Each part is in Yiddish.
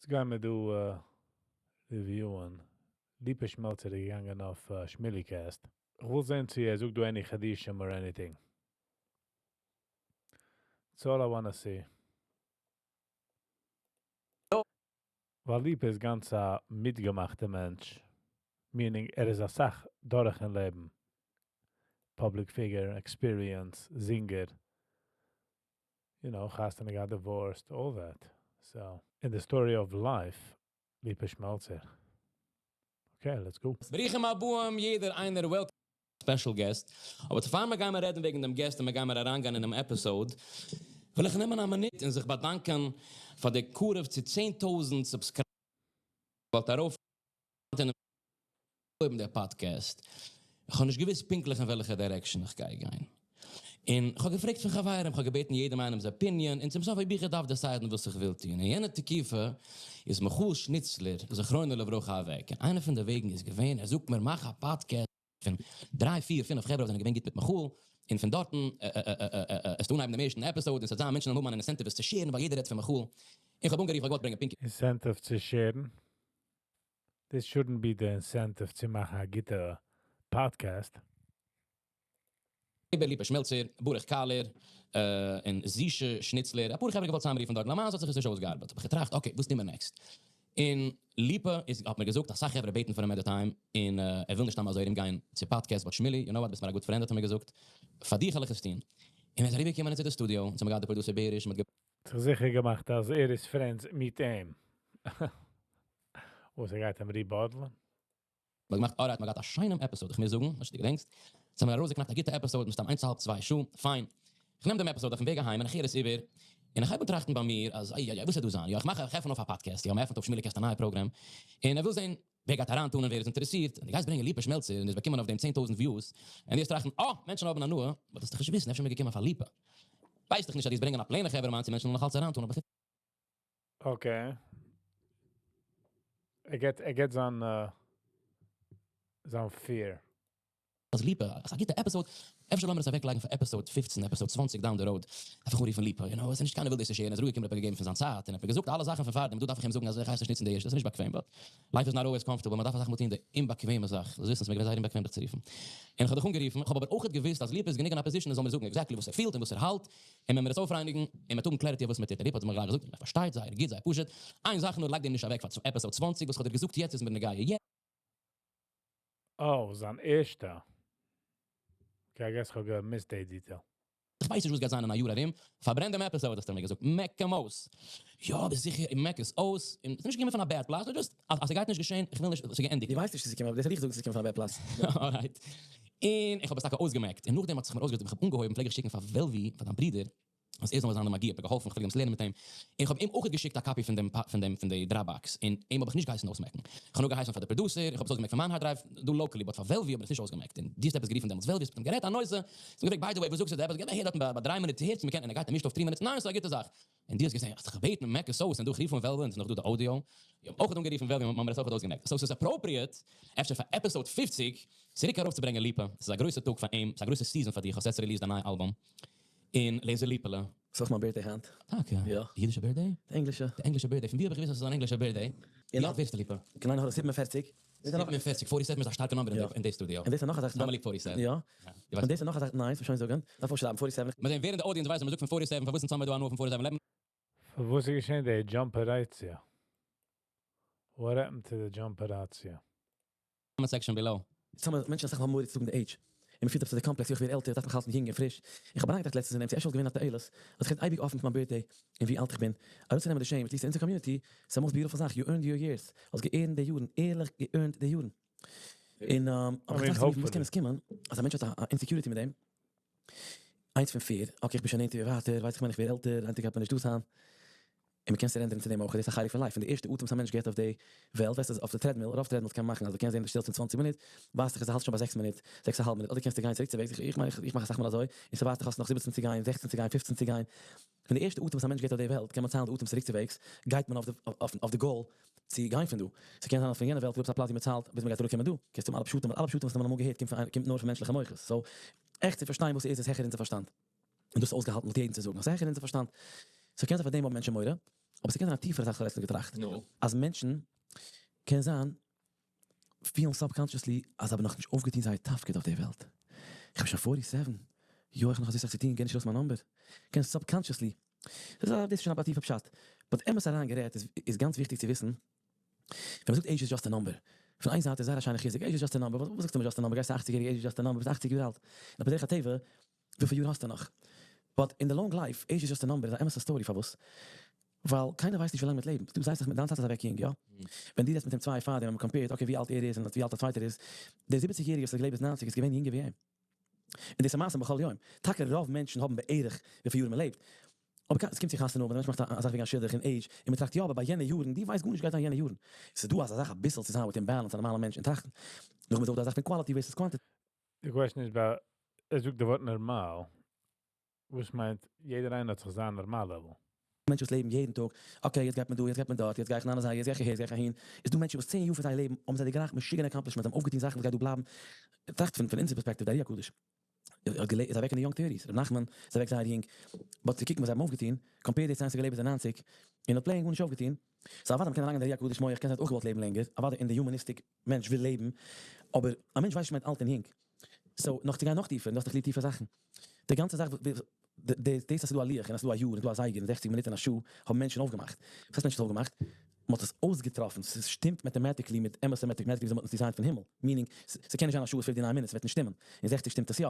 יעצט גייען מיר דא review ען. ליפא שמעלצער איז געגאנגען אויף ShmueliCast. איך וויל זען צו ער זאגט דא any חידושים or anything. That's all I wanna see. ווייל ליפא איז גאנץ א מיטגעמאכטע מענטש. Meaning, ער איז א סאך דורך אין לעבן. Public figure, experience, singer. חתונה got divorced, all that. So, in the story of life, Lipa Schmelzer. Okay, let's go. ברוכים הבאים, יעדער איינער, welcome special guest. אבער פאר מיר גייען רעדן וועגן דעם guest און מיר גייען אריינגיין אין דעם episode, וויל איך נעמען א מינוט און זיך באדאנקען פאר די קרוב צו 10,000 subscribers. וואס ארויף אין דער podcast. איך האב נישט געוואוסט פונקטליך אין וועלכע direction איך גיי גיין. און איך האב געפרעגט פון חברים, איך האב געבעטן יעדעם איינעמ'ס opinion, און צום סוף האב איך געדארפט decide ן וואס איך וויל טון. אין יענע תקופה איז מיכאל שניצלער, זכרונו לברכה, אוועק. און איינער פון די וועגן איז געווען, ער זאגט מיר, מאך א podcast פון דריי, פיר, פינף חברה, וואס זענען געווען גוט מיט מיכאל. און פון דארטן, עס טון דעם ערשטן episode, און עס וועט זיין מענטשן האבן אן incentive עס צו share ן, ווייל יעדער רעדט פון מיכאל. איך האב אנגערופן, איך וואלט ברענגען פינקי. Incentive צו share ן? This shouldn't be the incentive צו מאכן א גוטע podcast. ליפא שמעלצער, ברוך קאלער, און זישע שניצלער. א פאר חברה געוואלט צוזאמרופן דארט. למעשה האט זיך עס נישט אויסגעארבעט. האב איך געטראכט, okay, וואס נעמען מיר next? און ליפא איז, האט מיר געזאגט, א סאך חברה בעטן פאר אים at the time, און ער וויל נישט אזוי ארומגיין צו podcast, but שמילי, you know what, ביסט מיר א good friend, האט ער מיר געזאגט, פאר דיך וועל איך עס טון. און מיר זענען אריבערגעקומען צו די studio, און האבן געהאט דער producer בעריש, מיט זיך זיכער געמאכט, אז ער איז friends מיט אים. וואס ער גייט אים ריבאדלען? מ'האט געמאכט, alright, מ'האט געהאט א שיינעם episode, איך מוז זאגן, וואס דו געדענקסט. יעצט האבן מיר ארויסגעקנאקט א גוטע episode, מסתם איינס אהאלב, צוויי שעה, פיין. איך נעם דעם episode אויפן וועג אהיים, און איך הער עס איבער. און איך הייב אן טראכטן ביי מיר, אז, איי, איי, איי, וואס וועט דא זיין? יא, איך מאך, איך עפן אויף א podcast, יא, מ'עפנט אויף ShmueliCast א נייע program. און ער וויל זען, ווער גייט אריינטון און ווער איז אינטערעסירט. און דו גייסט ברענגען ליפא שמעלצער, און עס באקומען אויף דעם 10,000 views. און די טראכטן, oh, מענטשן האבן הנאה, אבער דאס איז דאך נישט וויסן, אפשר מיר געקומען פאר ליפא. ווייסט דאך נישט, אז די ברענגען א פלעינע חברה, מאן, די מענטשן נאך אלץ אריינטון, אבער Okay. ער געט זיין fear. אז ליפא, אז א גוטע episode, אפשר לאמיר עס אוועקלייגן פאר episode 15, episode 20 down the road. איינפאך אנרופן ליפא, עס איז נישט קיינער וויל דאס share ן, ער איז רואיג געקומען, האט ער געגעבן פון זיין צייט, און ער האט געזאגט אלע זאכן פון פארדעם, דו דארף איך אים זאגן, אז איך הייס נישט ניצן די ערשטע, דאס איז נישט באקוועם, but life is not always comfortable, מען דארף אסאך מאל טון די אומבאקוועמע זאך, דאס וויסן, עס איז מיר געווען זייער אומבאקוועם דיך צו רופן. און איך האב דיך אנגערופן, איך האב אבער אויך געוואוסט, אז ליפא איז גענוג אין א position, ער זאל מיר זאגן exactly וואס ער פילט און וואס ער האלט, און ווען מיר עס אויפרייניגן, און מיר טון clarity וואס מיט דיר. ליפא האט מיר גלייך געזאגט, ער פארשטייט, זייער גוט, זייער פשוט. איין זאך נאר, לייג דעם נישט אוועק פאר episode 20, וואס האט ער געזאגט, יעצט איז מיר נוגע. Yeah. Oh, זיין ערשטע. Okay, I guess איך האב גע missed די detail. איך ווייס נישט, וואס גייט זיין אין א יאר ארום. פארברען דעם episode, האט ער מיר געזאגט. מעק אים אויס. יא, ביסט זיכער, איך מעק עס אויס. און עס איז נישט געקומען פון א bad place, just, אז עס גייט נישט געשען, איך וויל נישט, עס איז געענדיגט. דו ווייסט נישט, אז עס קומט, דאס האב איך געזאגט, אז עס קומט פון א bad place. Alright. און איך האב עס טאקע אויסגעמעקט. און נאכדעם האט זיך מיר אויסגעזאגט, איך האב אנגעהויבן, פלעג איך שיקן פאר וועלווי, פאר דיין ברודער, אז ער זאל זיין דער מגיה, האב איך געהאלפן, איך פלעג אים לערנען מיט אים. איך האב אים אויך געשיקט א copy פון די Dropbox. און אים האב איך נישט געהייסן אויסמעקן. איך האב נאר געהייסן פאר די producer, איך האב עס אויסגעמעקט פון מיין hard drive, דא locally, but פאר וועלווי האב איך עס נישט אויסגעמעקט. און די האסט עפעס גערופן דעמאלטס, וועלווי האסט מיט אים גערעדט, א נושא. האסט אים געפרעגט, by the way, וואס זאגסטו, דער עפעס, הער דארטן ביי 3 מינוט הערט, מ'קען, און ער גייט נישט אויף 3 מינוט, ניין, ס'איז א גוטע זאך. און די האסט געזען, האסט זיך געבעטן, מעק עס אויס, און דו גערופן וועלווי, און ס'איז נאך דא די audio. איך האב אויך אנגערופן וועלווי, מ'האט עס אויך אויסגעמעקט. So, ס'איז appropriate, אפשר פאר episode 50, צוריק ארויפצוברענגען ליפא. ס'איז א גרויסער טאג פאר אים, ס'איז א גרויסע season פאר דיך, האסט יעצט released א נייע אלבום. אין לעזער ליפעלע. ס'איז אויך מיין birthday היינט. טאקע? יא. די אידישע birthday? די ענגלישע. די ענגלישע birthday. פון ווי האב איך געוואוסט אז ס'איז אן ענגלישע birthday? ווי אלט ווערסטו, ליפא? קיין עין הרע 47. 47, 47 איז א שטארקע number אין די studio. און דאס איז נאך א זאך. נארמאלי 47. יא. יא. און דאס איז נאך א זאך, ניין, ס'זאל שוין זאגן. דארף איך שרייבן 47. מיר זעען, ווער אין די audience ווייסט, מ'זאגט פון 47, פארוואס זענען מיר דא נאר פון 47 לעבן? וואס איז געשען, די jump-עראציע? What happened to the jump-עראציע? Comment section below. ס'האבן מענטשן אסאך מאל מורא צו זאגן די age. און מ'פילט עפעס די complex, איך ווער עלטער, דארף מיך האלטן יונג און פריש. איך האב אריינגעטראכט לעצטנס אין דעם, ס'איז געווען א תועלת, אז איך רעד אייביג אפן פון מיין birthday און ווי אלט איך בין. ארויסצונעמען די shame, at least אין אונזער community, ס'איז א most beautiful זאך, you earned your years. האסט גע earned די יארן, ערליך גע earned די יארן. און אבער איך טראכט וואס קען עס קומען, אז א מענטש האט א insecurity מיט דעם. איינס פון פיר, okay, איך בין שוין נענטער ווי ווייטער, ווייס איך מיין איך ווער עלטער, איין טאג גייט מען נישט דא זיין. און מ'קען surrender ן צו דעם אויך, דאס איז א חלק פון life. פון די ערשטע אטעם וואס א מענטש געט אויף די וועלט, ווייסט אז אויף די treadmill, אויף treadmill קען מען מאכן, אז דו קענסט זען דו שטעלסט אין 20 מינוט, ווייסט איך אז דו האלטסט שוין ביי 6 מינוט, 6,5 מינוט, אדער קענסטו גיין צוריק צו וועג, איך מיין, איך מאך אסאך מאל אזוי, און ס'ווייזט דיך האסט נאך 17 צו גיין, 16 צו גיין, 15 צו גיין. פון די ערשטע אטעם וואס א מענטש געט אויף די וועלט, קען מען ציילן די אטעם צוריק צו וועגס, גייט מען אויף די goal צו גיין פון דא. ס'קען זיין אז פון יענע וועלט איז דא א פלאץ ווי מ'ציילט ביז מ'גייט אראפקומען דא. קענסט האבן אלע פשטים, אלע פשטים וואס מ'האט אמאל געהערט קומט נאר פון מענטשליכע מוחות. So, עכט צו פארשטיין וואס ס'איז, איז העכער אונזער פארשטאנד. און דאס אויסגעהאלטן מיט יעדן צו זאגן. ס'איז העכער אונזער פארשטאנד. So קען זיין פאר דעם האבן מענטשן מורא. אבער ס'קען זיין א טיפערע זאך, כ'האב לעצטנס געטראכט. נו. אז מענטשן, קען זיין, פילן subconsciously אז זיי האבן נאכנישט אויפגעטון זייער תפקיד אויף די וועלט. איך בין שוין 47, יוי, איך האב נאך אזוי סאך צו טון, גיב נישט ארויס מיין number. קען subconsciously. דאס איז שוין א טיפע פשט. But אמת אריין גערעדט איז גאנץ וויכטיג צו וויסן, ווען מ'זאגט age is just a number. פון איין זייט איז זייער א שיינע חיזוק, age is just a number. וואס זאגסטו מיר just a number? גייסט 80 יעריג, age is just a number, ביסט 80 יאר אלט. און בדרך הטבע, וויפיל יאר האסטו נאך? But in the long life, age is just a number איז א אמת'ע story. פארוואס? ווייל קיינער ווייסט נישט ווי לאנג מ'וועט לעבן. דו זעסט דאך מיט דיין טאטע איז אוועק יונג, יא? ווען דו רעדסט מיט אים צוויי פאר דעם, ווען מ'compare ט, okay, ווי אלט ער איז און ווי אלט א צווייטער איז, דער 70 יעריגער וואס האט געלעבט ביז 90 איז געווען יונגער ווי אים. און דאס איז מעשה בכל יום. טאקע רוב מענטשן האבן בערך וויפיל יאר מ'לעבט. אבער עס קומט זיך חתונה האבן, ווען א מענטש מאכט א זאך וועגן א שידוך און age, און מ'טראכט יא, אבער ביי יענע יארן, דו ווייסט גארנישט גייט זיין יענע יארן. ס'איז דא אזא זאך אביסל צו זיין within balance, א נארמאלער מענטש און טראכטן. נאכדעם איז אויך דא א זאך פון quality versus quantity. די question איז, ביי, ער זאגט די ווארט נארמאל. וואס מיינט, יעדער איינער האט זיך זיין נארמאל level. מענטשן וואס לעבן יעדן טאג, okay, יעצט גייט מען דא, יעצט גייט מען דארט, יעצט גיי איך נאנע זיין, יעצט גיי איך אהער, יעצט גיי איך אהין. איז דא מענטשן וואס 10 יאר פון זייער לעבן האבן זיי דערגרייכט משוגענע accomplishments, האבן אויפגעטון זאכן וואס גייט דא בלייבן. טראכט פון אונזער perspective, דער אר"י הקדוש. ער האט געלעבט, איז אוועק אין די young 30s. ר' נחמן איז אוועק זייער יונג. But צו קוקן וואס זיי האבן אויפגעטון, compare די צו איינער וואס האט געלעבט ביז די 90, און האט plain גארנישט אויפגעטון. So אוודאי מ'קען אריינגיין אין דער אר"י הקדוש מוח, קען זיין האט אויך געוואלט לעבן לענגער, אוודאי אין די humanistic מענטש וויל לעבן, אבער א מענטש ווייסט נישט מיינט אלט און יונג. So, נאך צו גיין נאך טיפער, און דו האסט דאך ליב טיפע זאכן. די גאנצע זאך, דאס אז ס'איז דא א לוח, און אז ס'איז דא א יאר, און ס'איז דא א זייגער, און 60 מינוט און א שעה, האבן מענטשן אויפגעמאכט. וואס הייסט מענטשן אויפגעמאכט? מ'האט עס אויסגעטראפן, ס'שטימט mathematically מיט אמת'ע mathematically ווי מ'האט עס design ט פון הימל. Meaning, ס'קען נישט זיין א שעה איז 59 minutes, ס'וועט נישט שטימען. אין 60 שטימט עס יא.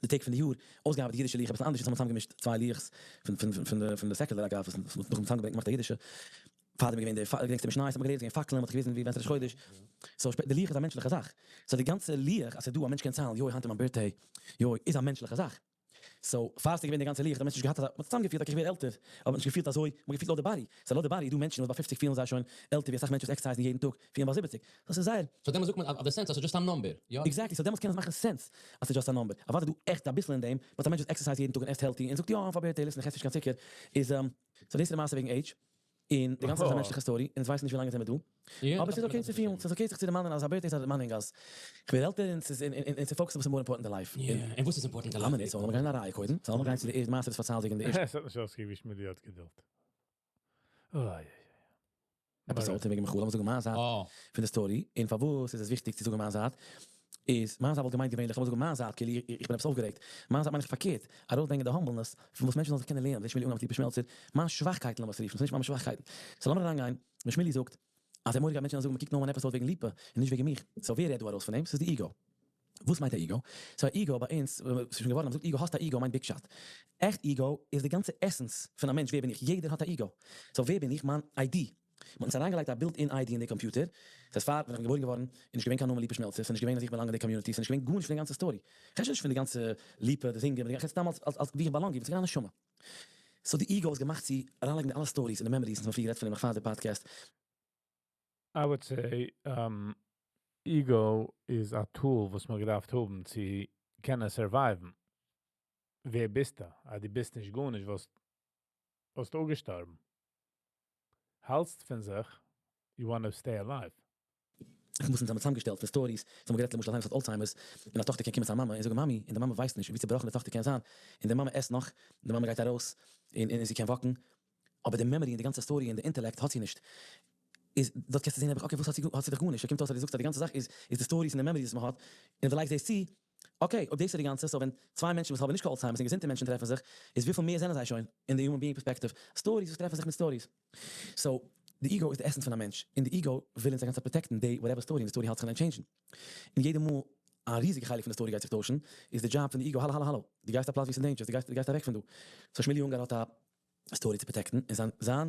די טעג פון די יאר, אויסגעארבעט די אידישע לוח, אביסל אנדערש, אונז האבן צוזאמגעמישט צוויי לוחות פון די secular אגב, וואס מ'האט נאכדעם צוזאמגעברענגט געמאכט א אידישע. פאר דעם איז געווען די, געדענקסט די משניות האט מען געלערנט, ס'איז געווען פאקלען, מ'האט געוויזן ווי ווען ס'איז ראש חודש. So, די לוח איז א מענטשליכע זאך. So די גאנצע לוח, אז ס'איז דא א מענטש קען ציילן, יוי, היינט איז מיין birthday, יוי, איז א מענטשליכע זאך. So, פאר ס'איז געווען די גאנצע לוח, האט דער מענטש נישט געהאט אזא, מ'האט צוזאמגעפירט, okay, איך ווער עלטער, אבער מ'האט נישט געפילט אזוי, מ'האט געפילט לויט די body. So לויט די body איז דא מענטשן וואס ביי 50 פילן זיי שוין עלטער ווי אסאך מענטשן וואס exercise ן יעדן טאג, פילן ביי 70. דאס איז זייער. So דעמאלטס זאגט מען אויף די sense אז ס'איז just a number, יא? Exactly, so דעמאלטס קען עס מאכן sense אז ס'איז just a number. אוודאי דא עכט אביסל אין דעם, but א מענטש וואס exercise יעדן טאג און עסט healthy און זאגט יא, אויף א birthday, listen, איך עס נישט קיין צוקער, איז, so דאס איז די מעשה וועגן age. און די גאנצע זאך איז א מענטשליכע story, און אונז ווייסן נישט ווי לאנג אונז זעמיר דא. אבער ס'איז okay צו פילן, ס'איז okay זיך צו דערמאנען אז א birthday איז א דערמאנונג אז כ'ווער עלטער און ס'איז און צו focus ן וואס איז more important אין life. יא, און וואס איז important אין life? א מינוט, so לאמיר גיין אין א רייע קודם. So לאמיר גיין צו די ערשטע מעשה וואס פארציילט וועגן די ערשטע. עס האט נישט אויסגעקוקט ווי שמילי האט געדולד. אוי אוי אוי. Episode וועגן מיכל, לאמיר זאגן מיין זייט פון די story, און פארוואס איז עס וויכטיג צו זאגן מיין זייט, איז מיין זייט וואלט געמיינט געווענליך, לאמיר זאגן מיין זייט, כאילו איך בין עפעס אויפגערעגט, מיין זייט מיין איך פארקערט, ארויסברענגען די humbleness, פון וואס מענטשן זאלן זיך קענען לערנען, ווי שמילי אנגעהויבן מיט ליפא שמעלצער, מיין שוואכקייטן לאמיר עס רופן, ס'איז נישט מיין שוואכקייטן. So לאמיר אריינגיין, ווען שמילי זאגט אז ער מורא געהאט מענטשן זאלן זאגן מ'קוקט נאר מיין episode וועגן ליפא, און נישט וועגן מיך, so ווער רעדט דא ארויס פון דעם? ס'איז די ego. וואס מיינט א ego? So א ego ביי אונז, ס'איז שוין געווארן אז מ'זאגט ego, האסט א ego מיינט big shot. עכט ego איז די גאנצע essence פון א מענטש, ווער בין איך? יעדער האט א ego. So ווער בין איך? מיין ID. מ'האט אונז אריינגעלייגט א built in ID אין די קאמפיוטער. ס'הייסט פאר ווען איך בין געבוירן געווארן איז נישט געווען קיין נאמען ליפא שמעלצער, ס'איז נישט געווען אז איך belong אין די community, ס'איז נישט געווען גארנישט פון די גאנצע story. כ'רעד שוין נישט פון די גאנצע ליפא, די זינגער, כ'רעד סתם אלס אלס ווי איך belong, איך בין געווען א נשמה. So די ego איז געמאכט צו אריינלייגן די אלע stories און די memories, אונז האבן פריער גערעדט פון דעם נאך פאר די podcast. I would say, ego איז א tool וואס מען געדארפט האבן צו קענען survive ן. ווער ביסטו? אז דו ביסט נישט גארנישט, וואלסטו אפגעשטארבן. האלטסט פון זיך, you want to stay alive. איך מוז אונז האבן צוזאמגעשטעלט פון stories, אונז האבן גערעדט למשל אז איינער וואס האט Alzheimer's, און א טאכטער קען קומען צו א מאמע און זאגן מאמי, און די מאמע ווייסט נישט ווי צעבראכן די טאכטער קען זיין, און די מאמע עסט נאך, און די מאמע גייט ארויס, און זי קען walk ן, אבער די memory און די גאנצע story און די intellect האט זי נישט. איז דארט קענסטו זען נעבעך okay וואס האט זי האט זי דאך גארנישט, ס'קומט אויס אז דו זאגסט אז די גאנצע זאך איז איז די stories און די memories וואס מען האט, און דו לייגסט דאס צו, okay אויב דאס איז די גאנצע, so ווען צוויי מענטשן וואס האבן נישט קיין Alzheimer's און געזונטע מענטשן טרעפן זיך, איז וויפיל מער זענען זיי שוין אין די human being perspective, stories וואס טרעפן זיך מיט stories. So די ego איז די essence פון א מענטש, און די ego וויל אונז א גאנצע צייט protect ן די whatever story, און די story האלט זיך אין איין change ן. און יעדע מאל א ריזיגע חלק פון די story גייט זיך טוישן, איז די דזשאב פון די ego, האלא האלא האלא, דו גייסט א פלאץ ווי ס'איז dangerous, דו גייסט דו גייסט אוועק פון דא. So שמילי אונגאר האט א story צו protect ן, און זיין זיין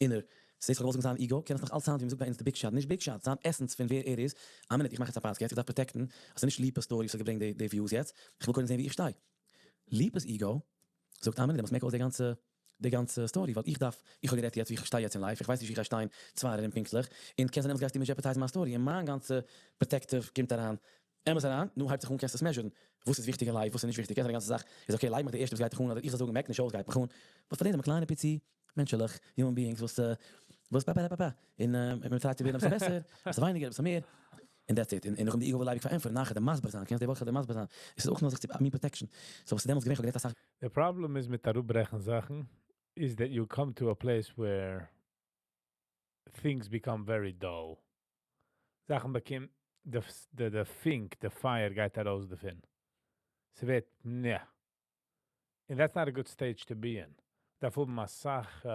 inner, ס'הייסט כ'האב געוואלט זאגן זיין ego, קען עס נאך אלץ זיין ווי מ'זאגט ביי אונז די big shot, נישט big shot, זיין essence פון ווער ער איז, א מינוט איך מאך יעצט א פאדקעסט, איך דארף protect ן אז ס'איז נישט ליפא'ס story וואס האט געברענגט די די views יעצט, איך וויל קודם זען ווי איך שטיי. ליפא'ס ego זאגט א מינוט, דעמאלטס מעק אויס די גאנצע די גאנצע story, ווייל איך דארף, איך האב גערעדט יעצט ווי איך שטיי יעצט אין life, איך ווייס נישט ווי איך גיי שטיין 2 יאר ארום פונקטליך, און קען זיין דעמאלטס גייסטו מיר jeopardize ן מיין story, און מיין גאנצע protective קומט אריין, אמת אריין, נו הייבט זיך אן קענסט עס measure ן, וואס איז וויכטיג אין life, וואס איז נישט וויכטיג, קען זיין די גאנצע זאך איז okay, לייג מיך די ערשטע וואס גייט דיך אן, אדער איך זאל זאגן מעק נישט אויס גייט מיך אן, וואס פאר דעם זענען מיר קליינע פיצי מענטשעלעך, human beings וואס וואס פא פא פא פא, און מען try ט צו ווערן אביסל בעסער, אביסל ווייניגער, אביסל מער, און that's it, און נאכדעם די ego וויל אייביג פארענטפערן, נאכער די מסביר זיין, קענסט די וואך די מסביר זיין, עס איז אויך נאר זיך צו א מין protection, so וואס איז דעמאלטס געווען, איך האב גערעדט אסאך. די פראבלעם איז מיט אראפברעכן זאכן. Is that you come to a place where things become very dull. זאכן באקומען, the פינק, the fire גייט ארויס דערפון. ס'ווערט, נע. And that's not a good stage to be in. דארף האבן א סאך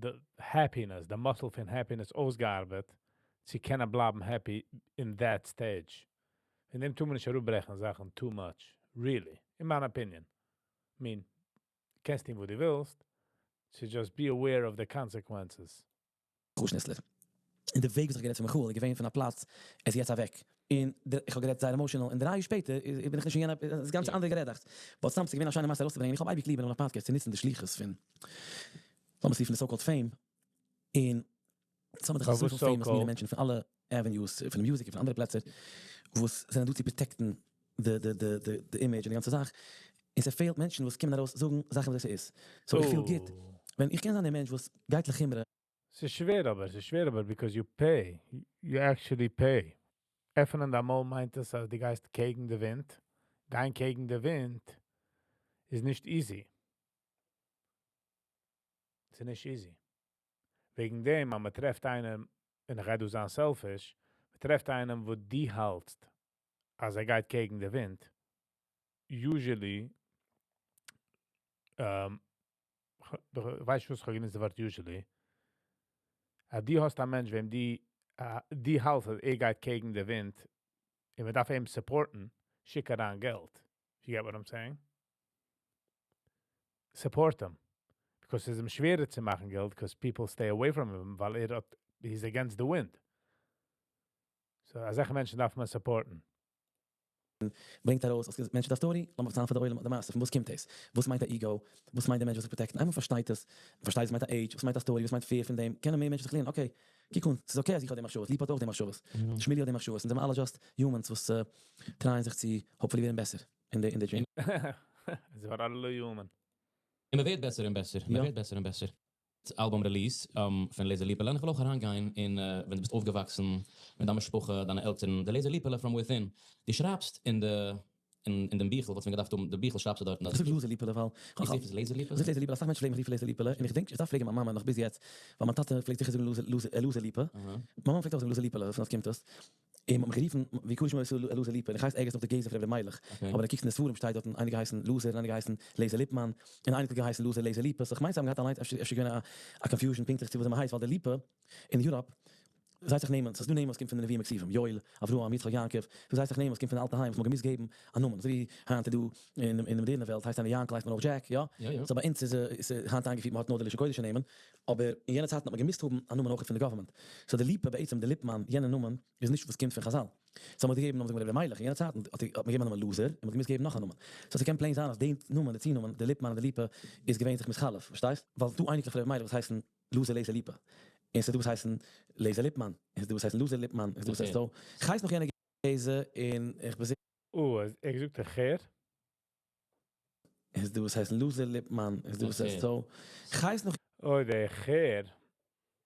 the happiness, the muscle פון happiness אויסגעארבעט, צו קענען בלייבן happy in that stage. אין דעם טאר מען נישט אראפברעכן זאכן too much. Really. In my opinion. I mean, קענסט טון וואס דו ווילסט. So just be aware of the consequences. שניצלער. און די וועג וואס איך גערעדט פון מיכאל, געווען פון א פלאץ, עס איז יעצט אוועק. און איך האב גערעדט זייער emotional, און 3 יאר שפעטער בין איך נישט אין יענע, עס איז גאנץ אנדערע גערעדאכט. But סתם, ס'איז געווען א שיינע מעשה ארויסצוברענגען. איך האב אייביג ליב אין א podcast צו נוצן די שליחות פון, לאמיר זאגן, פון די so-called fame. און ס'האבן דאך אבער אזויפיל famous so-called. מענטשן פון אלע avenues, פון די music, פון אנדערע פלעצער, וואס זענען דא צו protect ן the image און די גאנצע זאך. און ס'פעלט מענטשן, וואס קומען ארויס זאגן זאכן וואס עס איז. So איך feel גוט. ווען איך קען זיין דער מענטש, וואס גייט לחומרא. ס'איז שווער אבער, ס'איז שווער אבער, because you pay. You actually pay. עפענען די מויל מיינט עס, אז דו גייסט קעגן די ווינט. גיין קעגן די ווינט איז נישט easy. ס'איז נישט easy. וועגן דעם, אז מען טרעפט איינעם, און איך גיי דא זיין selfish, מען טרעפט איינעם, וואו דו האלטסט, אז ער גייט קעגן די ווינט, usually, ווייסט וואס, איך האב גענוצט דאס ווארט usually, אז דו האסט א מענטש, וועם דו האלטסט, אז ער גייט קעגן די ווינט, און מען דארף אים support ן, שיק אריין געלט. You get what I'm saying? Support him. Because עס איז אים שווערער צו מאכן געלט, because people stay away from him, ווייל ער האט, he's against the wind. So, אזעלכע מענטשן דארף מען support ן. ברענגט ארויס, אז מענטשן די story, לאמיר פארציילן פאר די עולם די מעשה, פון וואס קומט עס? וואס מיינט א ego? וואס מיינט דער מענטש וואס זיך protect ן? איינמאל פארשטייט עס, פארשטייט וואס מיינט א age, וואס מיינט א story, וואס מיינט fear פון דעם, קענען מער מענטשן זיך לערנען, okay, קוק אן, ס'איז okay אז איך האב די מחשבות, ליפא האט אויך די מחשבות, שמילי האט די מחשבות, און זענען אלע just humans, וואס try ען זיך צו hopefully ווערן בעסער אין די journey. זיי ווערן אלע human. און מען ווערט בעסער און בעסער. מען ווערט בעסער און בעסער. Album release פון לעזער ליפעלע. איך וויל אויך אריינגיין אין, ווען דו ביסט אויפגעוואקסן מיט דיין משפחה, דיינע עלטערן, די לעזער ליפעלע from within. דו שרייבסט אין דעם ביכל, וואס מיר געדארפט האבן, די ביכל שרייבסטו דארט. דאס איז לעזער ליפעלע, ווייל איך זע, עס לעזער ליפעלע? דאס איז לעזער ליפעלע. אסאך מענטשן פלעגן מיך רופן לעזער ליפעלע. און איך דענק, איך דארף פרעגן מיין מאמע נאך ביז יעצט, ווייל מיין טאטע פלעגט זיכער זאגן לוזער, לוזער, לוזער ליפע. מיין מאמע פלעגט אויך זאגן לוזער ליפעלע, פון וואס קומט דאס? און מ'האט מיך גערופן, ווי קורש מיר לוזער ליפע, און איך הייס ערגעץ נאך די גזע פון רבי מיילעך. אבער דו קוקסט אין די ספרים שטייט דארט, איינער געהייסן לוזער, און איינער געהייסן לעזער ליפמאן, און איינער געהייסן לוזער לעזער ליפע. So איך מיין, זיי האבן געהאט אליין אפשר געווען א confusion פונקטליך צו וואס ער הייסט, ווייל די ליפע אין Europe, זייט זיך נעמען, ס'איז דא נעמען וואס קומט פון די נביאים וכתובים, יואל, אברהם, יצחק, יעקב, דאס הייסט זיך נעמען וואס קומט פון די אלטע היים, וואס מ'האט געמוזט געבן א נאמען. אזוי ווי היינט איז דא אין די מאדערנע וועלט, הייסט איינער יענקל, הייסט מען אויך Jack, יא? יא. So ביי אונז איז היינט איינגעפירט, מ'האט נאר די לשון קודש נעמען, אבער אין יענע צייטן האט מען געמוזט האבן א נאמען אויך פון די government. So די ליפע, בעצם די ליפמאן, יענע נאמען, איז נישט וואס קומט פון חז"ל. So מ'האט געגעבן נאמען רבי מיילעך, אין יענע צייטן האט מען געגעבן א נאמען לוזער, און מ'האט געמוזט געבן נאך א נאמען. So ס'קען plain זיין אז די נאמען, די צונאמען, די ליפמאן און די ליפע, איז געווען זיך מתחלף, פארשטייסט? ווייל דא אייניקלעך פון רבי מיילעך וואס הייסן לוזער לעזער ליפע. און ס'דא וואס הייסן לעזער ליפמאן, און ס'דא וואס הייסן לוזער ליפמאן, און ס'דא וואס הייסט so. איך הייס נאך יענע גזע, און איך בין Oh, ער געזאגט דער חער? און ס'דא וואס הייסן לוזער ליפמאן, און ס'דא וואס הייסט so. איך הייס נאך Oh, דער חער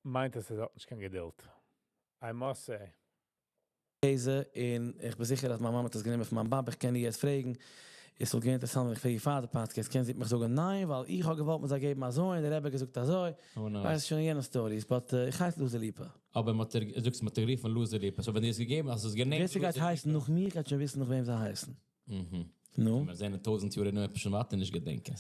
מיינט אז ער האט נישט קיין געדולד. I must say. גזע, און איך בין זיכער אז מיין מאמע האט עס גענומען פון מיין באבע, איך קען איר יעצט פרעגן. עס וואלט געווען אינטערעסאנט ווען איך פרעג איר פאר די podcast, קען זי מיך זאגן, ניין, ווייל איך האב געוואלט מען זאל געבן אזוי, און דער רבי האט געזאגט אזוי. Oh, no. ווייסט שוין יענע stories, but איך הייס לוזער ליפע. אבער מ'האט דיר, זאגסט, מ'האט דיר גערופן לוזער ליפע. So ווען דיר עס געגעבן, האסט עס גענומען ווער ס'גייט לוזער הייסן ליפע. נאך מיר, גייט שוין וויסן נאך וועם זיי הייסן. נו? מיר זענען 1000 יאר און שוין ווייטער נישט געדענקען.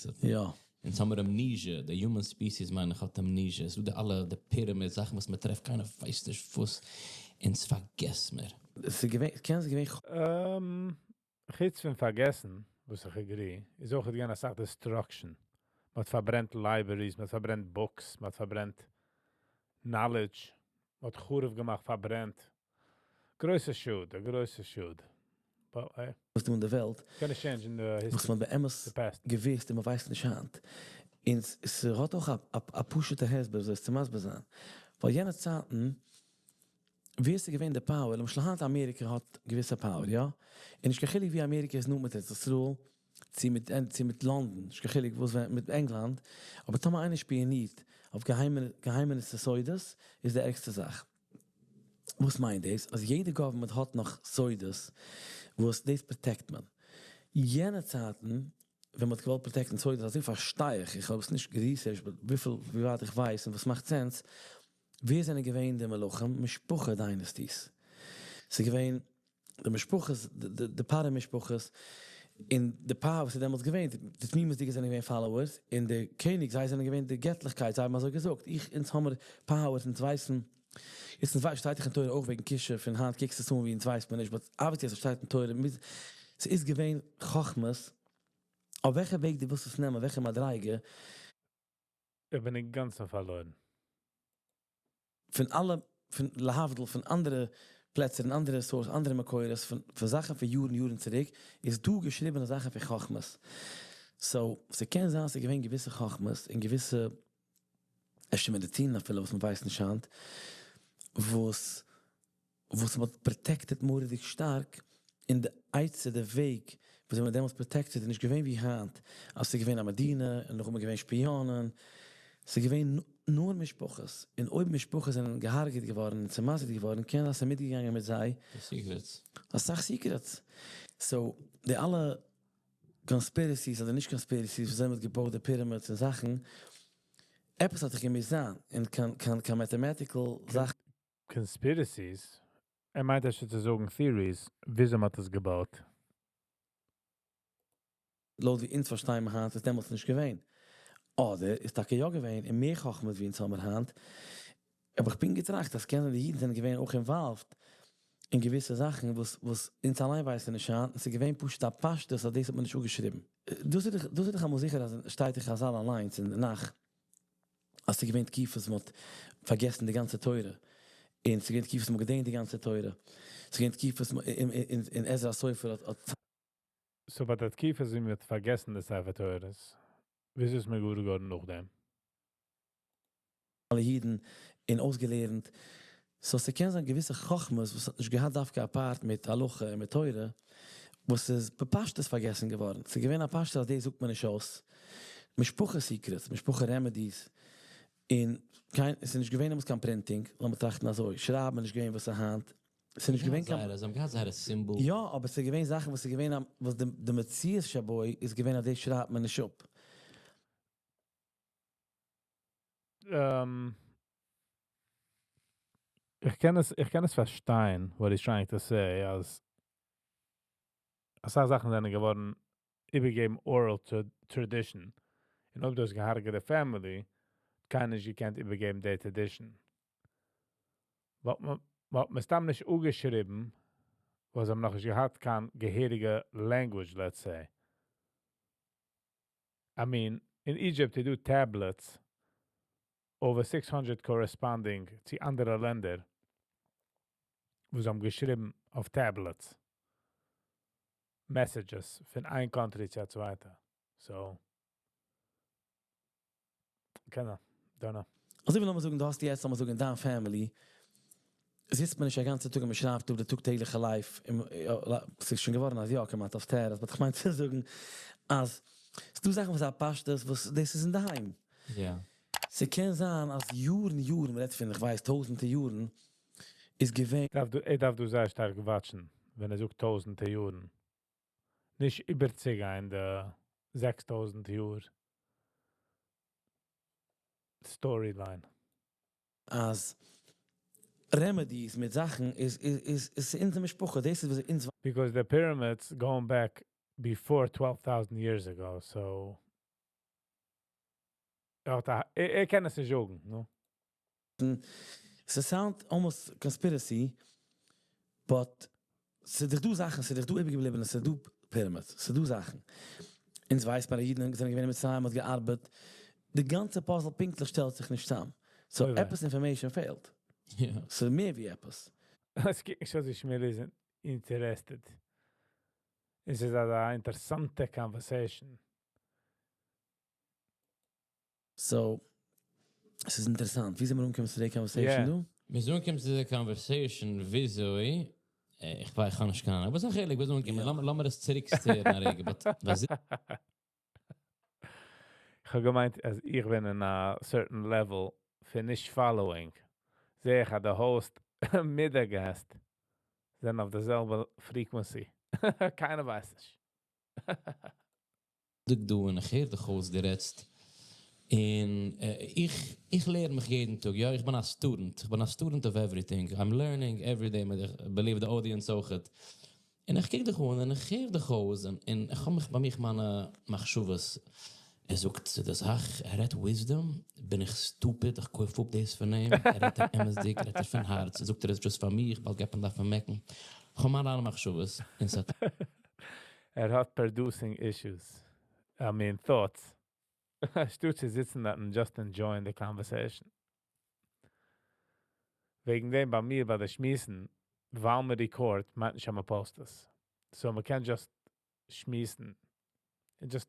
אונז האבן מיר amnesia, the human species מיין איך האט amnesia. עס איז דא די אלע, די pyramid זאכן וואס מען טרעפט, קיינער ווייסט נישט וואס. אונז פארגעסט מיר. עס איז געווען, קען זיך געווען חוץ פון פארגעסן, וואס איך agree, איז אויך געווען א סאך destruction. מען האט פארברענט libraries, מען האט פארברענט books, מען האט פארברענט knowledge, מען האט חרוב געמאכט, פארברענט. גרויסע שאד, א גרויסע שאד. But, hey. וואס דא אין דער וועלט, Gonna change in the history. וואס מען באמת The past. געוויסט און מען ווייסט נישט היינט. און עס האט אויך א פשוטע הסבר, אזוי עס צו מסביר זיין. ווייל יענע צייטן, ווי עס איז געווען די power, למשל היינט אמעריקע האט געוויסע power, יא? און נישט קיין חילוק ווי אמעריקע איז נאר מיט ארץ ישראל, צו מיט לאנדאן, נישט קיין חילוק וואס ווען, מיט ענגלאנד, אבער טאמער איינער שפיאנירט אויף געהיימע סודות, איז די ערגסטע זאך. וואס מיינט דאס? אז יעדע government האט נאך סודות, וואס דאס protect מען. יענע צייטן, ווען מ'האט געוואלט protect ן סודות, אזוי פארשטיי איך, איך האב עס נישט גע research ט, but וויפיל ווי ווייט איך ווייס און וואס מאכט sense, ווער זענען געווען די מלכים? משפחה dynasties. ס'איז געווען די משפחות, די פרעה משפחות, און די power וואס איז דעמאלטס געווען, די תמימות'דיגע זענען געווען followers, און די קעניג, זיי זענען געווען די געטליכקייט, זיי האבן אזוי געזאגט, איך, אונז האמיר powers, אונז ווייסן, יעצט אונז ווייסט, שטייט דאך אין תורה אויך וועגן כישוף, און היינט קוקסט עס אן ווי אונז ווייסט מען נישט, but obviously אז עס שטייט אין תורה, מוז, ס'איז געווען חכמות, אויף וועלכע וועג דו ווילסט עס נעמען, וועלכע מדריגה. איך בין אינגאנצן פארלוירן. פון אלע, פון להבדיל פון אנדערע פלעצער און אנדערע source, אנדערע מקורות, פון פון זאכן פון יארן יארן צוריק, איז דא געשריבענע זאכן פון חכמות. so, ס'קען זיין ס'איז געווען געוויסע חכמות און געוויסע אפשר מעדיצינען אפילו וואס מ'ווייסט נישט היינט, וואס וואס מ'האט protected מורא'דיג שטארק, און די עצה, די וועג וויאזוי מ'האט דעמאלטס protected איז נישט געווען ווי היינט, אז ס'איז געווען א מדינה און נאכדעם איז געווען שפיאנען, ס'איז געווען נאר משפחות, און אויב משפחות זענען געהארגעט געווארן און צעמסר'ט געווארן קען זיין ס'איז מיטגעגאנגען מיט זיי די secrets. אסאך secrets. so די אלע conspiracies אדער נישט conspiracies וויאזוי מ'האט געבויט די pyramids און זאכן, עפעס האט דאך געמוזט זיין, און קיין קיין קיין mathematical זאך. Conspiracies? ער מיינט אפשר צו זאגן theories וויאזוי מ'האט עס געבויט. לויט ווי אונז פארשטייען מיר היינט איז דעמאלטס נישט געווען. אדער איז טאקע יא געווען און מער חכמות ווי אונז האמיר היינט. האב איך פונקט געטראכט אז קען זיין די אידן זענען געווען אויך involved אין געוויסע זאכן וואס וואס אונז אליין ווייסן נישט היינט און ס'איז געווען פשוט א פשטות אז דאס האט מען נישט אפגעשריבן. דאס איז דאך דאס איז דאך אמאל זיכער אז שטייט אין חזל אליינס אין נך אז ס'איז געווען תקופות מ'האט פארגעסן די גאנצע תורה, און ס'איז געווען תקופות מ'האט געדענקט די גאנצע תורה, ס'איז געווען תקופות און עזרא הסופר האט האט. So ביי די תקופות ווי מ'האט פארגעסן די ספר תורות, וויאזוי איז מען געוואר געווארן נאכדעם? אלע אידן און אויסגעלערנט, so ס'קען זיין געוויסע חכמות וואס האט נישט געהאט דווקא א part מיט הלכה און מיט תורה, וואס איז בפשטות פארגעסן געווארן, ס'איז געווען א פשטות אז דאס זאגט מען נישט אויס, משפחה secrets, משפחה remedies, און קיין, ס'איז נישט געווען דעמאלטס קיין printing, לאמיר טראכטן אזוי, שרייבן איז נישט געווען וואס ס'איז היינט, ס'איז נישט געווען קיין. זיי האבן געהאט זייערע symbols. יא, אבער ס'איז געווען זאכן וואס איז געווען א, וואס די מציאות שבו איז געווען אז דאס שרייבט מען נישט אפ. איך קען עס פארשטיין what he's trying to say, אז אסאך זאכן זענען געווארן איבערגעגעבן oral tradition. און אויב דו האסט געהארגעט די family, קיינער נישט געקענט איבערגעבן די tradition. וואלט מען סתם נישט אפגעשריבן, וואס זיי האבן נאכנישט געהאט קיין געהעריגע language, let's say. I mean, אין Egypt איז דא tablets, over 600 corresponding צו אנדערע לענדער, וואו זיי האבן געשריבן אויף tablets. Messages פון איין country צו א צווייטע. So, קען זיין, don't know. אזוי ווי לאמיר זאגן דו האסט יעצט לאמיר זאגן אין דיין family זיצט מען נישט א גאנצע טאג און מען שרייבט אפ די טאג טעגליכע life, ס'איז שוין געווארן אז יא כמעט אויף terrace, but כ'מיין צו זאגן אז ס'דא זאכן וואס איז א פשטות וואס דאס איז אינדערהיים. ס'קען זיין אז יארן יארן, מ'רעדט פון כ'ווייס טויזענטע יארן, איז געווען. ער דארף דא זייער שטארק watch ן ווען ער זאגט טויזענטע יארן. נישט איבערצוגיין די 6000 יאר storyline. אז remedies מיט זאכן איז איז איז אונזער משפחה, דאס איז וואס אונז. Because the pyramids going back before 12,000 years ago, so ער קען עס נישט זאגן, no? ס' sound almost conspiracy, but ס'איז דאך דא זאכן, ס'איז דאך דא איבערגעבליבענע, ס'איז דא pyramids, ס'איז דא זאכן. אונז ווייסט מען אז אידן זענען געווען אין מצרים, מ'האט געארבעט, די גאנצע puzzle פונקטליך שטעלט זיך נישט צאם. So עפעס information פעלט. ס'איז מער ווי עפעס. עס קוקט נישט אויס ווי שמואל איז interested. עס איז אזא אינטערעסאנטע conversation. So, עס איז אינטערעסאנט. ווי זענען מיר אנגעקומען צו די conversation דא? מיר זענען אנגעקומען צו די conversation וויאזוי, איך ווייס, איך האב נישט קיין אהנונג. וואס איז א חילוק? ווי זענען מיר אנגעקומען? לאמיר עס צוריק steer ן א רגע. But איך האב געמיינט אז איך בין אין א certain level פון נישט following. זעה איך אז די host מיט די guest זענען אויף די זעלבע frequency. קיינער ווייסט נישט. דא און איך הער דיך אויס, דו רעדסט, און איך איך לערן מיך יעדן טאג, יא, איך בין א student, איך בין א student of everything, I'm learning every day, I believe the audience אויכעט. און איך קוק דיך אן און איך הער דיך אויס און און איך האב מיך ביי מיך מיינע מחשבות, ער זאגט צו די זאך, ער רעדט wisdom, בין איך stupid, איך קויף אפ דאס פון אים, ער רעדט ער אמת'דיג, רעדט ער פון הארץ, זאגט ער עס just פאר מיר, באלד גייט מען דארפן מעקן. איך האב מיינע מחשבות און ס'האט ער האט producing issues. I mean, thoughts. שטאט צו זיצן דא and just enjoying the conversation. וועגן דעם ביי מיר, ביי די שמועסן, ווייל מען record, מיינט נישט אז מען post עס. So מען קען just שמועסן. And just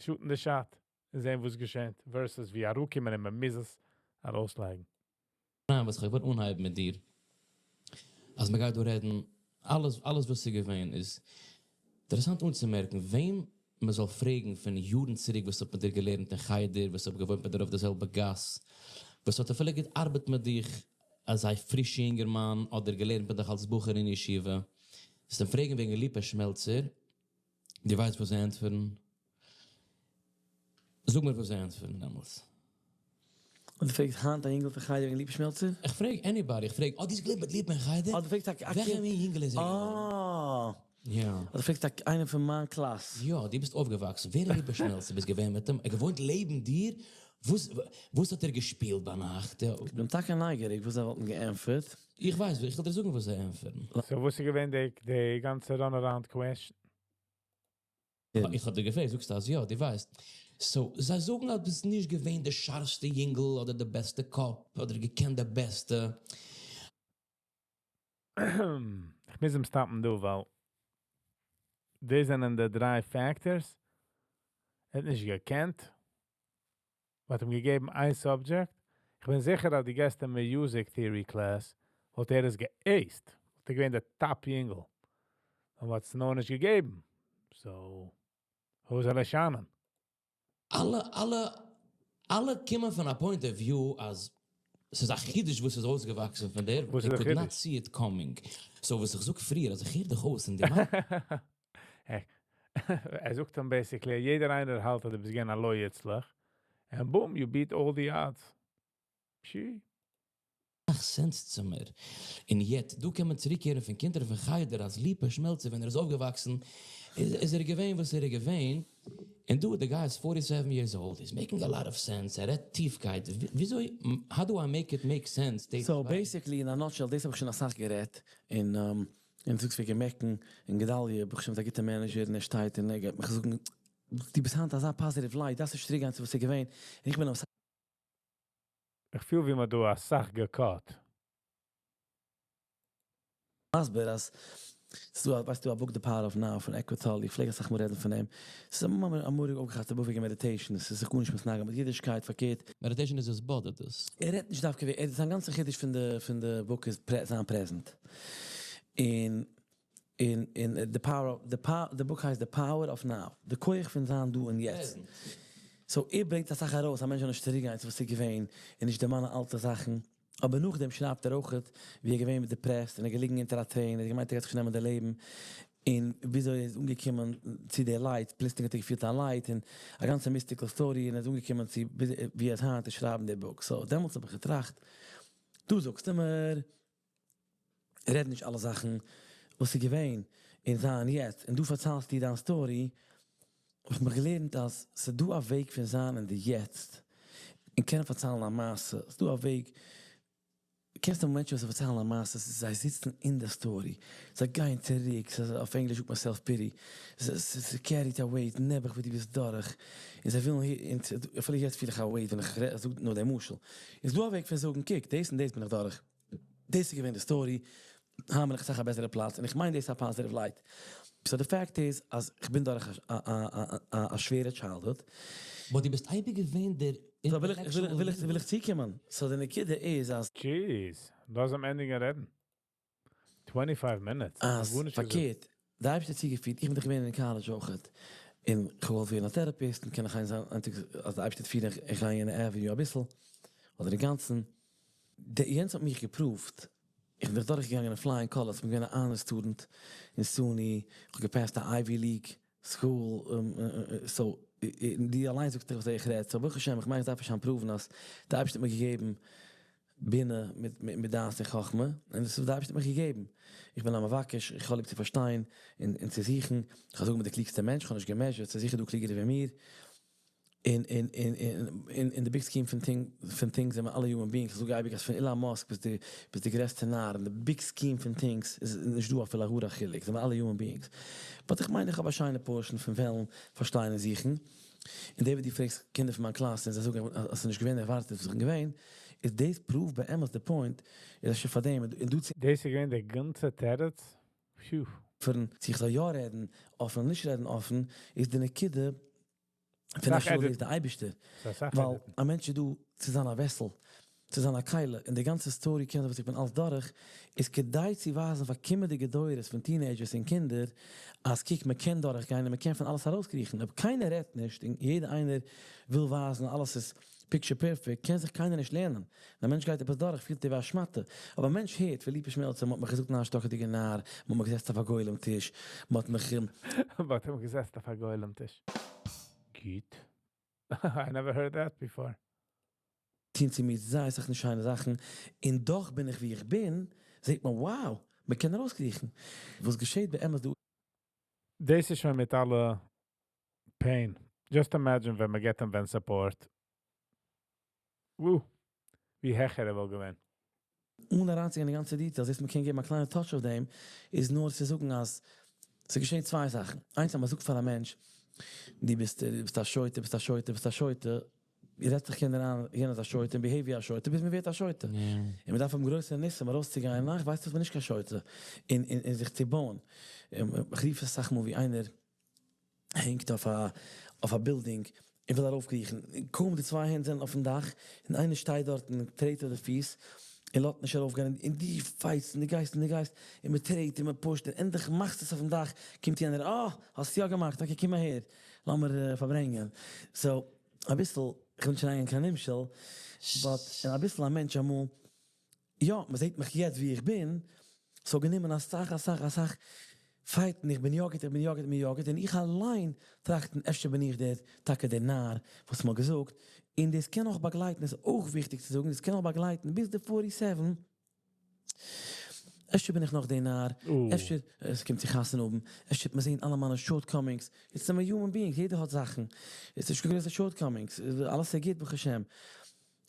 shooting the shot. און זען, וואס געשעט. Versus ווי אראפקומען און מען מוז עס ארויסלייגן. ניין, וואס איך וויל אנהייבן מיט דיר. אז מען גייט דא רעדן, אלעס, אלעס וואס איז געווען איז אינטערעסאנט אנצומערקן, וועם מען זאל פרעגן פון יארן צוריק, וואס האט מיט דיר געלערנט אין חדר, וואס האט געוואוינט מיט דיר אויף די זעלבע גאס, וואס האט אפילו געארבעט מיט דיך אלס א פרישער יונגערמאן אדער געלערנט מיט דיך אלס בחור אין ישיבה. וועסט אים פרעגן וועגן ליפא שמעלצער, דו ווייסט וואס זיי ענטפערן? זאג מיר וואס זיי ענטפערן דעמאלטס. און דו פרעגסט היינט א יונגל פון חדר וועגן ליפא שמעלצער? איך פרעג anybody, איך פרעג, "Oh, דו האסט געלערנט מיט ליפא אין חדר?" אה, דו פרעגסט א וועלכער מין יונגל איז ער געווען? אה. יא. דו פרעגסט איינער פון מיין קלאס. יא, דו ביסט אויפגעוואקסן. ווער איז ליפא שמעלצער? ביסט געווען מיט אים? ער געוואוינט לעבן דיר? וואס וואס האט ער געשפילט ביינאכט? איך בין טאקע נייגעריג, וואס זיי וואלטן געענטפערט. איך ווייס, איך וועל דיר זאגן, וואס זיי ענטפערן. So, וואס איז געווען די, די גאנצע runaround question? איך האב דיר געפרעגט, זאגסטו אז יא, דו ווייסט. So, זיי זאגן, אז ביסט נישט געווען דער שארפסטע יונגל אדער דער בעסטע קאפ אדער געקענט דער בעסטע. איך מוז אים stop ן דא, ווייל דאס זענען די דריי factors. ער האט נישט געקענט. מ'האט אים געגעבן איין subject. איך בין זיכער, אז דו געבסט אים music theory class, וואלט ער עס גע aced. וואלט ער געווען דער top יונגל. און מ'האט עס נאר נישט געגעבן. So, וואו זאל ער שיינען? אלע, אלע, אלע קומען פון א point of view, אז עס איז א חידוש, וואס איז אויסגעוואקסן פון דער. וואס איז They דער could not חידוש? see it coming. So, וואס איך זאג פריער, אז איך הער דיך אויס אין די ער זאגט דאן basically, יעדער איינער האלט, אז דו ביסט געווען א לא יוצלח. And boom, you beat all the odds. פשי. מאכט sense צו מיר. און יעצט, דא קען מען צוריקקערן פון קינדער פון חדר, אז ליפא שמעלצער, ווען ער איז אויפגעוואקסן, איז, איז ער געווען, וואס ער איז געווען. און דו, the guy is 47 years old, he's making a lot of sense, ער רעדט טיפקייט. וויאזוי, how do I make it make sense? So basically, in a nutshell, דאס האב איך שוין א סאך גערעדט. אין, אין זאגסט וועגן מעקן, אין גדליה, האב איך שוין מיט א גוטע manager, און ער שטייט און ער גייט מיך זאגן, דו ביסט היינט אזא positive light, דאס איז צוריקגיין צו וואס איז געווען. און איך בין אויף איך פיל ווי מען דא א סאך גע cut. מסביר אז ס'דא, ווייסטו, א book The Power of Now פון Eckhart Tolle, איך פלעג א סאך מאל רעדן פון אים. ס'איז א מורא'דיג אויפגעכאפטע book וועגן meditation, עס איז זיך גארנישט מתנגד מיט אידישקייט, פארקערט. Meditation איז התבודדות. ער רעדט נישט דווקא ווי, ער זיין גאנצע חידוש פון די book איז זיין present. אין the book הייסט The Power of Now. די כח פון זיין דא און יעצט. So ער ברענגט א סאך ארויס, א מענטש זאל נישט צוריקגיין צו וואס איז געווען, און נישט דערמאנען אלטע זאכן. אבער נאכדעם שרייבט ער אויך, ווי ער געווען מיט depressed, און ער געליגן אונטער א train, ער האט געמיינט, ער גייט זיך נעמען די לעבן. און וויאזוי ער איז אנגעקומען צו דער light, פלוצלינג האט ער געפילט א light, און א גאנצע mystical story, און ער איז אנגעקומען צו, ווי ער איז היינט, צו שרייבן דער book. So, דעמאלטס האב איך געטראכט, דו זאגסט אימער, רעד נישט אלע זאכן, וואס איז געווען, און זיין יעצט, און דו פארציילסט דיר דיין story, האב איך מיך געלערנט, אז ס'איז דא א וועג פון זיין אין די יעצט, און קענען פארציילן א מעשה. ס'איז דא א וועג, קענסט דו מענטשן וואס פארציילן א מעשה, זיי זיצן אין די story. זיי גייען צוריק, ס'איז אויף ענגליש זאגט מען self-pity. ס'איז carried a weight, נעבעך ווי דו ביסט דורך. און זיי ווילן הי, און אפילו יעצט פיל איך א weight, ווען איך זאג נאר דעם משל. איז דא א וועג פון זאגן, קוק, דאס און דאס בין איך דורך. דאס איז געווען די story, האבן מיר א בעסערע פלאץ, און איך מיין, דאס איז א positive light. So the fact is, אז איך בין דורך א שווערע childhood. But דו ביסט אייביג געווען דער So וויל איך צוקומען. So די נקודה איז, אז Jeez, לאז אים ענדיגן רעדן. 25 minutes. אז גארנישט געזאגט. פארקערט, דער אייבערשטער האט צוגעפירט, איך בין דאך געווען אין college אויך. און איך וואלט ווערן א therapist, און קען איך זיין, אז דער אייבערשטער פירט, איך גיי אין avenue א ביסל, אדער די גאנצן. דער יענץ האט מיך געפרואווט. איך בין דורכגעגאנגען אין flying colors, איך בין געווען א honor student אין SUNY, איך האב גע passed א Ivy League. school, so, דו אליין זאגסט דאך וואס איך רעד, so ברוך השם, איך מיין איך דארף נישט היינט prove ן אז די אייבערשטער האט מיר געגעבן בינה מיט דעת און חכמה, און דאס איז וואס די אייבערשטער האט מיך געגעבן. איך בין א מבקש, איך האב ליב צו פארשטיין און צו זוכן, איך האב זאגן בין די קלוגסטע מענטש, איך האב נישט גע measure ט, ס'איז זיכער דא קלוגערע ווי מיר, און און און און אין די big scheme פון פון things זענען מיר אלע human beings, איך זאג אייביג אז פון אילאן מאסק ביז די ביז די גרעסטע נאר אין די big scheme פון things איז נישט דא אפילו א האר א חילוק, זענען מיר אלע human beings. But איך מיין איך האב א שיינע portion פון וועלן פארשטיין און זוכן. און די וואס דו פרעגסט קינדער פון מיין קלאס און זיי זאגן אז ס'איז נישט געווען ערווארטעט וואס איך בין געווען, איז דאס prove באמת די point, איז אפשר פאר דעם און דא צו. דאס איז געווען די גאנצע תירוץ? Phew. פארן צו איך זאל יא רעדן אפן אדער נישט רעדן אפן, איז די נקודה פון אפשר איז דאס די אייבערשטער, ווייל א מענטש איז דא צו זיין א vessel, צו זיין א כלי, און די גאנצע story קען זיין וואס איך בין אלץ דורך, איז כדי צו ווייזן פאר קומענדיגע דורות פון teenagers און קינדער, אז קוק מען קען דורך גיין און מען קען פון אלעס ארויסקריכן, אויב קיינער רעדט נישט און יעדער איינער וויל ווייזן אלעס איז picture perfect, קען זיך קיינער נישט לערנען, ווען א מענטש גייט עפעס דורך פילט ער ווי א שמאטע, אבער א מענטש הערט פון ליפא שמעלצער מען האט מיך געזאגט ניין שטאקעדיגע נאר, מען האט מיך געזעצט אויף א גולם טיש, מען האט מיך. מען האט אים געזעצט אויף א גולם טיש. גוט. I never heard that before. טון צו מיר זייער סאך נישט שיינע זאכן, און דאך בין איך ווי איך בין, זעט מען wow, מען קען ארויסקריכן. וואס געשעט באמת דא? דאס איז שוין מיט אלע pain. Just imagine ווען מען געט אים ווען support. וואו. ווי העכער ער וואלט געווען. אן אריינצוגיין אין די גאנצע details, דאס מען קען געבן א קליינע touch אויף דעם, איז נאר צו זאגן אז ס'געשעט צוויי זאכן. איינס אז מ'זאגט פאר א מענטש, דו ביסט דו ביסט א שוטה, ביסט א שוטה, ביסט א שוטה, רעדט זיך יענער איין יענער איז א שוטה און behave ווי א שוטה ביז מ'ווערט א שוטה. און מ'דארף האבן גרויסע ניסים ארויסצוגיין, ניין כ'ווייס איך בין נישט קיין שוטה, און און זיך צו בויען. איך רוף עס אסאך מאל ווי איינער הענגט אויף א אויף א בילדינג און וויל ארויפקריכן, און קוים די צוויי הענט זענען אויפן דאך, און איינער שטייט דארט און טרעט אויף די פיס, און לאזט נישט ארויפגיין, און דו fight סט און דו גייסט און דו גייסט, און מען טרעט און מען push ט, און ענדליך מאכסטו עס אויפן דאך, קומט יענער, אה! האסט יא געמאכט, okay קום אהער, לאמיר פארברענגען. So, אביסל, כ'וויל נישט אריינגיין קיין נמשל, but אביסל א מענטש אמאל יא, מען זעט מיך יעצט ווי איך בין, ס'האט גענומען אסאך אסאך אסאך fight ן, איך בין יא גוט, איך בין יא גוט, איך בין יא גוט, און איך אליין טראכטן אפשר בין איך דער, טאקע דער נאר וואס מ'האט געזאגט, און דאס קען נאך באגלייטן, איז אויך וויכטיג צו זאגן, דאס קען נאך באגלייטן ביז די forty seven, אפשר בין איך נאך דער נאר, אפשר, עס קומט צו חתונה האבן, אפשר וועט מען זען אלע מיינע shortcomings, יעצט זעמער human beings, יעדער האט זאכן, עס איז נישט קיין גרויסע shortcomings, אלעס איז גוט ברוך השם.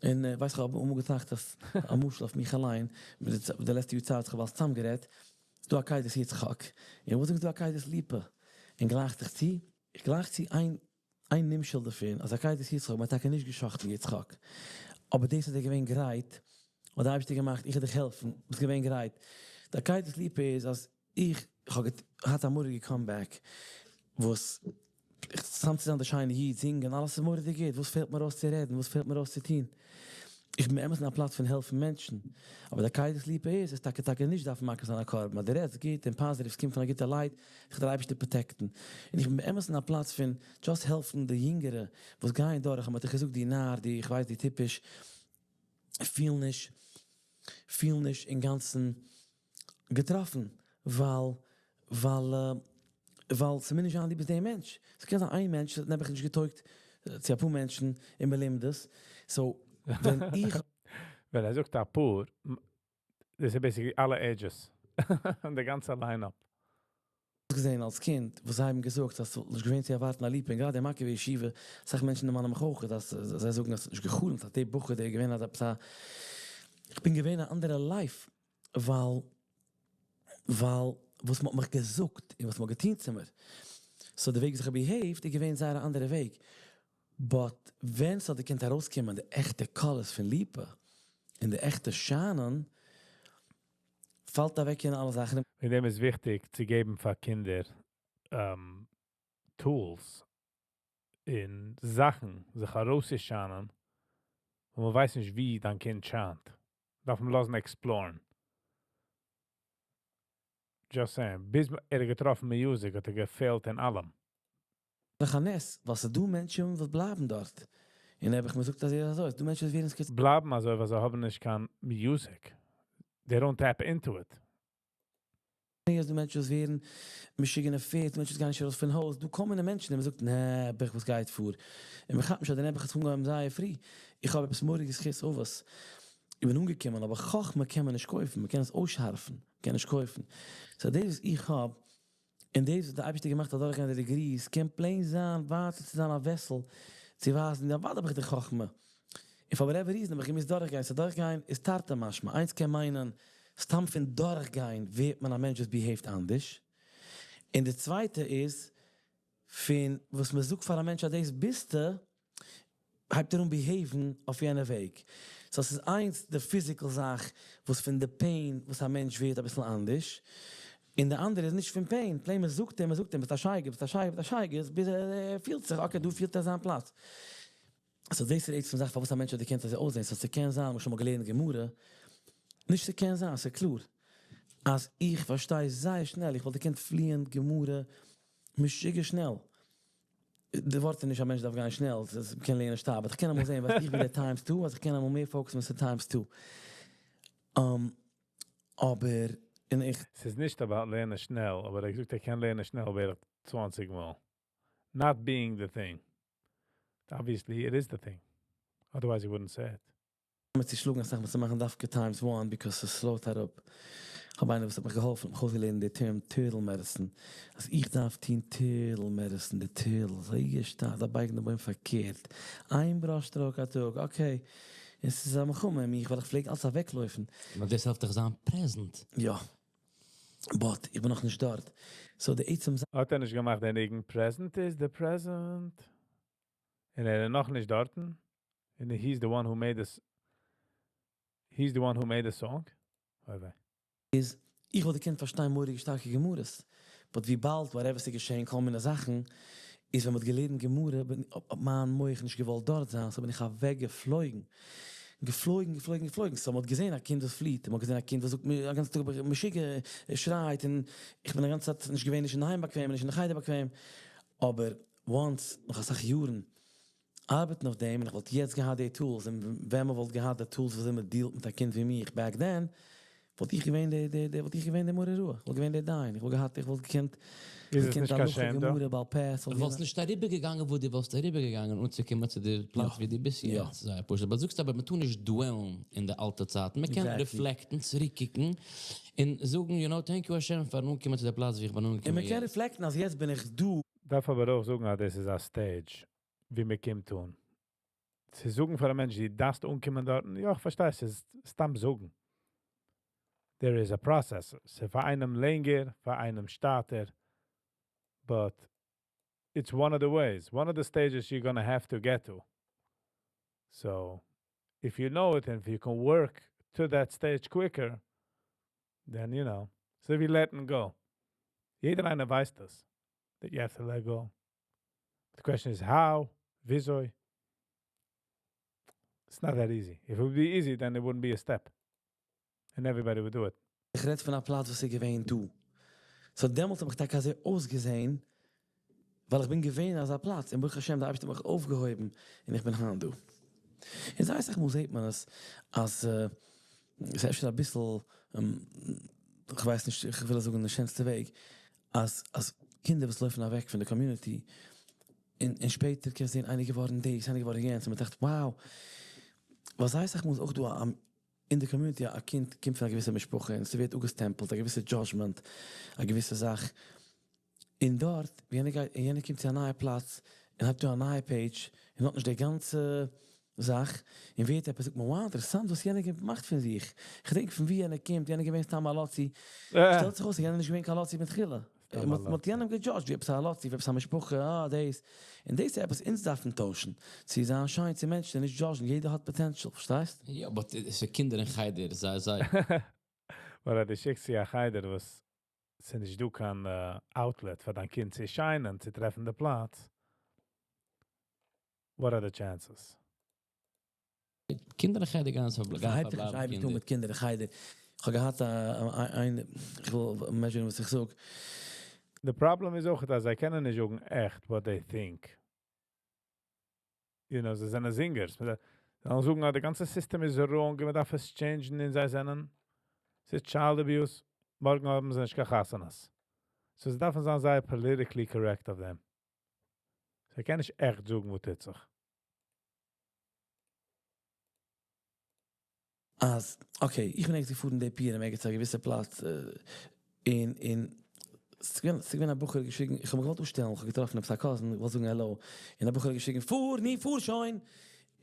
און ווייסט איך האב אמאל געטראכט אז א משל אויף מיך אליין, די לעצטע יאר צייט איך האב אלס צאמגערעדט, ס'דא עקידת יצחק, און וואס זאגסט דא עקידת ליפא? און גלייכט זיך צו? איך גלייך צו איין איין נמשל דערפון, אז עקידת יצחק, מ'האט טאקע נישט גע'שחט'ן יצחק, אבער דאס אז ער איז געווען גרייט, האט די אייבערשטער געמאכט, איך וועל דיך העלפן, ביסט געווען גרייט. די עקידת ליפא איז אז איך האב געהאט א מורא'דיגע comeback, וואס סתם צו זיין די שיינע איד, זינגען, אלעס איז מורא'דיג גוט, וואס פעלט מיר אויס צו רעדן, וואס פעלט מיר אויס צו טון? איך בין באמת אין א פלאץ פון העלפן מענטשן, אבער די עקידת ליפא איז, עס טאקע טאקע נישט דארפן מקריב זיין א קרבן, אז דו רעדסט גוט און positive, עס קומט פון א גוטע light, זיך דער אייבערשטער protect ן. און איך בין באמת אין א פלאץ פון just העלפן די יונגערע וואס גייען דורך, אז מען האט דיך געזאגט דו נאר, דו איך ווייס דו טיפש, פיל נישט, פיל נישט אינגאנצן געטראפן, ווייל ווייל ווייל ס'מוז נישט זיין דו ביסט דער מענטש, ס'קען זיין איין מענטש האט נעבעך נישט געטויגט צו אפאר מענטשן אין מלומדות, so ווען איך. ווען ער זאגט אפאר, דאס איז basically אלע ages, די גאנצע lineup. געזען אלס קינד וואס זיי האבן געזאגט אז ס'וואלט נישט געווען צו ערווארטן א ליפא, און גראדע אין מאקעווע ישיבה, אסאך מענטשן דערמאנען מיך אויך אז זיי זאגן אז ס'האט נישט גע'חלומ'ט אז דער בחור דער איז געווען אז עפעס א, כ'בין געווען א אנדערע life ווייל ווייל וואס מ'האט מיך געזאגט און וואס מ'האט געטון צו מיר, so די וועג ווי איך האב behave ט איז געווען זייער א אנדערע וועג, but ווען ס'האט געקענט ארויסקומען די עכטע colors פון ליפא און די עכטע שיינען, פאלט אוועק יענע אלע זאכן. וועגן דעם איז וויכטיג צו געבן פאר קינדער tools און זאכן זיך ארויסצושיינען, און מען ווייסט נישט ווי דיין קינד שיינט, דארף מען לאזן explore ן. Just saying, ביז ער האט געטראפן music האט ער געפעלט אין אלעם. נאך א נס, ווייל ס'איז דא מענטשן וואס בלייבן דארט, און נעבעך מ'זאגט אז ער איז אזוי, ס'איז דא מענטשן וואס ווערן schiz. בלייבן אזוי ווייל זיי האבן נישט קיין music, they don't tap into it. איז דא מענטשן וואס ווערן משוגענע פערד, מענטשן וואס גייען נישט ארויס פון הויז, דא קומען די מענטשן און מען זאגט נעבעך וואס גייט פאר, און מען כאפט נישט אז די נעבעך האט זיך אנגעהויבן זייער פרי, איך האב עפעס מורא'דיגע זכות אבות, איך בין אנגעקומען, אבער חכמה קען מען נישט קויפן, מען קען עס אויסשארפן, מען קען נישט קויפן, so דאס וואס איך האב, און דאס וואס די אייבערשטער געמאכט אדורכגיין די degrees, קען plain זיין ווייטער צו זיין א vessel, צו ווייזן, אוודאי האב איך די חכמה, און for whatever reason האב איך געמוזט דורכגיין, so דורכגיין איז תרתי משמע, איינס קען מיינען, סתם פון דורכגיין ווערט מען א מענטש וואס behave ט אנדערש, און די צווייטע איז, פון וואס מען זאגט פאר א מענטש אז דאס ביסטו, הייבט ער אן behave ן אויף יענע וועג. so ס'איז איינס די physical זאך וואס פון די pain וואס א מענטש ווערט אביסל אנדערש, און די אנדערע איז נישט פון pain, plain מען זאגט אים, מען זאגט אים ביסט א שייגעץ, ביסט א שייגעץ, ביסט א שייגעץ, ביז ער פילט זיך okay דא פילט ער זיין פלאץ. so דאס איז עצם זאך פארוואס א מענטש האט געקענט אזוי אויסזען, so ס'קען זיין מ'האט שוין אמאל געלערנט גמרא, נישט ס'קען זיין, ס'איז קלאר אז איך פארשטיי זייער שנעל, איך וואלט געקענט פליען גמרא משוגע שנעל, די ווארט איז נישט א מענטש דארף גיין שנעל, ס'איז מ'קען לערנען שטאט, but איך קען אמאל זען ווייסט איך בין דער times two אז איך קען אמאל מער focus ן ווען ס'איז times two, אבער און איך. ס'איז נישט about לערנען שנעל, אבער ער האט געזאגט ער קען לערנען שנעל בערך 20 מאל. Not being the thing. Obviously it is the thing. Otherwise he wouldn't say it. מיט צו שלאגן אסאך מאל צו מאכן דווקא times one because עס slow ט אראפ. כ'האב איינער וואס האט מיך געהאלפן, האט מיך אויסגעלערנט די term turtle medicine, אז איך דארף טון turtle medicine, די turtle, זייער שטארק, דארף בייגן די בוים פארקערט, איין brush stroke א טאג, okay, און ס'איז א מלחמה אין מיך ווייל איך פלעג אלץ אוועקלויפן. נאר דאס העלפט דיך זיין present. יא. But איך בין נאכנישט דארט. So די עצם זאך. האט ער נישט געמאכט די ניגון present is the present? און ער איז נאכנישט דארטן? און he's the one who made this, he's the one who made the song? אוי וויי. איז, איך וואלט געקענט פארשטיין מורא'דיגע שטארקע גמרות, but וויבאלד whatever ס'איז געשען כל מיני זאכן, איז ווען מ'האט געלערנט גמרא בין האט מיין מח נישט געוואלט דארט זיין, so בין איך אוועק געפלויגן. געפלויגן געפלויגן געפלויגן, so מ'האט געזען א קינד וואס פליט, און מ'האט געזען א קינד וואס זאגט מיר א גאנצן טאג בין איך משוגע, ער שרייט, און איך בין א גאנצע צייט נישט געווען נישט אינדערהיים באקוועם און נישט אין די חדר באקוועם, אבער once נאך אסאך יארן ארבעטן אויף דעם, און איך וואלט יעצט געהאט די tools, און ווען מען וואלט געהאט די tools וויאזוי מען deal ט מיט א קינד ווי מיך back then, וואלט איך געווען די די די וואלט איך געווען די מורה הוראה, איך וואלט געווען די דיין, איך וואלט געהאט איך וואלט געקענט איז עס געקענט נישט קיין הלכה shame דא? גמרא בעל פה, ס'וואלט דו וואלסט געווען. נישט אריבערגעגאנגען וואו דו וואלסט אריבערגעגאנגען אנצוקומען צו די פלאץ וואו דו ביסט יעצט, זייער פשוט. אבער זאגסט אבער מען טאר נישט dwell ן אין די אלטע צייטן, מען קען reflect ן, צוריקקוקן, און זאגן you know thank you השם פארן אנקומען צו די פלאץ וואו איך בין און אנגעקומען מען קען יעצט. reflect ן אז יעצט בין איך דא. דארף אבער אויך זאגן אז דאס איז א stage ווי מען קומט אן. צו זאגן פאר א מענטש דו דארפסט אנקומען דארטן, יא איך פארשטיי ס'איז סתם זאגן. There is a process. ס'איז פאר איינעם לענגער, פאר איינעם שטאטער. But it's one of the ways, one of the stages you're gonna have to get to. So if you know it and if you can work to that stage quicker, then you know. So if you letting go. יעדער איינער ווייסט דאס, that you have to let go. The question is how, וויאזוי. It's not that easy. If it would be easy, then it wouldn't be a step. And everybody would do it. איך רעד פון א פלאץ וואס איז געווען דא. So דעמאלטס האב איך טאקע אזוי אויסגעזען, ווייל איך בין געווען אין אזא פלאץ, און ברוך השם דער אייבערשטער האט מיך אויפגעהויבן, און איך בין היינט דא. און זייער אסאך מאל זעט מען עס, אז עס איז אפשר אביסל, איך ווייס נישט, איך וויל עס זאגן אין די שענסטע וועג, אז אז קינדער וואס לויפן אוועק פון די community, און און שפעטער קענסט זען איינער געווארן דאס, איינער געווארן יענץ, און מען טראכט wow, ווייל זייער אסאך מאל איז אויך דא א אין די community א קינד קומט פון א געוויסע משפחה און ס'ווערט אפגעסטעמפלט א געוויסע judgment, א געוויסע זאך, און דארט ווי יענער גייט און יענער קומט צו א נייע פלאץ און הייבט אן א נייע page און האט נישט די גאנצע זאך און ווערט עפעס זאגט מען wow אינטערעסאנט וואס יענער געמאכט פון זיך, כ'דענק פון ווי יענער קומט, יענער געווען סתם א לאצי, שטעלט זיך אויס אז יענער איז נישט געווען קיין לאצי מתחילה, מ'האט יענעם געדזשאדזשט ווי עפעס א לאצי, ווי עפעס א משפחה, אה דאס, און דאס איז עפעס אונז דארפן טוישן, צו זיין שיין צו מענטשן און נישט judge ן, יעדער האט potential, פארשטייסט? יא but ס'איז קינדער אין חדר, זיי זיי. ווייל אז דו שיקסט צו א חדר וואס ס'איז נישט דא קיין outlet פאר דיין קינד צו shine ען, צו טרעפן די פלאץ, what are the chances? קינדער אין חדר גייען פארבלייבן קינדער. הייבט זיך נישט אייביג אן מיט קינדער אין חדר. איך האב געהאט א איין, איך וויל measure ן וואס איך זאג. די פראבלעם איז אויך אז זיי קענען נישט זאגן עכט what they think. You know, זיי זענען זינגערס. זיי זאלן זאגן אז די גאנצע סיסטעם איז wrong און מען דארף עס change ן און זיי זענען, ס'איז child abuse. מארגן האבן זיי נישט קיין חתונות. So זיי דארפן זיין זייער politically correct אויף דעם. זיי קענען נישט עכט זאגן וואס טוט זיך. אז okay, איך בין ערגעץ געפארן די פורים ערגעץ א געוויסע פלאץ, און און ס'געווען ס'געווען א בחור געשריגן, איך האב מיך געוואלט אפשטעלן, איך האב געטראפן עפעס א cousin, געוואלט זאגן העלאו, און א בחור האט געשריגן פאר ני פאר שוין! און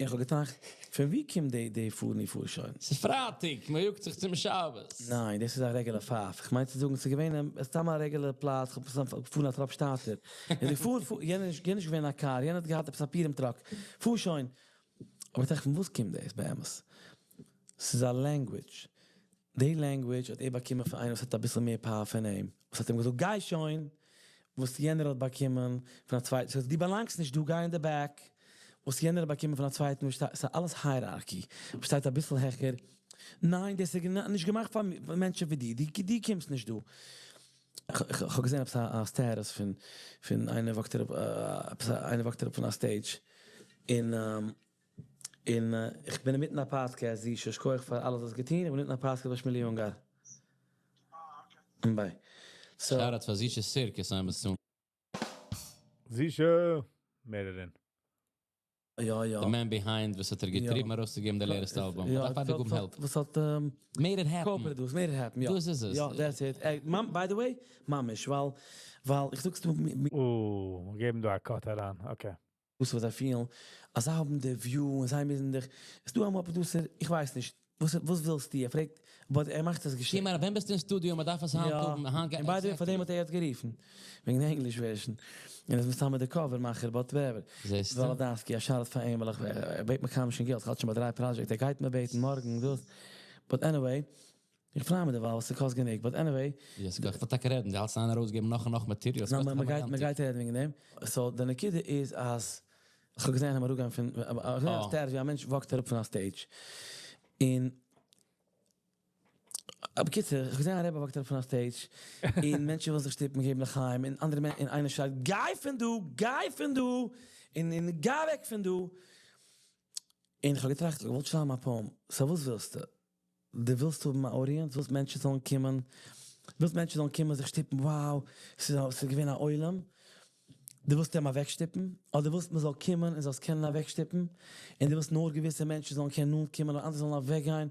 איך האב געטראכט, פון ווי קומט די די פאר ני פאר שוין? ס'איז פרייטאג, מ'יאגט זיך צום שבת. ניין, דאס איז א רעגולער פייף. איך מיין צו זאגן, ס'איז געווען סתם א רעגולער פלאץ, איך האב סתם געפארן א טראפ שטאטער. און איך פאר, פאר, יענער איז נישט געווען אין א קאר, יענער האט געהאט עפעס א פורים truck. פאר שוין. אבער איך טראכט פון וואס קומט דאס באמת? ס'איז א language. די language האט ער באקומען פון איינער וואס האט אביסל מער power פון אים, וואס האט אים געזאגט גיי שוין! וואס יענער האט באקומען פון א צווייטן, סאו דו באלאנגסט נישט דא גיי אין די back, וואס יענער האט באקומען פון א צווייטן וואס שטייט, ס'איז אלעס hierarchy, וואס שטייט אביסל העכער, ניין דאס איז נישט געמאכט פאר מענטשן ווי דיר, דו קומסט נישט דא. כ'האב געזען עפעס א status פון פון איינער walk ט אראפ עפעס איינער walk ט אראפ פון א stage און און איך בין אינמיטן א פאדקעסט זישע שכוח פאר אלעס וואס האסט געטון איך בין אינמיטן א פאדקעסט ביי שמילי אונגאר און bye so. Shout out פאר זישע סירקוס איימער. זישע! מערערין. יא יא. The man behind וואס האט ער געטריבן ארויסצוגעבן די latest album. יא, מ'דארף אייביג האבן help. וואס האט Made it happen. Co-produced, made it happen, יא. דאס איז עס. יא, that's it. By the way, ממש, ווייל, ווייל איך זאג ס'דא אוה, געבן דא א cut אריין, okay. וואס זיי פילן אז זיי האבן די view און זיי מוזן דיך, ס'דא אמאל א producer, איך ווייס נישט, וואס וואס ווילסטו? ער פרעגט, but ער מאכט עס געשען. כמעט, ווען ביסטו אין סטודיו, מען דארף עס היינט האבן, היינט און by the way, פאר דעם האט ער יעצט גערופן, וועגן די English version. און ער איז מסתמא די cover מאכער, but whatever. זעסטו? וואלאדאנסקי, א שאד פאר אים, ווייל איך, ער בעט מיר קיינמאל נישט קיין געלט, איך האלט שוין ביי דריי project, ער גייט מיר בעטן מארגן דאס, but anyway, איך פריי מיר דערווייל, ס'קאסט גענוג, but anyway. יא, ס'קאסט, כ'וואלט טאקע רעדן, דו האלטסט איין ארויסגעבן נאך און נאך material, ס'קאסט ניין, מ'גייט, מ'גייט רעדן וועגן דעם. So די נקודה איז אז, כ'האב געזען איינעם אראפגיין פון, כ'האב געזען א status ווי א מענטש walk ט אראפ פון א stage, און, בקיצור, כ'האב געזען א רבי walk ט אראפ פון א stage, און מענטשן ווילן זיך שטופן, געבן לחיים, און אנדערע מענ, און איינער שרייט גיי פון דא! גיי פון דא! און און גיי אוועק פון דא! און כ'האב געטראכט, כ'האב געוואלט שרייבן א poem, so וואס ווילסטו? דו ווילסט האבן א audience? ווילסט מענטשן זאלן קומען? ווילסט מענטשן זאלן קומען זיך שטופן? Wow, ס'איז ס'איז געווען א עולם. דו ווילסט אים אוועקשטופן? אדער ווילסט מ'זאל קומען און זאלסט קענען אוועקשטופן? און דו ווילסט נאר געוויסע מענטשן זאלן קענען נאנט קומען און אנדערע זאלן אוועקגיין?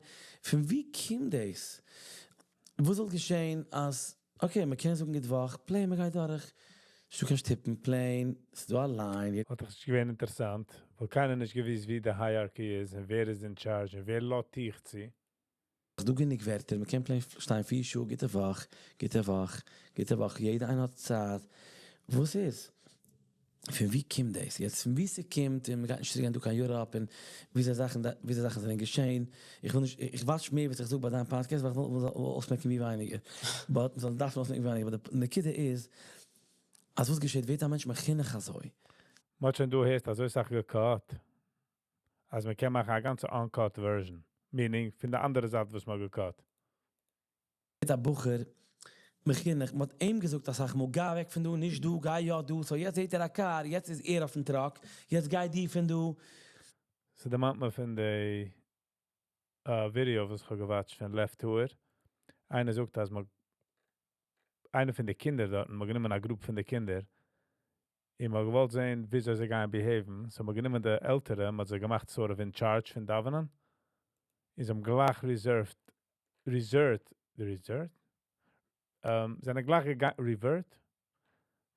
פון וואו קומט דאס? וואס זאל געשען אז okay מ'קען זאגן גוט וואך, plain מ'גייט דורך, נישטא קיין שטופן, plain, ס'איז דא א line. האט דאך נישט געווען אינטערעסאנט, ווייל קיינער נישט געוואוסט ווי די hierarchy איז און ווער איז אין charge און ווער לאזט דיך צו. ס'דא גענוג ווערטער, מ'קען plain שטיין פיר שעה, גוטע וואך, גוטע וואך, גוטע וואך, יעדע איינער האט צייט, וואס איז? פון ווי קומט דאס? יעצט פון ווי ס'קומט, און מ'גייט נישט צוריק גיין דא קיין Europe, און וויאזוי זאכן וויאזוי זאכן זענען געשען, איך וויל נישט, איך watch מער וואס איך זאג ביי דיין פאדקעסט, ווייל איך וויל מ'זאל אויסמעקן ווי ווייניגער, but מ'זאל דארפן אויסמעקן ווי ווייניגער, but די נקודה איז, אז וואס געשעט, ווערט א מענטש מחונך אזוי? מ'האט שוין דא הערשט אזוי סאך גע cut, אז מ'קען מאכן א גאנצע uncut version, meaning פון די אנדערע זייט וואס מ'האט גע cut. א בחור מחונך, מ'האט אים געזאגט אסאך מאל גיי אוועק פון דא, נישט דא, גיי יא דא, so יעצט זעט ער א קאר, יעצט איז ער אויפן truck, יעצט גיי דו פון דא. ס'דערמאנט מיר פון די ווידעא וואס איך האב גע watch ט פון לב טהור. איינער זאגט אז מ'האט איינער פון די קינדער דארטן, מ'האט גענומען א group פון די קינדער, און מ'האט געוואלט זען וויאזוי זיי גייען behave ן, so מ'האט גענומען די עלטערע, מ'האט זיי געמאכט sort of in charge פון דאווענען, און זיי האבן גלייך reserved, resort, resort? זענען גלייך געגאנגען, revert?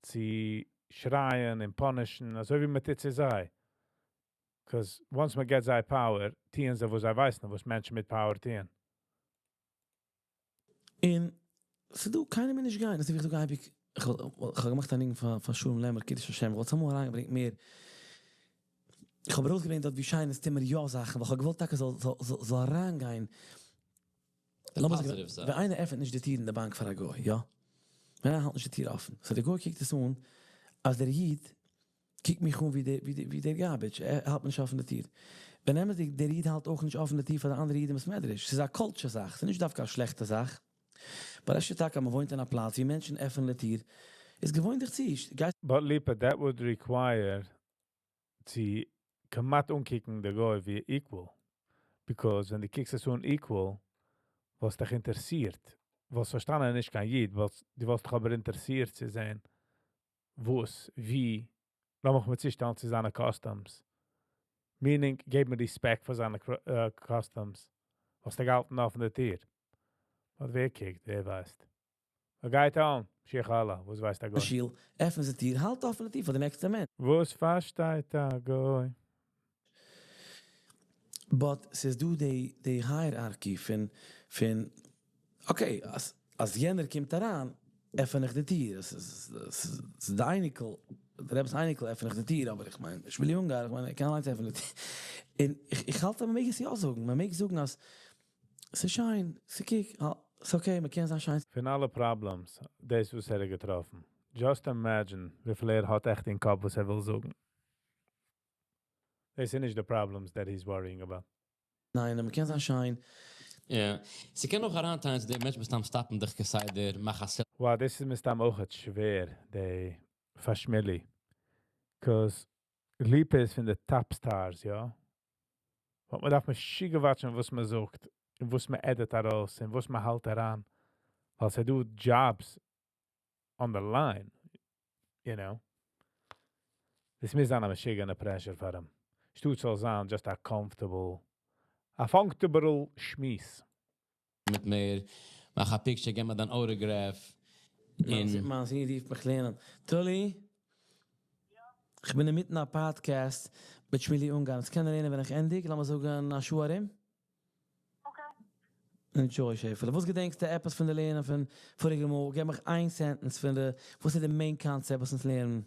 צו שרייען און punish ן, אזוי ווי מ'טוט צו זיי. 'Cause once מ'געט זיי power, טוען זיי וואס זיי ווייסן וואס מענטשן מיט power טוען. און ס'דא קיינער מיר נישט גיין, אזוי ווי איך זאג אייביג, איך האב געמאכט א ניגון פאר שלום לעמער קידוש השם, איך וואלט אמאל אריינגעברענגט מער, איך האב ארויסגעברענגט דארט ווי שיין עס טוט מיר יא זאכן, ווייל איך האב געוואלט טאקע זאל אריינגיין, לאמיר זאגן, ווען איינער עפענט נישט די טיר אין די באנק פאר א גוי, יא? ווען איינער האלט נישט די טיר אפן, so די גוי קוקט עס אן אז דער איד קוקט מיך אן ווי דער garbage, ער האלט מיר נישט אפן די טיר. ווען אמת'דיג, דער איד האלט אויך נישט אפן די טיר פאר די אנדערע איד אין בית מדרש. ס'איז א culture זאך, ס'איז נישט דווקא א שלעכטע זאך. But אפשר טאקע אז מ'וואוינט אין א פלאץ ווי מענטשן עפענען די טיר, איז געוואוין דיך צו, גייסט. But ליפא, that would require צו כמעט אנקוקן די גוי ווי equal. Because ווען דו קוקסט עס אן equal, וואלסט דיך אינטערעסירט. וואלסט פארשטאנען ער איז נישט קיין איד, וואלסט, דו וואלסט דיך אבער אינטערעסירט צו זען, וואס, ווי, לאמיך מיר צושטעלן צו זיינע customs. Meaning, געב מיר respect פאר זיינע customs. וואלסטו געהאלטן אפן די טיר. But ווער קוקט, ווער ווייסט. ער גייט אן, שיחלה, וואס ווייסט א גוי? שול, עפן די טיר, האלט אפן די טיר פאר די נעקסטע מענטש. וואס פארשטייט א גוי? But ס'איז דא די hierarchy פון okay, אז יענער קומט אריין, עפן איך די טיר, עס איז די אייניקל, די רבי'ס אייניקל, עפן איך די טיר, אבער איך מיין, שמילי אונגאר, איך מיין, ער קען אליינס עפענען די טיר. און איך האלט אז מ'מעג עס יא זאגן, מ'מעג זאגן אז ס'איז שיין, ס'קוק, ס'איז okay, מ'קען זיין שיין. פון אלע problems, דאס וואס ער האט געטראפן. Just imagine וויפיל ער האט עכט אין קאפ וואס ער וויל זאגן. דאס איז נישט די problems that he's worrying about. ניין, מ'קען זיין שיין. יא. ס'קען נאך אריינטאנצן, דער מענטש מסתם סטאפן דיך כסדר, מאך א selfie. Wow, דאס איז מסתם אויך שווער, די פאר שמילי. 'Cause ליפא איז פון די top stars, יא? But מ'דארף משוגע watch ן וואס מ'זאגט, און וואס מ' edit ארויס, און וואס מ'האלט אריין. ווייל ס'דא jobs on the line, you know? דאס מוז זיין א משוגענע pressure פאר אים. שטאט זאל זיין just a comfortable, a comfortable שמועס. מיט מיר, מאך א picture, גיב מיר דיין autograph. מיין זון רופט מיך לערנען. טולי? איך בין אינמיטן א podcast מיט שמילי אונגאר. עס קען לערנען ווען איך ענדיג, לאמיר זאגן א שעה ארום. Okay. Enjoy, שעפעלע. וואס געדענקסטו עפעס פון די לערנען פון פאריגע מאל? גיב מיך איין sentence פון די, וואס איז די main concept וואס אונז לערנען?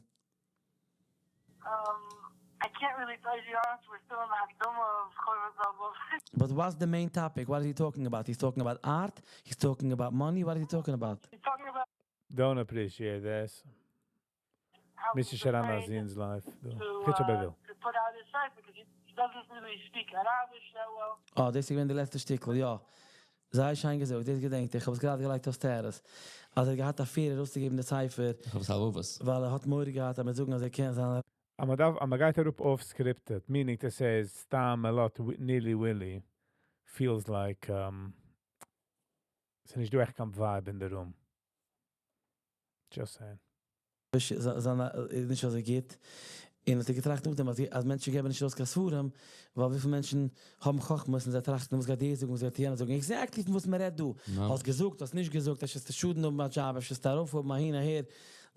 I can't really tell you, to be honest. We're still in the הקדמה of חובת הלבבות. But what's the main topic? What is he talking about? He's talking about art? He's talking about money? What is he talking about? He's talking about Don't appreciate this. how Mr. he's Sharan afraid Azin's life. to, to put out his site because he doesn't really speak Arabic that well. Oh, דאס איז געווען די לעצטע שטיקל, יא. זייער שיין געזאגט, דאס געדענק איך. איך האב עס גראדע געלייגט אויף status. אז ער האט געהאט א fear ארויסצוגעבן די ספר. איך האב עס האלב ווייל ער האט מורא געהאט, אז מ'וועט זאגן, אז ער קען זיין. אז מ'דארף, אז מ'גייט אראפ off scripted, meaning to say סתם a lot nilly willy feels like ס'איז נישט דא עכט קיין vibe in the room. Just saying. איז נישט אזוי גוט. און האט ער געטראכט נאכדעם, אז מענטשן געבן נישט ארויס קיין ספרים, ווייל וויפיל מענטשן האבן חכמות און זיי טראכטן, וואס גייט דער זאגן, וואס גייט יענער זאגן. Exactly פון וואס מ'רעדט דא. No. האסט געזאגט, האסט נישט געזאגט, אפשר איז שאדן האבן א job, אפשר איז דערויף האבן אהין, אהער.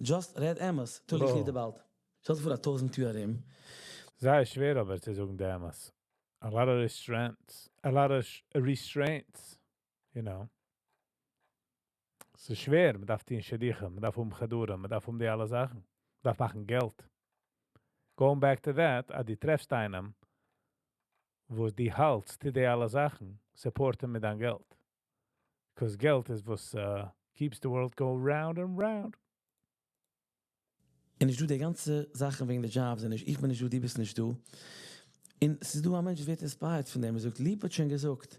Just רעד אמת. טו איך Oh. נישט באלד. שטעל דיר פאר, א 1000 יאר ארום. זייער שווער אבער צו זאגן די אמת. A lot of restraints. A lot of restraints, you know. ס'איז שווער, מ'דארף טון שידוכים, מ'דארף האבן חדרים, מ'דארף האבן די אלע זאכן. מ'דארף מאכן געלט. Going back to that, אז דו טרעפסט איינעם, וואס דו האלטסט צו די אלע זאכן, support אים מיט דיין געלט. 'Cause געלט איז וואס keeps the world go round and round. און נישט דא די גאנצע זאכן וועגן די jobs, און נישט איך בין נישט דא, דו ביסט נישט דא. און ס'איז דא א מענטש וואס ווערט inspired פון דעם, ער זאגט, ליפא האט שוין געזאגט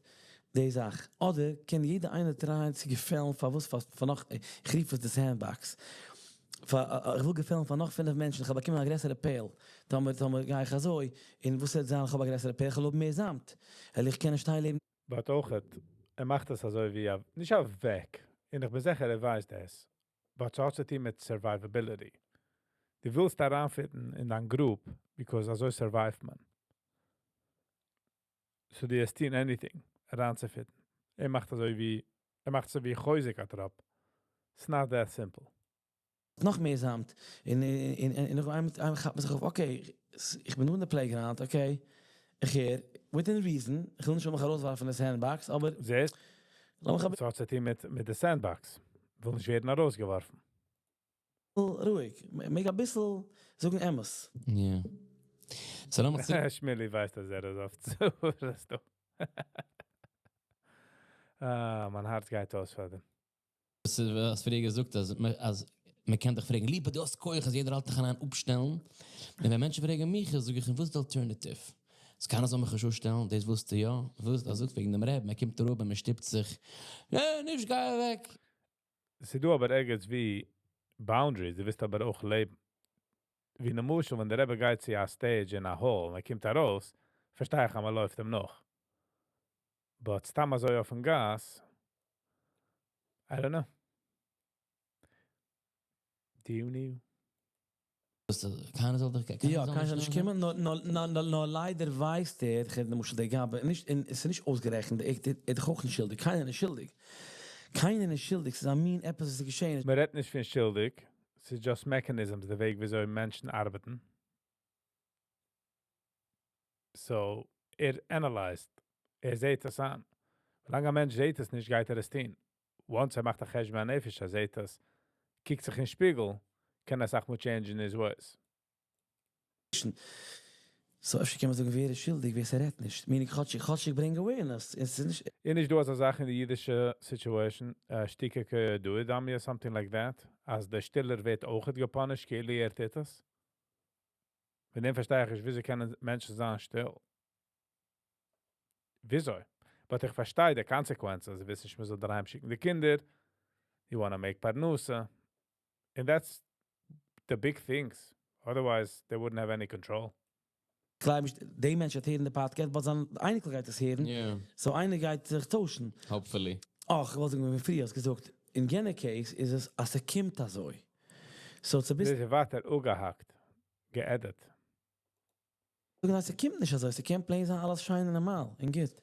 די זאך. אדער קען יעדער איינער try ען צו געפעלן פאר וואס, פאר נאך, איך רוף עס די sandbox. פאר, איך וויל געפעלן פאר נאך 5 מענטשן, איך האב באקומען א גרעסערע פייל. טאמער גיי איך אזוי, און וואס וועט זיין, איך האב א גרעסערע פייל, איך וועל האבן מער זאמד. ווייל איך קען נישט טיילעבן. But אויך, ער מאכט עס אזוי ווי א, נישט אוועק. און איך בין זיכער, ער ווייסט עס. But ס'האט צו טון מיט survivability. דו ווילסט אריינ fit ן אין דיין group, because אזוי survive ט מען. So דו וועסט טון anything, אריינצו fit ן. ער מאכט אזוי ווי, ער מאכט אזוי ווי חוזק א טראפ. It's not that simple. נאך מער זאמד. און נאך איינמאל כאפט מען זיך אויף, okay, איך בין נאר אין די playground, okay, איך הער, within reason, איך וויל נישט מיך ארויסווארפן פון די sandbox, אבער זעסט? לאמיך ס'האט צו טון מיט די sandbox. וויל נישט ווערן ארויסגעווארפן. רואיג, מעג א ביסל זאגן אמת. יא. So לאמיך צוריק שמילי ווייסט, אז ער איז אויף צו. דאס דא. אה, מיין הארץ גייט אויס פאר דעם. וואס פריער געזאגט, אז מ'קען דיך פרעגן, ליפא, דו האסט כח, אז יעדער האלט דיך אין אפשטעלן. און ווען מענטשן פרעגן מיך, זאג איך, וואס איז די alternative? עס קיינער זאל מיך נישט אפשטעלן, דאס ווילסטו יא? וואס? אז זאגט וועגן דעם רבי, מען קומט אראפ און מען שטופט זיך. יא, נישט, גיי אוועק. ס'איז דא אבער ערגעץ ווי boundaries, דו ווילסט אבער אויך לעבן. ווי למשל, ווען דער רבי גייט צו א stage אין א hall און ער קומט ארויס, פארשטיי איך, אז מען לויפט אים נאך. But סתם אזוי אויפן גאס, I don't know. Do you know? קיינער זאל דיך יא, קיינער זאל נישט קומען, נאר ליידער ווייסט ער, איך רעד למשל דער גבאי, נישט, און עס איז נישט אויסגערעכנט, ער איז דאך אויך נישט שולדיג, קיינער איז נישט שולדיג, קיינער איז נישט שולדיג, ס'איז א מין עפעס וואס איז געשען. מען רעדט נישט פון שולדיג, ס'איז just mechanisms, די וועג וויאזוי מענטשן ארבעטן. So, ער analyzed, ער זעט עס אן. ווילאנג א מענטש זעט עס נישט, גייט ער עס טון. Once ער מאכט א חשבון הנפש, ער זעט עס, קוקט זיך אין שפיגל, קען ער אסאך מאל change in his ways. So אפשר קען מען זאגן ווער איז שולדיג, ווער ס'רעדט נישט. מיין איך כאטש, כאטש איך ברענג awareness. עס איז נישט. איז נישט דא אזא זאך אין די אידישע situation, שתיקה כהודאה דמיא, something like that, אז דער שטילער ווערט אויך גע punished, כאילו ער טוט עס. מיט דעם פארשטיי איך נישט, וויאזוי קענען מענטשן זיין שטיל? וויאזוי? But איך פארשטיי די consequences, זיי וויסן נישט, מען זאל דערהיים שיקן די קינדער, you wanna make פרנסה, and that's the big things. Otherwise, they wouldn't have any control. גלייב נישט, דער מענטש וועט הערן די podcast, but זיין אייניקל גייט עס הערן. So איינער גייט זיך טוישן. Hopefully. אך, איך וואלט זאגן, ווי פריער האסט געזאגט, אין יענע case איז עס, אז ס'קומט אזוי. So, צו ביסט דאס איז ווייטער אפגעהאקט, גע edit. זאגן אז ס'קומט נישט אזוי, ס'קען plain זיין אלעס שיין און נארמאל און גוט.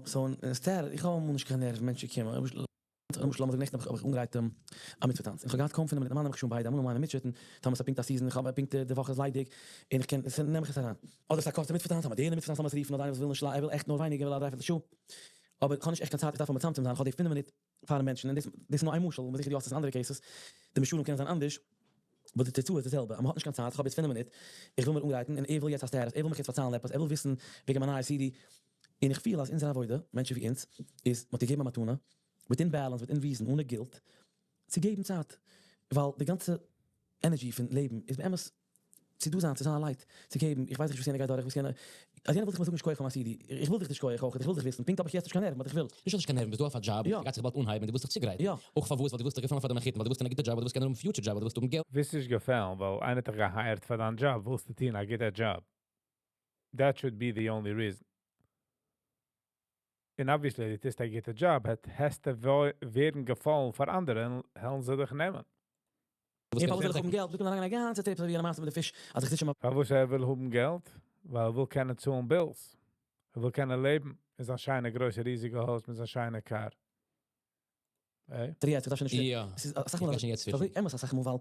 So, instead, איך האב אמאל נישט קיין נערוון, מענטשן קומען, למשל, לאמיר זאגן נעכטן האב איך אנגעגרייט א מצוה טאנץ. איך האב געהאט קוים פינף מינוט, נארמאל נעם איך שוין ביידע, אמאל מיינע מיטשעטן, טאמער ס'איז פונקט א season, איך האב פונקט די וואך איז ליידיג, און איך קען, עס נעם איך עס אריין. אדער ס'איז א קורצע מצוה טאנץ, א מאדערנע מצוה טאנץ, לאמיר עס רופן, אדער איינער וואס וויל נישט, ער וויל עכט נאר ווייניגער, ער וויל א דרייפערטל שעה. אבער איך האב נישט עכט קיין צייט, איך דארף מצמצם זיין, איך האב די פינף מינוט פאר מענטשן, און דאס איז נאר איין משל, און זיכער דו האסט עס אין אנדערע cases, די משלים קענען זיין אנדערש, but די תוצאה איז די זעלבע, אז מ'האט נישט קיין צייט, איך האב יעצט פינף מינוט, איך וויל מיר אנגרייטן, און ער וויל יעצט א status, ער וויל מיך יעצט פארציילן עפעס, ער וויל וויסן וועגן מיין נייע CD, און איך פיל אז אונזער עבודה, מענטשן ווי אונז, איז, מ'האט געגעבן א מתנה, within balance, within reason, אן guilt, צו געבן צייט, ווייל די גאנצע energy פון לעבן איז באמת צו דא זיין, צו זיין א light, צו געבן, איך ווייס נישט וואס יענער גייט דורך, וואס יענער, אז יענער וויל זיך מיר זאגן שכוח פאר מיין CD, איך וויל דיך נישט שכוח אויך, איך וויל דיך וויסן, פונקט האב איך יעצט נישט קיין נערוון, but איך וויל. נישט נישט קיין נערוון, ביסט דא אויף א דזשאב, יא. גייט זיך באלד אנהייבן, דו ווילסט דיך צוגרייטן. יא. אויך פארוואס, ווייל דו ווילסט דיך געפעלן פאר די מחותן, ווייל דו ווילסט א גוטע דזשאב, ווייל דו ווילסט קענען האבן future job, ווייל דו ווילסט האבן געלט. ווילסט נישט געפעלן, ווייל איינער האט דיך גע hired פאר דיין דזשאב, ווילסטו טון א גוטע דזשאב. That should be the only reason. און obviously, דו טוסט א גוטע דזשאב, האסטו ווערן געפאלן פאר אנדערע, און וועלן זיי דיך נעמען. איך וויל האבן געלט, דו קענסט אריינגיין א גאנצע trip, אזוי ווי א מעשה מיט די פיש, אז איך זיץ שוין פארוואס ער וויל האבן געלט? ווייל ער וויל קענען צאלן bills. ער וויל קענען לעבן. אין א שיינע, גרויסע, ריזיגע הויז מיט א שיינע car. Hey? דריי, איך דארף שוין נישט. יא. עס איז אסאך מאל איך גיי שוין יעצט אזוי switchen. אמת אסאך מאל,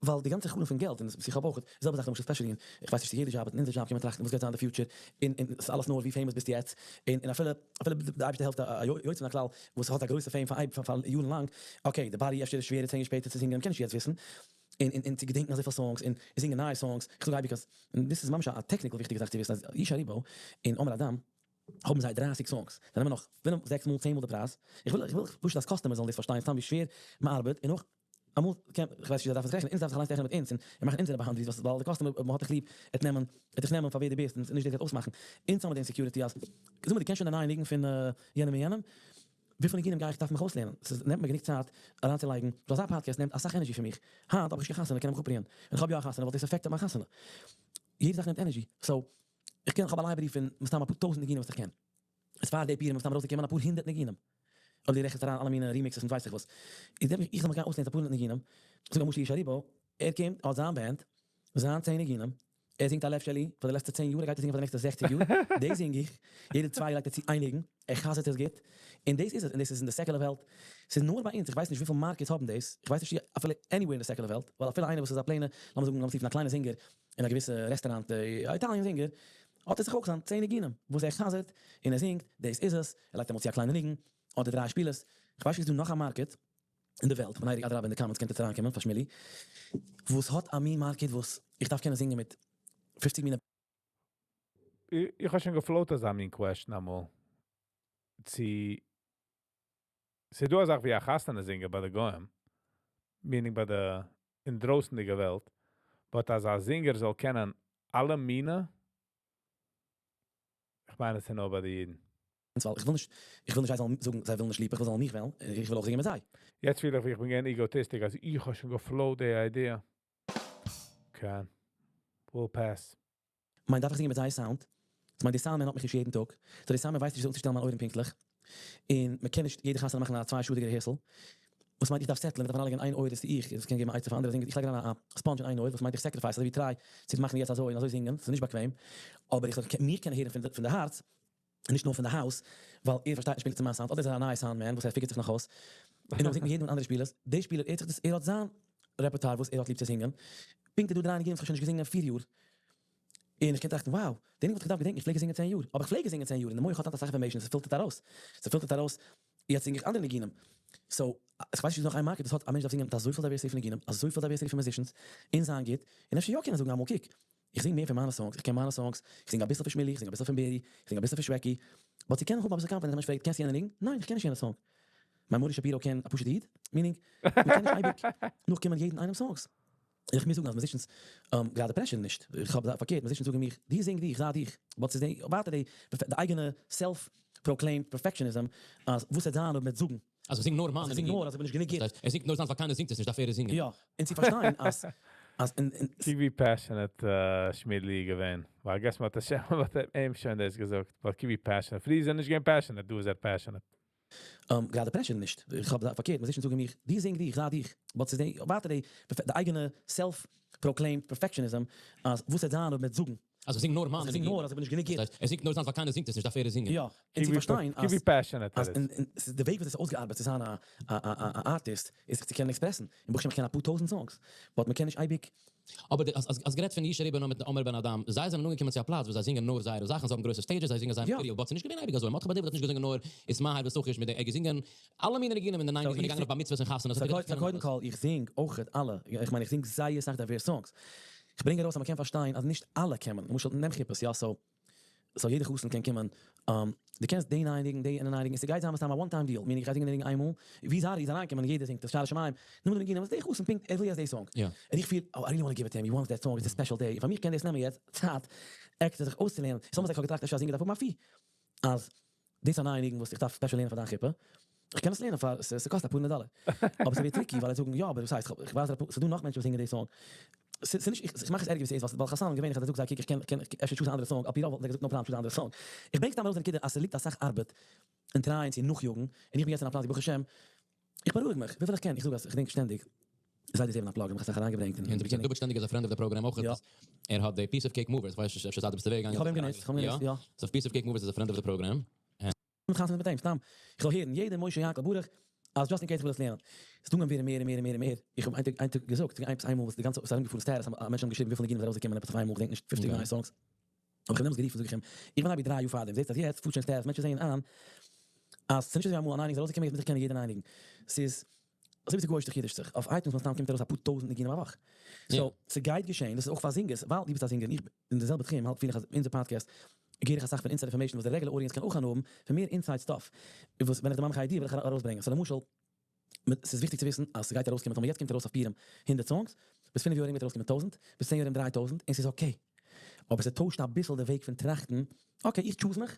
ווייל די גאנצע חלום פון געלט, און איך האב אויך, די זעלבע זאך למשל especially אין, איך ווייס נישט צו יעדער דזשאב, אין אונזער דזשאב קען מען טראכטן וואס גייט זיין אין די future, און עס איז אלעס נאר ווי famous ביסטו יעצט, און אפילו די אייבערשטער העלפט א יוצא מן הכלל, וואס האט א גרויסע fame פאר יארן לאנג, okay, די body אפשר איז שווערער 10 יאר שפעטער צו זינגען, קען איך יעצט וויסן, און צו געדענקען אזויפיל songs, און זינגען נייע songs, איך זאג אייביג אז, און דאס איז ממש א technical וויכטיגע זאך צו וויסן, אז ישי ריבו און עומר אדם האבן זיי 30 songs. זיי נעמען נאך 5, 6 מאל, 10 מאל די פרייז. איך וויל פשוט אז customers זאלן דאס פארשטיין, סתם ווי שווער מען ארבעט, און נאך אמאל, קען, איך ווייס נישט, דארף עס רעכענען, אונז דארף זיך אליינס רעכענען מיט אונז, און מיר מאכן אונזערע boundaries, וואס, ווייל די customer, מען האט דיך ליב, עט נעמען, עט דיך נעמען פאר ווער דו ביסט, און נישט דאס וועט אויסמאכן. אונז האבן די insecurity אז, זאג מיר, דו קענסט שוין די נייע ניגון פון יענעם און יענעם? וויפיל ניגונים גיי איך דארף מיך אויסלערנען? עס נעמט מיר גענוג צייט אריינצולייגן. ווייל אזא podcast נעמט אסאך energy פון מיך. היינט האב איך נישט קיין חתונה, קען איך מיך אפרוען. ווען איך האב יא א חתונה, וואלט דאס affected מיין חתונה. יעדע זאך נעמט energy. So, איך קען, איך האב א library פון מסתם אפאר טויזנט ניגונים וואס איך קען. עס פאר די פורים מסתם ארויסגעקומען אפאר הונדערט ניגונים. אויב דו רעכנסט אריין אלע מיני remixes און ווייס איך וואס. איך זאל מיך גיין אויסלערנען אפאר הונדערט ניגונים. זאג למשל ישי ריבו, ער קומט, האט זיין band, זיין 10 ניגונים, ער זינגט הלב שלי פאר די לעצטע 10 יאר, ער גייט עס זינגען פאר די נעקסטע 60 יאר. דאס זינג איך, יעדע צוויי יאר לייגט ער צו איין ניגון, ער חזר'ט עס גוט. און דאס איז עס, און דאס איז אין די secular וועלט. ס'איז נאר ביי אונז, איך ווייס נישט וויפיל markets האבן דאס, איך ווייס נישט אפילו anywhere אין די secular וועלט, ווייל אפילו איינער וואס איז א plain, לאמיר זאגן, לאמיר רופן א קליינע זינגער, אין א געוויסע רעסטוראנט, א Italian זינגער, האט ער זיך אויך זיין 10 ניגונים, וואס ער חזר'ט, און ער זינגט, דאס איז עס, ער לייגט אמאל צו א קליינע ניגון, אדער דריי שפילערס. איך ווייס נישט, איז דא נאך א market אין די וועלט, איך בין נייגעריג, אדרבה אין די comments קענט איר אריינקומען פאר שמילי, וואס האט א מין market וואס איך דארף קענען זינגען מיט 50 מיני. איך האב שוין גע float אזא מין question אמאל. צו ס'איז דא א זאך ווי א חתונה זינגער ביי די גוים, meaning ביי די אין דרויסנדיגע וועלט, but אז א זינגער זאל קענען אלע מיני, איך מיין, עס איז נאר ביי די אידן. ווייל איך וויל נישט זיי זאלן זאגן, זיי ווילן נישט ליב, איך וויל זאלן מיך וועלן, איך וויל אויך זינגען מיט זיי. יעצט פיל איך ווי איך בין געווען egotistic, אז איך האב שוין גע float די idea. Okay. We'll pass. מיין דארף איך זינגען מיט זייער sound. איך מיין, די sound man האט מיך נישט יעדן טאג. So די sound man ווייסט נישט ווי אנצושטעלן מיין אויערן פונקטליך. און מען קען נישט יעדע חתונה מאכן א צוויי שעה'דיגע rehearsal, וואס מיינט איך דארף settle ן, איך דארף אריינלייגן איין אויער דאס איך, איך קען געבן א עצה פאר אנדערע זינגערס, איך לייג אריין א sponge אין איין אויער, וואס מיינט איך sacrifice, אזוי ווי try צו מאכן יעצט אזוי און אזוי זינגען, ס'איז נישט באקוועם, אבער איך זאל מיר קענען הערן פון די הארץ, און נישט נאר פון די house, ווייל ער פארשטייט נישט פונקטליך צו מיין sound, אדער איז ער א נייע sound man וואס ער figure ט זיך נאך אויס, און אויב זינגט מען יעדן מיט אנדערע שפילערס, דער שפילער ער האט זיך דאס, ער האט זיין repertoire וואס ער האט ליב צו זינגען, פונקט איז דא דריי ניגונים וואס איך האב שוין נישט געזינגען פיר יאר, און איך קען טראכטן, wow, די ניגון וואלט איך געדארפט געדענקען, איך פלעג עס זינגען צען יאר, אבער איך פלעג עס זינגען צען יאר, און די מח האט היינט אסאך information, ס' filter ט ארויס, ס' filter ט ארויס, יעצט זינג איך אנדערע ניגונים, so, איך ווייס נישט איז נאך איין market וואס האט א מענטש דארף זינגען מיט אזויפיל diversity פון ניגונים, אזויפיל diversity פון musicians, און זיין גוט, און אפשר יא קענען זאגן אמאל קוק, איך זינג מער פון מיינע songs, איך קען מיינע songs, איך זינג אביסל פון שמילי, איך זינג אביסל פון בערי, איך זינג אביסל פון שוועקי, but צו קענען האבן אביסל confidence אז א מענטש פרעגט קענסט יענע ניגון? ניין איך קען נישט יענע song. מיין מורי שפירא קען א פשוטע איד? meaning, מען קען נישט אייביג נאכקומען יעדן איינעם songs. איך מוז זאגן אז musicians גראדע pressure ן נישט, איך האב פארקערט, musicians זאגן מיך, דו זינג דו, איך זיי דיך, but ס'איז די ווייטער די אייגענע self proclaimed perfectionism אז וואס וועט זיין אויב מ'וועט זאגן. אז איך זינג נאר מיינע אז איך זינג נאר אז איך בין נישט גענוג גוט. דאס הייסט, ער זינגט נאר זיינס ווייל קיינער זינגט עס נישט דארף ער עס זינגען. יא, און צו פארשטיין אז אז און און. קוק ווי passionate שמילי איז געווען, ווייל guess מ'האט עס מ'האט אים שוין דאס געזאגט, ווייל קוק ווי passionate, פריער איז ער נישט געווען passionate, דא איז ער passionate. גראדע pressure ן נישט, איך האב פארקערט, musicians זאגן מיך, דו זינג דו, איך זיי דיך, but ס'איז די ווייטער די די אייגענע self proclaimed perfectionism אז וואס וועט זיין אויב מ'וועט זאגן. אז איך זינג נאר מיינע אז איך זינג נאר אז איך בין נישט גענוג גוט. דאס הייסט, ער זינגט נאר זיינס ווייל קיינער זינגט עס נישט דארף ער עס זינגען. יא, און צו פארשטיין אז. ווי passionate ער איז. און ס'איז די וועג וואס עס איז אויסגעארבעט צו זיין א א ארטיסט איז זיך צו קענען express ן, און ברוך השם איך קען אפאר טויזענט songs, but מ'קען נישט אייביג. אבער די האסט האסט גערעדט פון ישי ריבו מיט עומר בן אדם, זיי זענען אנגעקומען צו א פלאץ וואס זיי זינגען נאר זייערע זאכן, זיי האבן גרויסע stages, זיי זינגען זייער material, but ס'איז נישט געווען אייביג אזוי, מרדכי בן דוד האט נישט געזונגען נאר איז מהר וסוכש מיט די, ער האט געזונגען אלע מיני ניגונים אין די nineties ווען ער געגאנגען אויף בר מצוות און חתונות האט ער געדארפט קענען קודם כל איך זינג אויכעט אלע, איך מיין איך זינג זייער סאך diverse songs, איך ברענג ארויס אז מ'קען פארשטיין אז נישט אלע קען מען, למשל נעם חופות יא so so יעדע חתן קען קומען, דו קענסט די נייע ניגון די נייע ניגון, ס'גייט זיין מסתם א one time deal, meaning איך גיי זינגען די ניגון איינמאל, ווי זארי איז אריינקומען און יעדער זינגט עס, שערי שמים, נאר די ניגונים וואס די חתן פונקט ער וויל יעצט די song, און איך פיל oh I really wanna give it to him, he wants that song, it's a special day, און פאר מיך קען דאס נעמען יעצט צייט עקסטער זיך אויסצולערנען, ס'איז almost like כ'האב געטראכט אפשר א זינגער דארף האבן א fee, אז דאס איז א נייע ניגון וואס איך דארף special לערנען פאר דיין חופה, איך קען עס לערנען פאר, ס'קאסט אפאר הונדערט דאלער. אבער ס'ווערט tricky ווייל ער וועט זאגן יא אבער וואס הייסט, איך ווייס ס'דא נאך מענטשן וואס זינגען די song. ס'איז נישט, איך מאך עס ערגער ווי ס'איז, ווייל חתנים געווענליך אז דו זאגסט זיי קוק איך קען, קען אפשר choose ן א אנדערע song, על פי רוב וואלטן זיי געזאגט no problem choose א אנדערע song. איך ברענג סתם ארויס די נקודה אז ס'ליגט אסאך ארבעט אין try ען צו נאכיאגן, און איך בין יעצט אין א פלאץ ווי ברוך השם, איך בארואיג מיך וויפיל איך קען, איך זאג אז איך געדענק שטענדיג זייט די זעבן א plug, האב איך אסאך אריינגעברענגט אין beginning. דו ביסט שטענדיג איז א friend of the program אויך, ער האט די Piece of Cake Movers, כ'ווייס נישט אפשר זייט דו ביסט אוועק געגאנגען. איך האב אים גענוצט, איך האב אים גענוצט, יא. so Piece of Cake Movers איז א friend of the program. מיט חתונה מיט אים, סתם איך זאל הערן יעדער משה יענקל ברוך אז just in case איך וויל עס לערנען. עס טוט מיר ווערן מער און מער און מער און מער, איך האב איין טאג געזאגט, ס'איז געווען איינמאל וואס די גאנצע ס'איז ארומגעפארן status אז מענטשן האבן געשריבן וויפיל ניגונים איז ארויסגעקומען עפעס אויף איינמאל, כ'דענק נישט, פופציג נייע songs. האב איך אים דעמאלטס גערופן זאג איך אים, איך בין אבי דריי יאר פארדעם, זעסט אז יעצט פארט שוין status, מענטשן זעען איין אז ס'איז נישט אזוי ווי אמאל א ניי ניגון איז ארויסגעקומען יעצט מוז איך קענען יעדע ניי ניגון, ס'איז אזוי ווי ס'גוי'אישט זיך אידישט זיך, אויף iTunes מסתם קומט ארויס אפאר טויזנט ניגונים א וואך, so ס'גייט געשען, דאס איז אויך פאר זינגערס, ווייל דו ביסט א זינגער און איך בין אין די זעלבע תחום, האלט פיל איך אז אונזער פאדקעסט געב איך אסאך פון inside information וואס די regular audience קען אויך הנאה האבן פון מער inside stuff, וואס ווען איך דערמאן מיך א idea וועל איך ארויסברענגען, so למשל. ס'איז וויכטיג צו וויסן אז ס'גייט ארויסקומען, טאמער יעצט קומט ארויס אויף פורים הונדערט songs, ביז פינף יאר ארום גייט ארויסקומען טויזנט, ביז צען יאר ארום דריי טויזנט, און ס'איז okay. אבער ס'טוישט אביסל די וועג פון טראכטן, okay איך choose מיך,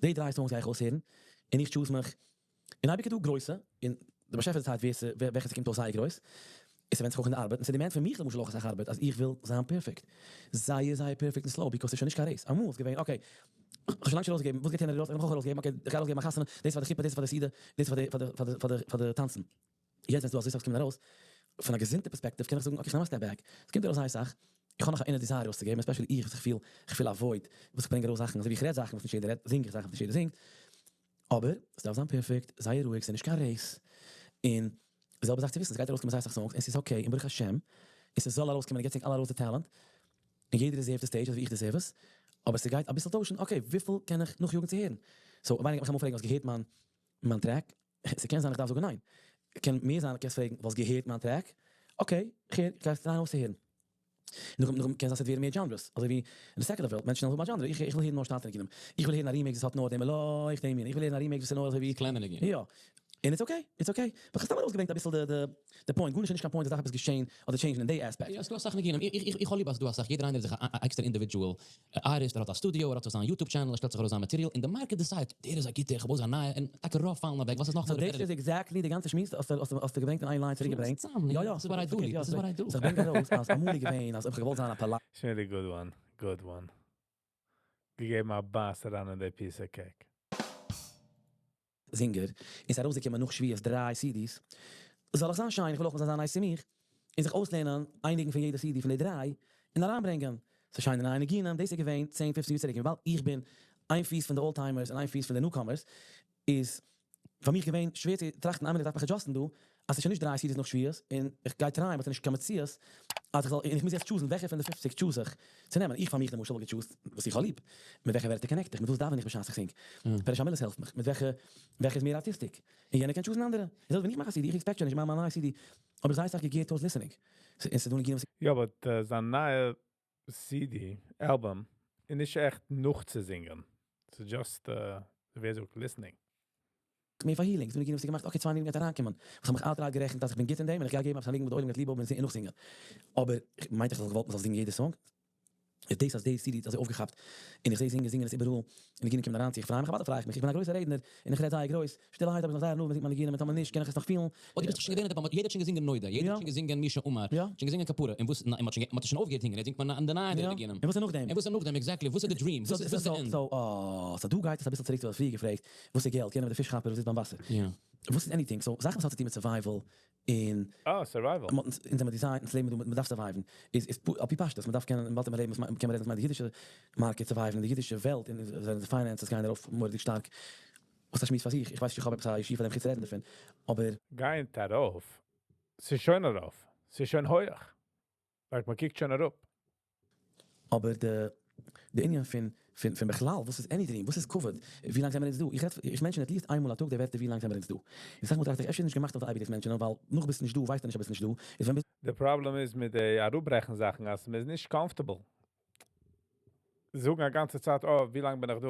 די דריי songs גיי איך אויסהערן, און איך choose מיך, און אייביג איז דא גרויסע, און די באשעפער decide ווער ס' וועלכע ס'קומט אויס זייער גרויס, און ס'ווענדט זיך אויך אין די ארבעט, און ס' demand פון מיך למשל אויך אסאך ארבעט, אז איך וויל זיין perfect, זייער זייער perfect און slow, because ס'איז שוין נישט קיין race, אמאל איז געווען okay, כ'האב שוין לאנג נישט ארויסגעגעבן, וואס גייט יענער ארויס, איך גיי אויך ארויסגעבן, okay, איך גיי ארויסגעבן א חתונה, דאס פאר די חופה, דאס פאר די סעודה, דאס פאר די פאר די פאר די פאר די פאר די טאנצן. יעצט ווען ס'דא אזוי סאך וואס קומט ארויס, פון א געזונטע perspective קען איך זאגן okay איך נעם א step back, עס קומט ארויס זייער סאך, איך האב נאך א inner desire ארויסצוגעבן, especially איך וואס איך פיל, איך פיל א void, וואס איך ברענג ארויס זאכן, אזוי ווי איך רעד זאכן וואס נישט יעדער רעדט, זינג איך זאכן וואס נישט יעדער זינגט, אבער עס דארף זיין perfect, זייער רואיג, ס'איז נישט קיין race, און די זעלבע זאך צו וויסן, ס'גייט ארויסקומען זייער סאך songs, און ס'איז okay, און ברוך השם, און ס'זאל ארויסקומען, און געטס ענק אלע ארויס די talent, און יעדער deserve ט די stage אזויווי איך deserve עס, אבער ס'גייט אביסל טוישן, okay, וויפיל קען איך נאכיאגן צו הערן? so, אויב איינער גייט מיך אמאל פרעגן האסט געהערט מיין מיין track? ס'קען זיין איך דארף זאגן ניין. קען מיר זיין קענסט פרעגן וואלסט געהערט מיין track? okay, איך הער, איך גיי עס try ען אויסצוהערן. נאכדעם נאכדעם קען זיין ס'וועט ווערן מער genres, אזוי ווי אין די secular וועלט, מענטשן וועלן האבן א genre, איך איך וויל הערן נאר שטאטע ניגונים, איך וויל הערן א remix וואס האט נאר דעם מעלאי, איך דעם מין, איך וויל הערן א remix וואס איז נאר אזוי ווי. קלענער ניגונים. יא. און it's okay, it's okay. but כ'האב סתם ארויסגעברענגט אביסל די די די point, גארנישט איז נישט קיין point אז דארף עפעס געשען אדער change ן אין די aspect. יא, ס'דא אסאך ניגונים, איך איך איך האב ליב אז ס'דא אסאך, יעדער איינער איז זיך א עקסטערע individual artist, ער האט א studio, ער האט זיך זיין YouTube channel, ער שטעלט זיך ארויס זיין material, און די market decide ט, דער איז א גוטער, איך האב אויס א נייע, און טאקע רוב פאלן אוועק, ווייל ס'איז נאכאמאל so דאס איז exactly די גאנצע שמועס, האסטו געברענגט אין איין line צוריק געברענגט. יא יא, ס'איז what I do, דאס איז what I do. so איך ברענג ארויס אז אמאל איז געווען אז אויב כ'האב געוואלט זיין א פאלאק. Really good one, good one. געגעבן א בייס אריין אין די piece of cake. זינגער, און ס'איז ארויסגעקומען נאך שבועות דריי CDs, זאל איך זיין שיין, איך וויל אויך מ'זאל זיין nice צו מיך, און זיך אויסלערנען איין ניגון פון יעדע CD פון די דריי, און אריינברענגען. ס'איז שיינע נייע ניגונים, דאס איז געווען 10 15 יאר צוריק, און וויבאלד איך בין איין פיס פון די old timers און איין פיס פון די newcomers, איז פאר מיך געווען שווער צו טראכטן, איין מינוט, דארף מיך adjust ן דא, אז ס'איז שוין נישט דריי CDs נאך שבועות, און איך גיי try ען, but ס'איז נישט קיין מציאות אז איך זאל, און איך מוז יעצט choose ן וועלכע פון די 50 choose איך צו נעמען. איך פאר מיך למשל וואלט גע choose ט וואס איך האב ליב, מיט וועלכע ווערטער connect איך, מיט וואס דאווען איך בשעת איך זינג, פירוש המילות העלפט מיך, מיט וועלכע וועלכע איז מער artistic, און יענער קען choose ן אנדערע. און זעלבסט ווען איך מאך א CD, איך expect שוין נישט מיין נייע CD, אבער זייער אסאך געגעבט אויס listening. און ס'איז דא ניגונים וואס יא, but זיין נייע CD, album, איז נישט עכט נאכצוזינגען. ס'איז just, ווי זאגט, listening. מער פאר healing, ס'דא ניגונים וואס איך געמאכט, okay, צוויי ניגונים גייט אריינקומען. וואס האב מיך outright גערעכנט אז איך בין גוט אין דעם, און איך גיי געבן עפעס א ניגון וואס די עולם גייט ליב האבן און נאכזינגען. אבער איך מיינט איך זאל געוואלט מ'זאל זינגען יעדע song? איז דאס אז די CD האט אזוי אויפגעכאפט, און איך זע זינגען זינגען עס איבעראל, און ניגונים קומען אריין צו, איך פריי מיך, אוודאי פריי איך מיך, איך בין א גרויסער רעדנער, און איך רעד זייער גרויס, שטילערהייט האב איך נאך זייער הנאה ווען מ'זינגט מיינע ניגונים, און טאמער נישט קען איך עס נאך פילן. אוי, דו ביסט דאך שוין געווען אין די, יעדער האט שוין געזינגען נודע, יעדער האט שוין געזינגען מי שאמר, שוין געזינגען כפרה, און וואס, ניין, מ'האט שוין אויפגעהערט זינגען, יעצט זינגט מען די נייע ניגונים. און וואס איז נאכדעם? און וואס איז נאכדעם, exactly, וואס איז די dream, וואס איז די end? So, so דא גייט עס אביסל צוריק צו וואס פריער געפרעגט, וואס איז געלט, יענער מיט די פיש כאפער וואס זיצט ביים וואסער. וואס איז anything, so זאכן וואס האט צו טון מיט survival, און אה, survival. אונז האבן design ט אונז לעבן דא, מ'דארף survive ן, איז איז על פי פשטות, מ'דארף קענען, באלד מיר לעבן, קען מען רעדן וואס מיינט די אידישע market survive ן, די אידישע וועלט, און די finances גייען ארויף מורא'דיג שטארק, וואס א שמועס פאר זיך, איך ווייס נישט, איך האב עפעס א ישיבה פאר דעם חוץ רעדן דערפון, אבער. גייען ארויף, ס'איז שוין ארויף, ס'איז שוין הויך, like מ'קוקט שוין אראפ. אבער די ענין פון בכלל, וואס איז any dream, וואס איז כבוד, ווי לאנג זעמיר אונז דא? איך רעד, איך mention at least איינמאל א טאג די ווערטער ווי לאנג זעמיר אונז דא. און אסאך מאל טראכט איך, אפשר איז נישט געמאכט אויף די אייביג דאס mention ען, ווייל נאך ביסט נישט דא, ווייסטו נישט אז ביסט נישט דא, איז ווען ביסט. די פראבלעם איז מיט די אראפברעכן זאכן, אז מ'איז נישט comfortable. זאגן א גאנצע צייט, oh, ווי לאנג בין איך דא?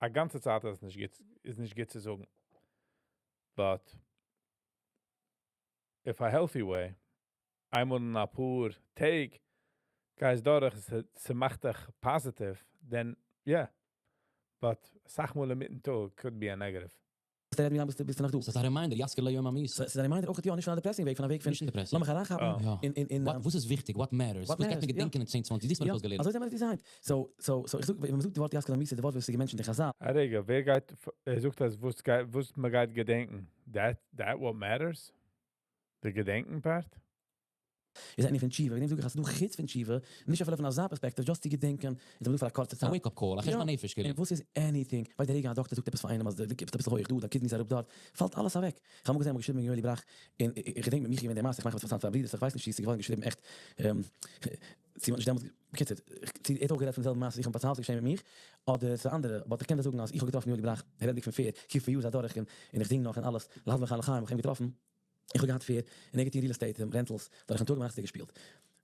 א גאנצע צייט איז נישט גוט, איז נישט גוט צו זאגן. But if a healthy way, איינמאל אין א פאר טעג, גייסט דורך, ס'מאכט דיך positive, then yeah. But אסאך מאל אינמיטן טאג could be a negative. רעד ווי לאנג ביסטו נאך דא? ס'איז א reminder, יזכור לו יום המיתה. ס'איז א reminder אויך, יא, נישט פון א depressing וועג, פון א וועג פון נישט אין depressing. לאמיך אריינכאפן אין וואס איז וויכטיג? What matters? וואס גייט מען געדענקען אין 10, 20? דאס האט מען אויסגעלערנט. אזוי זעמיר עס design ט. So, so, so, איך זאג, ווען מ'זאגט די ווארט יזכור המיתה, די ווארט וואס איז גע mention ט אין חז"ל. א רגע, ווער גייט, ער זאגט אז וואס גייט, וואס מ'גייט געדענקען? That what matters? די געדענקען part? איז איינער פון תשובה, וועגן דעם זאג איך אז ס'איז דא חוץ פון תשובה, נישט אפילו פון אזא perspective, just צו געדענקען, און ס'איז דא פאר א קורצע צייט. א wake up call, א חשבון הנפש כאילו. און וואס איז anything, ווייסט די רגע א דאקטער זאגט עפעס פאר איינעם אז די ביסט אביסל הויך דא, דיין kidneys אראפ דארט, פאלט אלעס אוועק. איך האב אמאל געזען אמאל געשריבן וועגן יואלי בראך, און איך געדענק מיט מיך געווען די מעשה, איך מאך עפעס פאר זיין ברודער, איך ווייס נישט צו עס איז געווארן געשריבן עכט, צו מ'האט נישט דעמאלטס, בקיצור, צו ער האט אויך גערעדט פון די זעלבע מעשה ווי איך האב פארציילט ס'איז געשען מיט מיך, אדער ס'איז אנדערע, but איך קען דיר זאגן אז איך האב געטראפן יואלי בראך, רעדנדיג פון fear, כיפור יאר איז אדורך און איך זינג נאך און אלעס, להדליק לחיים האב איך אים געטראפן. איך האב געהאט fear, און ער געטון real estate און rentals, דורכן טאג ביינאכט האט ער געשפילט.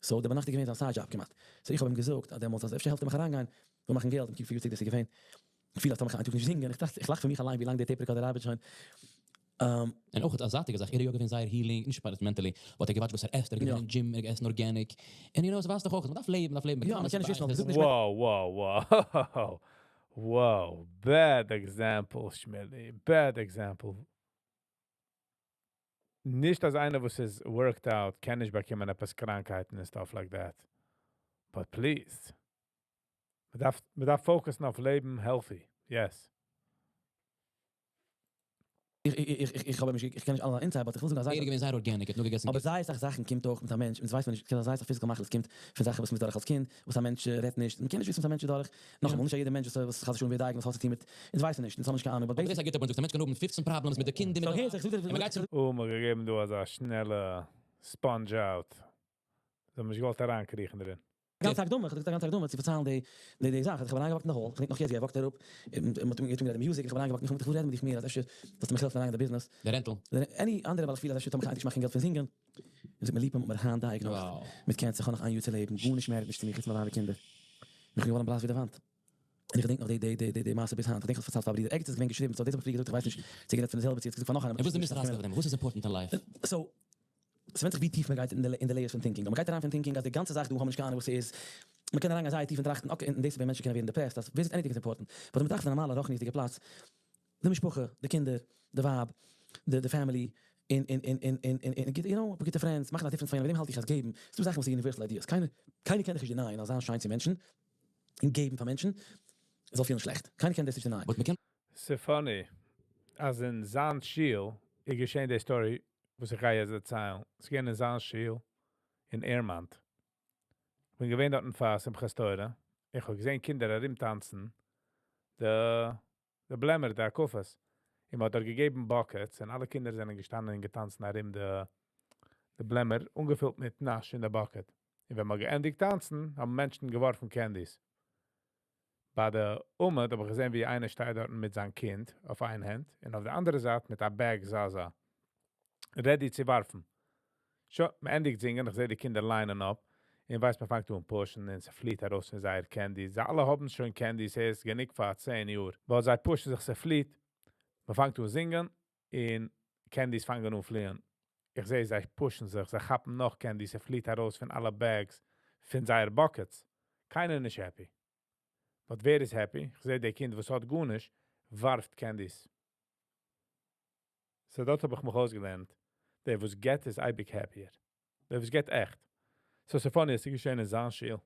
So דער ביינאכט איז געווען זיין side job כמעט. So איך האב אים געזאגט אז דעמאלטס אז אפשר העלפט ער מיך אריינגיין, כ'וויל מאכן געלט, און קוק פיר יאר צוריק דאס איז געווען. איך פיל אז טאמער כ'גיי איין טאג נישט זינגען, איך טראכט, איך לאך פון מיך אליין ווי לאנג דער tape recorder ארבעט שוין. און אויך א זייטיגע זאך, ער איז יא געווען זייער healing, נישט פאר mentally, but ער האט גע watch ט וואס ער עסט, ער איז געווען אין gym, ער האט געעסן organic, און you know, ס'ווייזט דאך אויך, מ'דארף לעבן, מ'דארף לעבן, יא, מ'קען נישט וויסן, אבער זאג נישט Wow, wow, wow. Wow, bad example, Shmili, bad example. נישט אז איינער וואס איז worked out קען נישט באקומען עפעס קראנקהייטן און stuff like that. But please. מ'דארף focus ן אויף לעבן healthy. Yes. איך האב נישט, איך קען נישט אלע inside, but איך וויל זאגן אז ער איז געווען זייער organic, ער האט נאר געגעסן אבער זייער אסאך זאכן קומט אויך מיט א מענטש, און דאס ווייסט מען נישט, קען זיין זייער אסאך physical מחלות קומט פון זאכן וואס מ'איז דורך אלס קינד, וואס א מענטש רעדט נישט, מ'קען נישט וויסן וואס א מענטש איז דורך, נאכאמאל, נישט א יעדער מענטש וואס חס ושלום ווערט diagnosed האט צו טון מיט, אונז ווייסן נישט, אונז האבן נישט קיין אהנונג, but אבער דאס איז א גוטע point, זאגסט א מענטש קען האבן 15 problems מיט די קינדער, מיט די ווייב, און מ'גייט צום. Oh, מ'האט געגעבן דא אזא שנעלע sponge out. זיי האבן נישט געוואלט אריינקריכן דערין. גאנץ הקדמה, איך האב געזאגט א גאנצע הקדמה צו פארציילן די די די זאך, אז איך האב אריינגע walk ט אין די hall, איך געדענק נאך יעצט ווי ער walk ט אראפ, און מ'האט אנגעטון גערעדט music, איך האב אריינגע walk ט און איך וויל רעדן מיט דיך מער, אז אפשר זאלסטו מיך העלפן אריין אין די ביזנעס. די rental. Any אנדערע ווייל איך פיל אז אפשר טאמער איך גיי נישט מאכן געלט פון זינגען. און זאגט מיר ליפא, מ'האט מיר היינט diagnosed מיט cancer, איך האב נאך איין יאר צו לעבן, גארנישט מער נישט צו מיר חוץ מיין ווייב און קינדער. און איך בין געווארן בלאס ווי די וואנט. און איך געדענק נאך די די די די די מעשה ביז היינט, איך געדענק איך האב עס פארציילט פאר א ברודער, ערגעץ איז געווען געשריבן, so דאס האב איך פריער געזאגט, איך ווייס נישט צו גערעדט פון די זעלבע צו ער האט געזאגט פאר נאך איינעם, און וואס איז די מוסר השכל פון דעם? וואס איז important אין life? So, ס'ווענדט זיך ווי טיף מ'גייט אין די layers פון thinking. אויב מ'גייט אריין פון thinking אז די גאנצע זאך דא האבן נישט קיין אהנונג וואס ס'איז, מ'קען אריינגיין זייער טיף און טראכטן, okay, און דאס איז ווען מענטשן קענען ווערן depressed, אז ווער זאגט anything איז important. But ווען מ'טראכט פון א נארמאלע רוחניות'דיגע פלאץ, די משפחה, די קינדער, די ווייב, די family, און און און און און און און you know, גוטע friends, מאכן א difference פאר יענעם, וועגן דעם האלט איך אז געבן, ס'דא זאכן וואס איז universal ideas, קיינער קיינער קען דיך נישט deny ען אז זיין שיין צו מענטשן, און געבן פאר מענטשן, זאל פילן שלעכט, קיינער קען דאס נישט deny ען. But מ'קען ס'איז funny. אז אין זיין שול איז געשען די story, וואס איך גיי יעצט דערציילן. ס'איז געווען אין זיין שול אין Airmont. איך בין געווען דארטן פאר שמחת תורה. איך האב געזען קינדער ארומטאנצן. די בלעמער, די הקפות. און מ'האט דארט געגעבן buckets און אלע קינדער זענען געשטאנען און געטאנצן ארום די בלעמער, אנגעפילט מיט נאש אין די bucket. און ווען מ'האט געענדיגט טאנצן, האבן מענטשן געווארפן candies. ביי די עמוד האב איך געזען, ווי איינער שטייט דארט מיט זיין קינד אויף איין האנט און אויף די אנדערע זייט מיט א bag זאזא, ready צו ווארפן. שוין, מען ענדיגט זינגען, איך זע די קינדער line ען אפ, און ווייסט, מען פאנגט אן push ן, און ס'פליט ארויס פון זייער candy. זיי אלע האבן שוין candy, ס'איז גענוג פאר 10 יאר. ווייל זיי push ן זיך, ס'פליט. מען פאנגט אן זינגען, און candies פאנגען אן פליען. איך זע, זיי push ן זיך, זיי כאפן נאך candy, ס'פליט ארויס פון אלע bags, פון זייער buckets. קיינער נישט happy. But ווער איז happy? איך זע, דער קינד, וואס האט גארנישט, ווארפט candies. So דארט האב איך מיך אויסגעלערנט. דער, וואס געט, איז אייביג happier. דער, וואס געט עכט. So, ס'איז funny, ס'איז געשען אין זיין שול.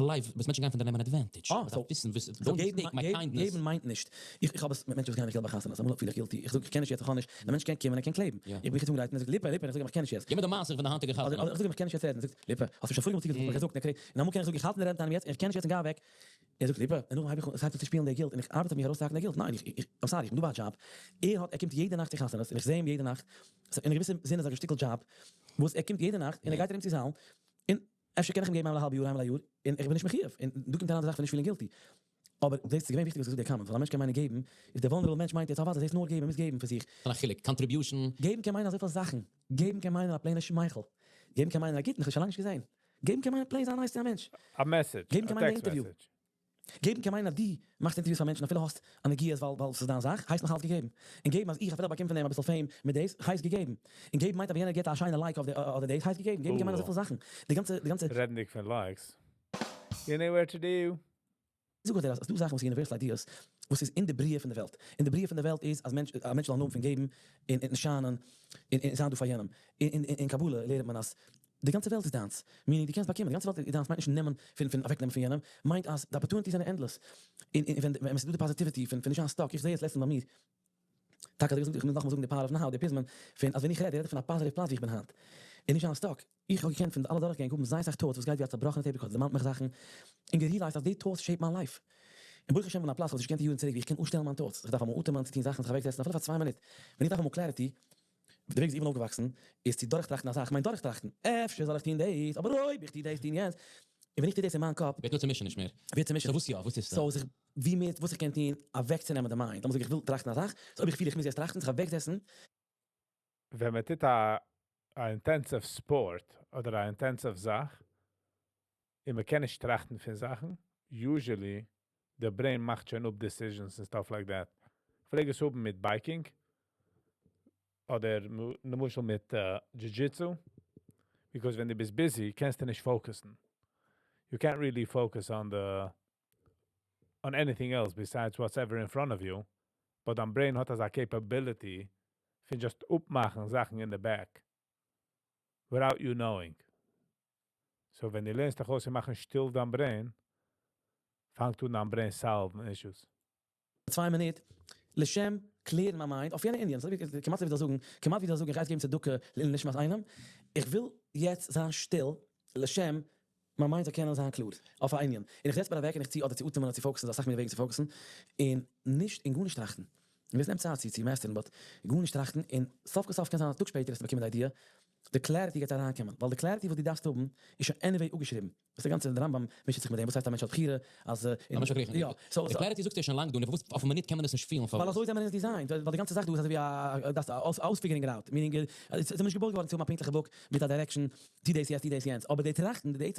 Life, וואס מענטשן גייען פון דיר נעמען advantage. Ah, so- וויסן, וויסן, So don't געבן, mistake my געבן, kindness. געבן מיינט נישט. איך האב עס מיט מענטשן, וואס גייען נישט געלט ביי חתונות. אמאל פיל איך guilty. איך זאג, איך קען נישט יעצט, איך האב נישט. דער מענטש קען קומען, ער קען קלעבן. איך בין געצוואונגען, ער זאגט, "ליפא, ליפא", איך זאג, איך קען נישט יעצט. גיב מיר די מעשה פון די היינטיגע אדער חתונה. אדער איך זאג, איך קען נישט יעצט רעדן. ער זאגט, "ליפא, האסט שוין פריער געזאגט, געזאגט, און אמאל קען איך זאגן, איך האלט אין די רעדן יעצט, איך קען נישט יעצט און גיי אוועק. ער זאגט, "ליפא", און נאכדעם הייב איך אן, עס הייבט אן צו שפילן דער guilt, און איך ארבעט אויף מיר ארויסצוהאקן דער guilt. ניין, איך, I'm sorry, איך בין דא ביי א job. ער קומט יעדע נאכט צו חתונות, און איך זע אים יעדע נאכט. So, אין א געוויסע זין איז א שטיקל job, וואס ער קומט יעדע נאכט, און ער גייט ארום צו זאלן, און אפשר קען איך אים געבן איינמאל א האלב יאר, איינמאל א יאר, און איך בין נישט מחויב. און דא קומט אריין די זאך פון נישט פילן guilty. אבער דאס איז געווען וויכטיג וואס געזאגט דער comment, ווייל א מענטש קען מיינען געבן, איז דער vulnerable מענטש מיינט יעצט, אויף וואס, דאס הייסט נאר געבן, מוז געבן פאר זיך. א חילוק, contribution. געבן קען מיינען אזויפיל זאכן. געבן קען מיינען א plain שמייכל. געבן קען מיינען א גוטן, איך האב שוין לאנג נישט געזען. געבן קען מיינען plain זיין nice צו א מענטש. A message, געבן a קען מיינען text interview. message. געבן קען מיינען אז דו מאכסט interviews פאר מענטשן, אפילו האסט א נגיעה, ווייל ס'איז דיין זאך, הייסט נאך אלץ געגעבן. און געבן, אז איך אפילו באקום פון דעם א ביסל fame מיט דאס, הייסט געגעבן. און געבן מיינט, אז יענער גיט א שיינע like אויף די אדער דאס, הייסט געגעבן. געבן קען מיינען אזויפיל זאכן. די גאנצע רעדנדיג פון likes. You know where to do. זאג איך דיר, אז דו זאכן וואס universal ideas, וואס איז אין די בריאה פון דער וועלט. אין די בריאה פון דער וועלט איז, אז א מענטש זאל הנאה פון געבן, אין שיינען, אין זיין דא פאר יענעם. אין קבלה לערנט מען אז די גאנצע וועלט איז דיינס. Meaning, דו קענסט באקומען. די גאנצע וועלט איז דיינס מיינט נישט נעמען פון אוועקנעמען פון יענעם. מיינט אז די opportunities זענען endless. אין ווען עס איז דא די positivity פון נישט זיין stuck. איך זע יעצט לעצטנס ביי מיר. טאקע, איך מוז נאכאמאל זאגן די power of now, די פזמון, פון אז ווען איך רעד, איך רעד פון א positive פלאץ ווי איך בין היינט. און נישט זיין stuck. איך האב געקענט פון אלע דורכגענג האבן זייער אסאך thoughts וואס גייט ווי א צעבראכענע tape recorder, דערמאנט מיך זאכן. און גע realize ט אז די thoughts shape מיין life. און ברוך השם אין א פלאץ וואס איך געקענט יארן צוריק ווי איך קען אפשטעלן מיין thoughts. איך דארף אמאל אטעמען צו טון זאכן, זיך אוועקזעצן אפילו פאר 2 מינוט. ווען איך דארף אמאל clarity, דער וועג איז איך בין אויפגעוואקסן, איז צו דורכטראכטן א זאך, מיין דורכטראכטן. אפשר זאל איך טון דאס, אבער אויב איך טו דאס, טון יענץ. און ווען איך טו דאס אין מיין קאפ, ווערט נאר צעמישט נישט מער. ווערט צעמישט. So וואס יא, וואס איז דאס? So, זיך ווי מער וואס איך קען טון, אוועקצונעמען די mind. לאמיר זאגן, איך וויל טראכטן א זאך, so אויב איך פיל איך מוז יעצט טראכטן, זיך אוועקזעצן. ווען מען טוט א intensive sport אדער א intensive זאך, און מען קען נישט טראכטן פון זאכן, usually the brain מאכט שוין אפ decisions and stuff like that. פלעג עס האבן מיט biking אדער למשל מיט jiu-jitsu, because ווען דו ביסט busy, קענסטו נישט focus ן. You can't really focus on anything else besides what's ever in front of you. But דיין brain האט אזא capability פון just אפמאכן זאכן in the back without you knowing. So ווען דו לערנסט דיך אויס צו מאכן שטיל דיין brain, פאנגט אן דיין brain solve issues. 2 מינוט, לשם clear מיין mind, אויף יענע ענין, כמעט ווי זאגן, כמעט ווי זאגן, איך גיי געבן צדקה לעילוי נשמת איינעם. איך וויל יעצט זיין שטיל, לשם מיין mind זאל קענען זיין קלאר, אויף א ענין. און איך זעץ מיר אוועק און איך צי אדער צו אטעמען אדער צו focus ן, אסאך מער וועגן צו focus ן, און נישט אין גארנישט טראכטן. און דאס נעמט צייט צו master ן, but גארנישט טראכטן, און סוף כל סוף קען זיין א טאג שפעטער וועסטו באקומען די idea, די clarity גייט אריינקומען, ווייל די clarity וואס דו דארפסט האבן, איז שוין anyway אפגעשריבן. דאס איז די גאנצע רמב"ם מישט זיך מיט דעם, וואס הייסט א מענטש האט בחירה, אז א מענטש האט בחירה. יא, so די clarity זאגסטו שוין לאנג דא, און וואס אויף א מינוט קען מען עס נישט פילן. ווייל אזוי זענען מיר designed, ווייל די גאנצע זאך דא איז אזוי ווי א דאס אויס figuring it out, meaning עס איז נישט געבויט געווארן צו האבן א פונקטליכע book מיט א direction, טו דאס יעצט, טו דאס יענץ, אבער די טראכטן, די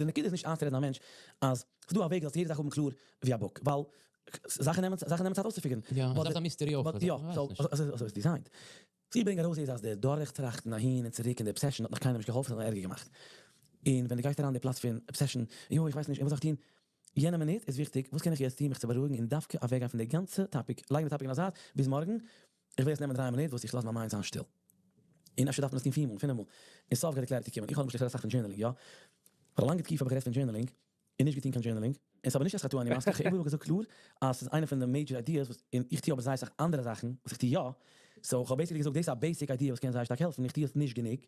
נקודה איז נישט איינצורעדן א מענטש אז ס'איז דא א וועג אז יעדע זאך האבן קלאר ווי א book, ווייל זאכן נעמען צייט אויסצו figure ן. יא, עס איז א mystery אויך. יא, אזוי איז designed. זיי ברענגען ארויס איז אז דער דורכטראכטן אהין און צוריק און די obsession האט נאך קיינעם נישט געהאלפן, נאר ערגער געמאכט. און ווען דו גייסט אריין אין די פלאץ פון obsession, יו, איך ווייס נישט, וואס זאל איך טון? יענע מינוט איז וויכטיג, וואס קען איך יעצט טון מיך צו בארואיגן און דווקא אוועקגיין פון די גאנצע topic, לייגן די topic אין א זייט ביז מארגן, איך וועל יעצט נעמען 3 מינוט, וואס איך לאז מיין mind זיין שטיל. און אפשר דארף מען עס טון פיר מאל, פינף מאל. און סוף גייט די clarity קומען. איך האב למשל גערעדט אסאך פון journaling, יא. פאר א לאנגע תקופה האב איך גערעדט פון journaling, און נישט געטון קיין journaling. און ס'איז אבער נישט אז חטא אני מסכים, כ'האב איבעראל געזאגט קלאר אז ס'איז איינע פון די major ideas וואס, און איך טו אבער זייער אסאך אנדערע זאכן וואס איך טו יא, so כ'האב basically געזאגט דאס איז א basic idea וואס קען זייער שטארק העלפן, איך טו עס נישט גענוג,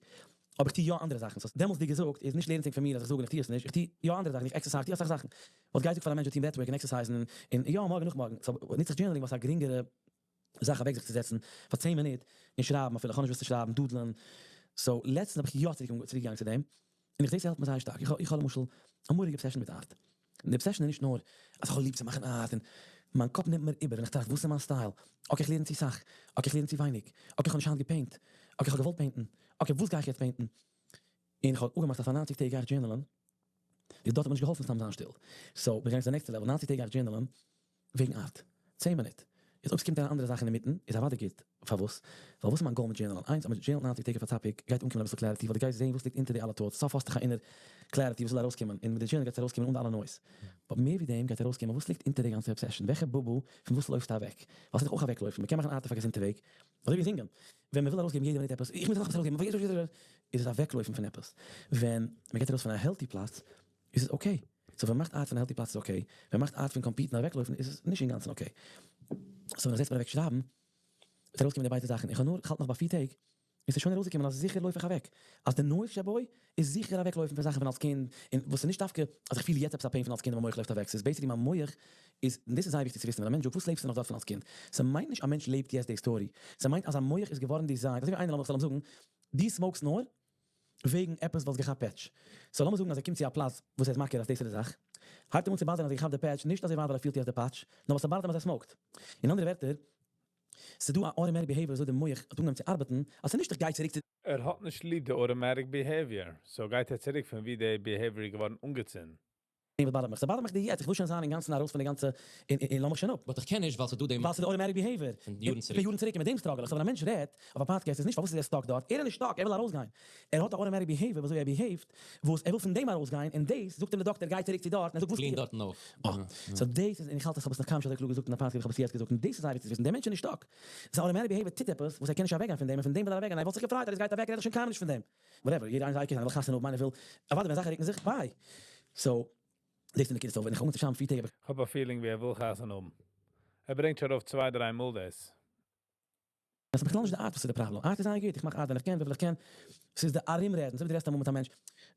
אבער איך טו יא אנדערע זאכן, so דעמאלטס ווי געזאגט איז נישט לערנט זיך פון מיר אז איך זאג און איך טו עס נישט, איך טו יא אנדערע זאכן, איך exercise, איך טו אסאך זאכן. וואס גייט זאגט פאר א מענטש זאל טון breathwork און exercise ן און יא מארגן נאכמארגן, so נוץ איך journaling וואס איז א גרינגערע זאך אוועק זיך צו זעצן פאר 10 מינוט און שרייבן, אפילו איך האב נישט וואס צו שרייבן, doodle ען. So לעצטנס האב איך יא צוריק געגאנגען צו דעם, און איך זע ס'העלפט מיר זייער שטארק. איך האב למשל א מורא'דיגע obsession מיט art. און די obsession איז נישט נאר אז איך האב ליב צו מאכן art, און מיין קאפ נעמט מיר איבער און איך טראכט: וואס איז מיין style? Okay, איך לערן צו סאך. Okay, איך לערן צו ווייניג. Okay, איך האב נישט היינט גע paint. Okay, איך האב געוואלט paint ן. Okay, וואס גיי איך יעצט paint ן? און איך האב אפגעמאכט אז פאר 90 טעג גיי איך journal ען. די דארט האט מיר נישט געהאלפן סתם זיין שטיל. So, מיר גייען צו די next level. 90 טעג גיי איך journal ען וועגן art. 10 מינוט. יעצט אויב עס קומט אריין אנדערע זאכן אינמיטן, איז אוודאי גוט. פארוואס? ווייל וואס איז מיין goal מיט journal? איינס, אז מען journal 90 טעג אויף א topic, גייט אנקומען אביסל clarity, ווייל דו גייסט זען וואס ליגט אונטער די אלע thoughts. סוף האסטו א inner clarity וואס זאל ארויסקומען. און מיט די journal גייט עס ארויסקומען אן אלע noise. But מער ווי דעם גייט ארויסקומען וואס ליגט אונטער די גאנצע obsession. וועלכע בובו, פון וואס לויפסטו אוועק? ווייל ס'איז דאך אויך אוועקלויפן. מען קען מאכן art אויף א געזונטע וועג. אזוי ווי זינגען. ווען מען וויל ארויסגעבן יעדע מינוט עפעס, איך מוז נאך עפעס ארויסגעבן, איז עס אוועקלויפן פון עפעס. ווען מען גייט ארויס פון א healthy פלאץ, איז עס okay. So ווען מען מאכט art פון א healthy פלאץ איז okay. ווען מען מאכט art פון compete ן אוועקלויפן, איז עס נישט אינגאנצן okay. So ווען איך זעץ מיר אוועק שרייבן, וועט ארויסקומען די ביידע זאכן. איך האב נאר, איך האלט נאך ביי 4 טעג, איז עס שוין ארויסגעקומען אז זיכער לויף איך אוועק. אז די noise שבוי איז זיכער אוועקלויפן פון זאכן פון אלס קינד, און וואס איז נישט דווקא אז איך פיל יעצט עפעס א pain פון אלס קינד און מיין מוח לויפט אוועק. ס'איז basically מיין מוח איז, און דאס איז זייער וויכטיג צו וויסן, ווען א מענטש זאגט: וואס לעבסטו נאך דארט פון אלס קינד? ס'מיינט נישט א מענטש לעבט יעצט די story. ס'מיינט אז א מוח איז געווארן designed. אזוי ווי איינער, לאמיך זאל אים זאגן, דו smoke סט נאר וועגן עפעס וואס געכאפט פעטש. So לאמיר זאגן אז ער קומט צו א פלאץ וואס ער איז מכיר אז דאס איז די זאך. הייבט אים אן צו bother ן אז ער געכאפט די פעטש, נישט אזוי ווייט ווייל ער פילט יעצט די פעטש, נאר וואס ס' bother ט אים אז ער smoke ט. אין אנדערע ווערטער, ס'איז דא א automatic behavior, אזוי די מוח האט אנגעהויבן צו ארבעטן, אז ס'איז נישט איך גיי צוריק צו ער האט נישט ליב די automatic behavior. So גייט ער צוריק פון ווי די behavior איז געווארן אנגעצינדן. וואס bother ט מיך. ס' bother ט מיך די יעצט. איך וויל שוין זיין אינגאנצן ארויס פון די גאנצע און לאז מיך שוין אפ. But איך קען נישט, ווייל ס'איז דא דעם ווייל ס'איז די automatic behavior. פון יארן צוריק. פון יארן צוריק, און מיט דעם struggle איך. So ווען א מענטש רעדט אויף א podcast, איז נישט פארוואס איז ער stuck דארט. ער איז נישט stuck, ער וויל ארויסגיין. ער האט א automatic behavior, וואס אזוי ער behave ט, וואס ער וויל פון דעם ארויסגיין, און דאס זאגט אים דער דאקטער: גיי צוריק צו דארט, און ער זאגט: וואס Clean טו איך? דארטן אויף. Oh. So דאס איז, און איך האלט אז איך האב עס נאך קיינמאל נישט אזוי קלאר געזאגט אין א podcast, איך האב עס יעצט געזאגט, און דאס איז זייער וויכטיג צו וויסן, דער מענטש איז נישט stuck. זיין automatic behavior טוט עפעס, וואס ער קען נישט אוועקגיין פון דעם, און פון דעם וויל ער אוועקגיין. ער וואלט זיך געפרייט אז עס גייט אוועק, ער רעדט שוין קיינמאל נישט פון דעם. Whatever, יעדער איינער זאגט, ער וויל חתונה האבן, איינער וויל, אבער ווען זאכן רוקן זיך, bye. So, דאס איז די נקודה. So, ווען איך אנהויב צו שרייבן 4 טעג, איך האב א feeling ווי ער וויל חתונה האבן. ער ברענגט שוין אויף צוויי, דריי מאל דאס. דאס איז בכלל נישט די art וואס איז די problem. Art איז זייער גוט. איך מאך art ווען איך קען, וויפיל איך קען. עס איז די ארומרעדן. אזוי ווי דו רעדסט אמאל מיט א מענטש.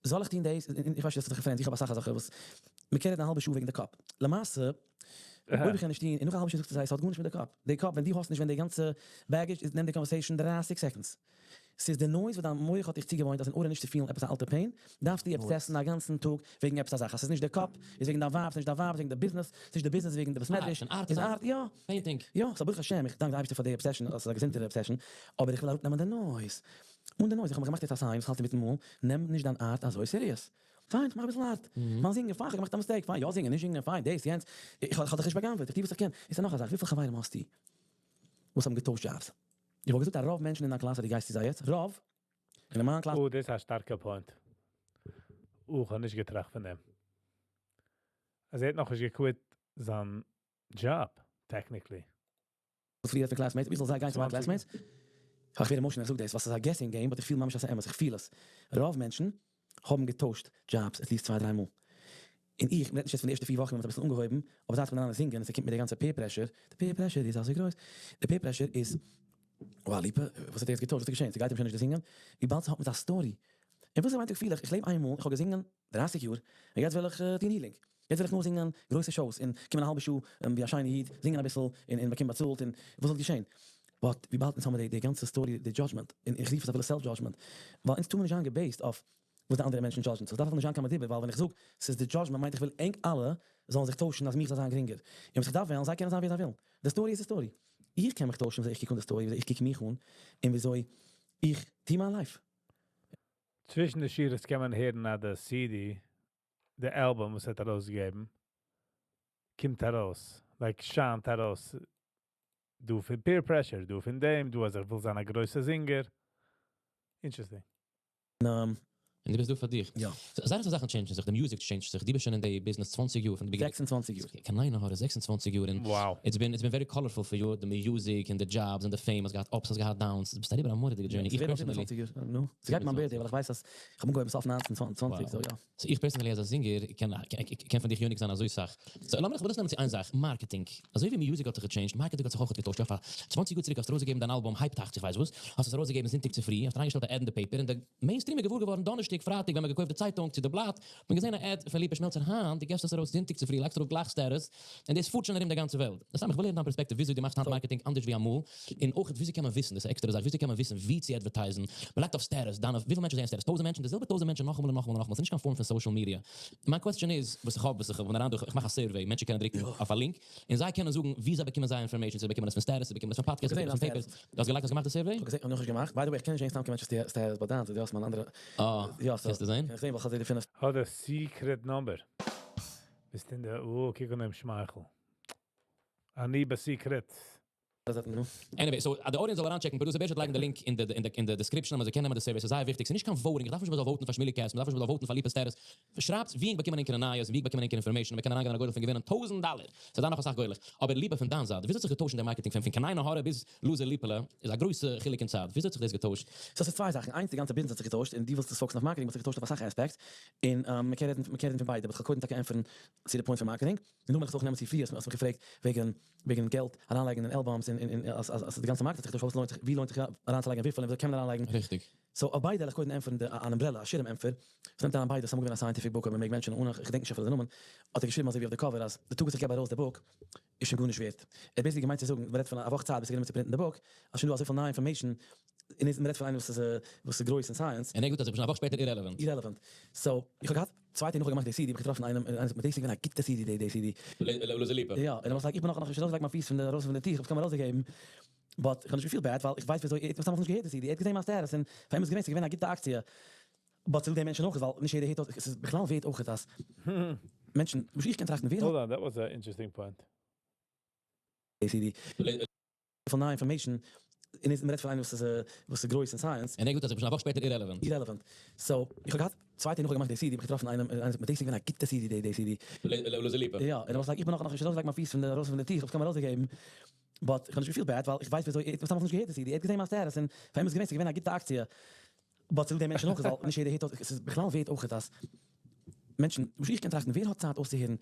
זאל איך טון דאס? איך ווייס נישט, דאס איז דאך friends. איך האב אסאך זאכן וואס מיר קענען רעדן א האלבע שעה וועגן די קאפ. למעשה, אויב איך קען נישט טון, און נאך א האלבע שעה זאגסטו זיי, עס האט גארנישט מיט די קאפ. די קאפ, ווען דו האסט נישט, ווען די גאנצע baggage איז, נעמט די conversation 30 seconds. ס'איז די noise וואס דיין מוח האט דיך צוגעוואוינט אז אין order נישט צו פילן עפעס א אלטע pain, דארפסטו obsess ן א גאנצן טאג וועגן עפעס א זאך. אז ס'איז נישט די קאפ, איז וועגן דיין ווייב, ס'איז נישט דיין ווייב, איז וועגן די business, ס'איז נישט די business, איז וועגן די בית מדרש. Art, art איז art, יא. Painting. יא, so ברוך השם, איך דאנק די אייבערשטער פאר די obsession, אז ס'איז א געזונטערע obsession, אבער איך וויל אראפנעמען די noise. אן די noise, איך האב מיך געמאכט יעצט א sign, וואס האלט אינמיטן מאל: נעם נישט דיין art אזוי serious. פיין, איך מאך אביסל art. מיין זינגען, פיין, איך האב געמאכט א mistake, פיין, יא זינגען, נישט זינגען, פיין, דאס, יענץ. איך האב דיך נישט בא'גנב'עט, איך טו וואס איך קען. איז דא נאך א זאך, וויפיל חברים האסטו וואס האבן געטוישט jobs? איך וואלט געזאגט אז רוב מענטשן אין דיין קלאס, אז דו גייסט צו זיי יעצט, רוב, אין מיין קלאס, Oh, דאס איז א שטארקע point. Oh, איך האב נישט געטראכט פון דעם. אז ער האט נאך נישט גע quit זיין job, technically. וואס פריער פון classmates, וויפיל זיי גייען צו מיין 20. Classmates? איך ווער emotional, איך זאג דאס, וואס איז א guessing game, but איך פיל ממש אז ס'איז אמת, איך פיל עס. רוב מענטשן האבן געטוישט jobs at least צוויי, דריי מאל. און איך, מ'רעדט נישט יעצט פון די ערשטע 4 וואכן, ווען מ'האט אביסל אנגעהויבן, אבער זייט מ'איז זינגען, עס קומט מיט די גאנצע peer pressure, די peer pressure איז אזוי גרויס. די peer pressure איז, wow, ליפא, וואס האט ער יעצט געטוישט? וואס איז געשען? ס'גייט אים שוין נישט זינגען? וויבאלד ס'האט מיט א story. און וואס מיינט איך פיל איך? איך לעב איינמאל, איך האב געזינגען 30 יאר, און יעצט וויל איך טון healing. יעצט וויל איך נאר זינגען גרויסע shows און קומען א האלבע שעה ווי א שיינע איד, זינגען אביסל און באקומען באצאלט און וואס זאל געשען? But וויבאלד אונז האבן די גאנצע story, די judgment, און איך רוף עס אפילו self-judgment, ווייל אונז טאר מען נישט זיין גע based אויף וואס די אנדערע מענטשן judge ן. So דארף נישט זיין קיין מדיבר, ווייל ווען איך זאג, ס'איז די judgment, מיינט איך וויל ענק אלע זאלן זיך טוישן אז מיך זאל זיין גרינגער. און וואס איך דארף וועלן, זיי קענען זיין ווי זיי ווילן. די story איז די story. איך קען מיך טוישן ווי איך קוק אן די story, ווי איך קוק מיך אן, און וויאזוי איך טו מיין life. צווישן די שורות קען מען הערן אז די CD, די album, וואס האט ארויסגעגעבן, קומט ארויס, like שיינט ארויס. דו פון peer pressure, דו פון דעם, דו אז ער וויל זיין א גרויסער זינגער. Interesting. און, און דו ביסט דא פאר דיך. יא. זייער אסאך זאכן change ן זיך, די music change ט זיך, דו ביסט שוין אין די ביזנעס 20 יאר, פון די beginning. 26 יאר. קיין עין הרע, 26 יאר, און it's been very colorful for you, די music און די jobs און די fame, האסט געהאט ups, האסט געהאט downs, דו ביסט אריבער א מורא'דיגע journey. איך personally. 27 יאר, נו. ס'גייט מיין birthday, ווייל איך ווייס אז איך האב אנגעהויבן סוף 1920, so יא. So איך personally as a singer קען פון דיך יונק זיין אזוי סאך. So לאמיר, איך וויל עס נעמען צו איין זאך, marketing. אזוי ווי music האט זיך גע change ט, marketing האט זיך אויך געטוישט. יא, פאר 20 יאר צוריק האסטו ארויסגעגעבן דיין album, Hype 80, ווייס וואס, האסט עס ארויסגעגעבן זונטאג צופרי, האסט אריינגעשטעלט א ad אין די paper, און די mainstream איז געוואר געווארן דאנערשטאג, פרייטאג, ווען מען געקויפט די צייטונג צו די בלאט, מען געזען א ad פון ליפא שמעלצער. היינט, דו געבסט עס ארויס זונטאג צופרי, לייגסט ארויף גלייך status, און דאס פארט שוין ארום די גאנצע וועלט. דאס איך וויל הערן דיין perspective, וויאזוי דו מאכסט היינט marketing אנדערש ווי אמאל, און אויך וויאזוי קען מען וויסן, דאס איז א עקסטערע זאך, וויאזוי קען מען וויסן ווי צו advertise ן? מען לייגט אויף status, דאן וויפיל מענטשן זעען status? 1000 מענטשן, די זעלבע 1000 מענטשן נאכאמאל און נאכאמאל און נאכאמאל. ס'איז נישט קיין form פון social media. מיין question איז, וואס איך האב אריין דורך, איך מאך א survey, מענטשן קענען דריקן אויף א link, און זיי קענען זאגן, ווי זיי באקומען זייער information, זיי באקומען עס פון status, זיי באקומען עס פון podcast, זיי באקומען עס פון papers. דו האסט געלייגט, האסט געמאכט די survey? איך האב געזען, איך האב נאכנישט געמאכט. By the way, איך קען נישט זען סתם קיין מענטש status, but דאן, דו האסט מיין אנדערע. אה, יא, so. קענסטו זען? קען איך זען, ווייל איך האב די פינף. האט א secret number. ביסט אין דער, oh, קוק אן דעם שמייכל. אני ב secret. דאס האט נו. Anyway, so די audience זאל אריינטשעקן, producer בערשט לייגן די link אין די description, אז זיי קענען נעמען די survey. ס'איז זייער וויכטיג. ס'איז נישט קיין voting. איך דארף נישט מען זאל vote ן פאר שמילי קעסט, מען דארף נישט מען זאל vote ן פאר ליפא status. שרייבט ווי איך באקומען ענקערע נייעס, ווי איך באקומען ענקערע information, מען קען אריינגיין אין א גורל פון געווינען 1000 דאלער. ס'איז דא נאך אסאך גורלעך. אבער ליפא, פון דיין זייט, ווי האט זיך געטוישט אין דער marketing פון קיין עין הרע ביז loser ליפעלע, איז א גרויסע חילוק אין צייט. ווי האט זיך דאס געטוישט? So עס איז צוויי זאכן. איינס, די גאנצע business האט זיך געטוישט, און דו ווילסט עס focus ן אויף marketing, האט זיך געטוישט אויף אסאך aspects. און מען קען רעדן פון ביידע, אבער איך וועל קודם טאקע ענטפערן צו די point פון marketing. און נאכדעם וועל איך אויך נעמען צו פריער, האסט מיך געפרעגט וועגן געלט, אריינלייגן אין albums, און אז די גאנצע market האט זיך געטוישט, וואס לוינט זיך, ווי לוינט זיך אריינצולייגן, וויפיל, און ווי קען מען אריינלייגן. So אויף ביידע וועל איך קודם ענטפערן אן umbrella, א שירעם ענטפער. עס נעמט אריין ביידע. ס'איז אמאל געווען א scientific book, אבער מען מעג mention אן, איך געדענק נישט אפילו די נאמען, האט ער געשריבן אזוי ווי אויף די cover, אז די טאג וואס איך געב ארויס די book, איז שוין גארנישט ווערט. ער האט basically געמיינט צו זאגן, מען רעדט פון א וואך צייט ביז ס'איז גענומען צו print ן די book, אז שוין דא אזויפיל נייע information, און מען רעדט פון איינער וואס איז גרויס אין science. און ער געזאגט אז איך בין שוין א וואך שפעטער irrelevant. Irrelevant. So, איך האב געהאט, צוויי טעג נאך געמאכט די CD, האב איך געטראפן איינעם, און איינער זאגט מיר, דאס איז געווען א גוטע CD, די CD. Loser ליפא. יא, און ער was like, איך בין נאך נישט ארויסגעלייגט מיין פיס פון די ארויס פון די טיר, איך האב עס קיינמאל ארויסגעגעבן. But איך האב נישט געפילט bad, ווייל איך ווייס וויאזוי, ער האט מסתם נאכנישט געהערט די CD, ער האט געזען מיין status, און פאר אים איז געווען, ס'איז געווען א גוטע אקציע. But צו די מענטשן אויך, ווייל נישט יעדער הערט אויס, עס איז בכלל ווערט אויך אז מענטשן, וואס איך קען טראכטן, ווער Hold on, that was an interesting point. די CD. פון נייע information, און מען רעדט פון איינער וואס איז גרויס אין science. און ער געזאגט אז איך בין שוין א וואך שפעטער irrelevant. Irrelevant. So, איך האב געהאט, צוויי טעג נאך געמאכט די CD, האב איך געטראפן איינעם, און איינער זאגט מיר, דאס איז געווען א גוטע CD, די CD. Loser ליפא. יא, און ער was like, איך בין נאך נישט ארויסגעלייגט מיין פיס פון די ארויס פון די טיר, איך האב עס קיינמאל ארויסגעגעבן. But איך האב נישט געפילט bad, ווייל איך ווייס וויאזוי, ער האט מסתם נאכנישט געהערט די CD, ער האט געזען מיין status, און פאר אים איז געווען, ס'איז געווען א גוטע אקציע. But צו די מענטשן אויך, ווייל נישט יעדער הערט אויס, עס איז בכלל ווערט אויך אז מענטשן, וואס איך קען טראכטן, ווער האט צייט אויסצוהערן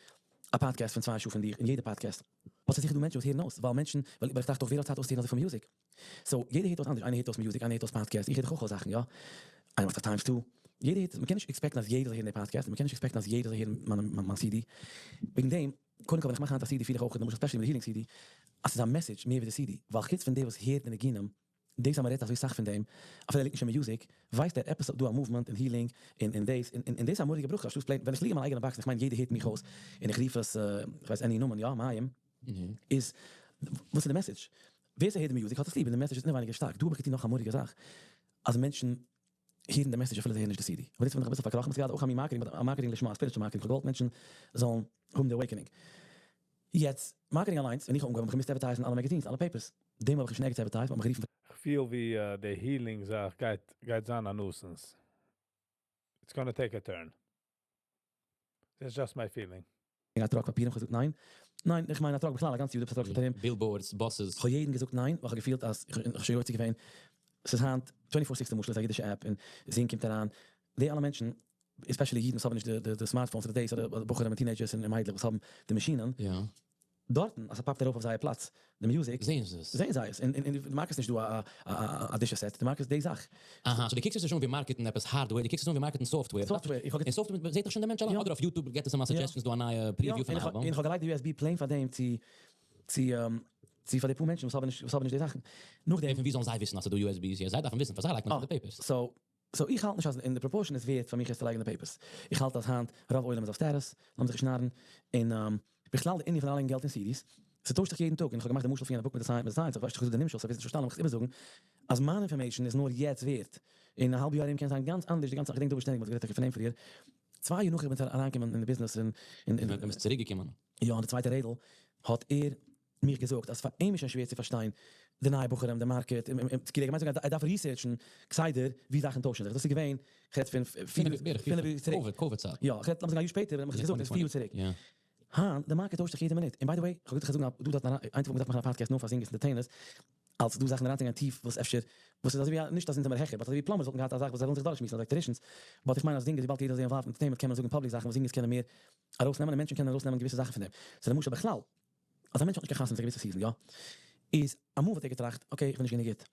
א podcast פון 2 שעה פון דיר, אין יעדע podcast? וואס איז זיכער דא מענטשן וואס הערן אויס, ווייל איך טראכט דאך, ווער האט צייט אויסצוהערן אזוי פון music? So, יעדער הערט אויס אנדערש, איינער הערט אויס music, איינער הערט אויס podcast, איך הער דאך אויך אויס זאכן, יא? איינער מאכט א times two. יעדער הערט, מען קען נישט expect ן אז יעדער זאל הערן די podcast, מען קען נישט expect ן אז יעדער זאל הערן מיין CD. וועגן דעם, קודם כל, ווען איך מאך היינט א CD, פיל איך אויך, למשל, especially מיט די healing CD, אז ס'איז א message מער ווי די CD, ווייל חוץ פון דעם וואס הערט די ניגונים, דאס אז מען רעדט אזוי סאך פון דעם, אפילו ער ליגט נישט אין music, ווייסט ער עפעס דא א movement אין healing, אין דאס, אין דאס איז א מורא'דיגע ברכה. שטאט plain, ווען איך ליג אין מיין אייגענע box, איך מיין יעדער הערט מיך אויס, און איך רוף עס, איך ווייס any נאמען, יא, מים, איז, וואס איז די message? ווער ס'הערט די music האט עס ליב, און די message איז אינעווייניגער שטארק. דא האב איך געטון נאך א מורא'דיגע זאך, אז מענטשן הערן די message אפילו זיי הערן נישט די CD. אבער דאס בין איך אביסל פארקראכן, ס'איז גראדע אויך א מין marketing, but א marketing לשמה, א spiritual marketing. איך האב געוואלט מענטשן זאלן האבן די awakening. יעצט, marketing אליינס, ווען איך האב אנגעהויבן, האב איך געמוזט advertise ן אלע magazines, אלע papers. דעם האב איך נישט ערגעץ advertised, מ'האט מיך גערופן. איך פיל ווי די healing זאך גייט זיין א nuisance. It's gonna take a turn. That's just my feeling. א truck פאפיר, איך האב געזאגט ניין. ניין, איך מיין א truck בכלל, א גאנץ יאר, א truck מיט Billboards, buses. איך האב יעדן געזאגט ניין, ווייל איך האב געפילט אז איך שוין יוצא געווען. עס איז היינט 24/6 למשל, איז א אידישע app, און זינג קומט אריין. די אלע מענטשן, especially אידן וואס האבן נישט די smartphones אדער דאס, אדער בחורים און teenagers און מיידלעך וואס האבן די מאשינען. דארטן, אז ער pop ט ארויף אויף זייער פלאץ, די music, זעען זיי עס. זעען זיי עס. און די market איז נישט דא א דישע set, די market איז די זאך. אהא, so דו קוקסט עס שוין ווי market ן עפעס hardware, דו קוקסט עס אן ווי market ן software. Software, איך האב אין software זעט דאך שוין דער מענטש אליין, אדער אויף YouTube געט עס אים א suggestions, דא א נייע preview פון אלבום. איך האב געלייגט די USB plain פאר דעם צו פאר די פאר מענטשן וואס האבן נישט די זאכן. נאכדעם פון ווי זאלן זיי וויסן אז ס'דא USBs? יא, זיי דארפן וויסן, פאר זיי לייגט מען די papers. So איך האלט נישט אז אין די proportion איז ווערט פאר מיך עס צו לייגן די papers. איך האלט אז היינט רוב עולם איז אויף status, לאמיר זיך שנארן, און בכלל די ענין פון אריינלייגן געלט אין CDs, ס'טוישט זיך יעדן טאג, און איך האב געמאכט די משל פון יענע book מיט די science, איך ווייס נישט איך זאג די נמשל, so וויסן נישט פארשטאנען, איך איבערזאגן, אז מיין information איז נאר יעצט ווערט. אין א האלב יאר ארום קען זיין גאנץ אנדערש די גאנצע זאך. איך געדענק דא שטענדיג, מ'האט גערעדט פון אים פריער. 2 יאר נאך איך בין אריינגעקומען אין די business אין ווען ביסט צוריקגעקומען? יא, אין די צווייטע רעדל האט ער מיך געזאגט אז פאר אים איז שוין שווער צו פארשטיין די נייע בחורים, די market, און כאילו ער געמיינט זאגן אז ער דארף research ן כסדר ווי זאכן טוישן זיך, דאס איז געווען, כ'רעד פון פינף יאר צוריק. COVID, COVID צייט. יא, כ'רעד לאמיר זאגן א יאר שפעטער ווען ער האט מיך עס געזאגט, דאס איז פיר יאר צוריק. היינט, די market טוישט זיך יעדע מינוט, און by the way, כ'האב געזאגט כ'זאג דא דארף מען איין טאג מ'דארף מאכן א פאדקעסט נאר פאר singers און entertainers, אלס דא זאכן אריינצוגיין טיף וואס אפשר, וואס איז אזויווי א, נישט אז אונז זעמיר העכער, but אזויווי plumbers וואלטן געהאט א זאך וואס זיי ווילן זיך דורכשמועסן אדער electricians, but איך מיין אז singers וויבאלד יעדער איז involved אין entertainment קען מען זאגן public זאכן וואס singers קענען מער ארויסנעמען און מענטשן קענען ארויסנעמען געוויסע זאכן פון דעם. so למשל בכלל, אז א מענטש האט נישט קיין חתונה צו א געוויסע season יא? איז אמאל וואלט ער געטראכט okay איך בין נישט גענוג גוט.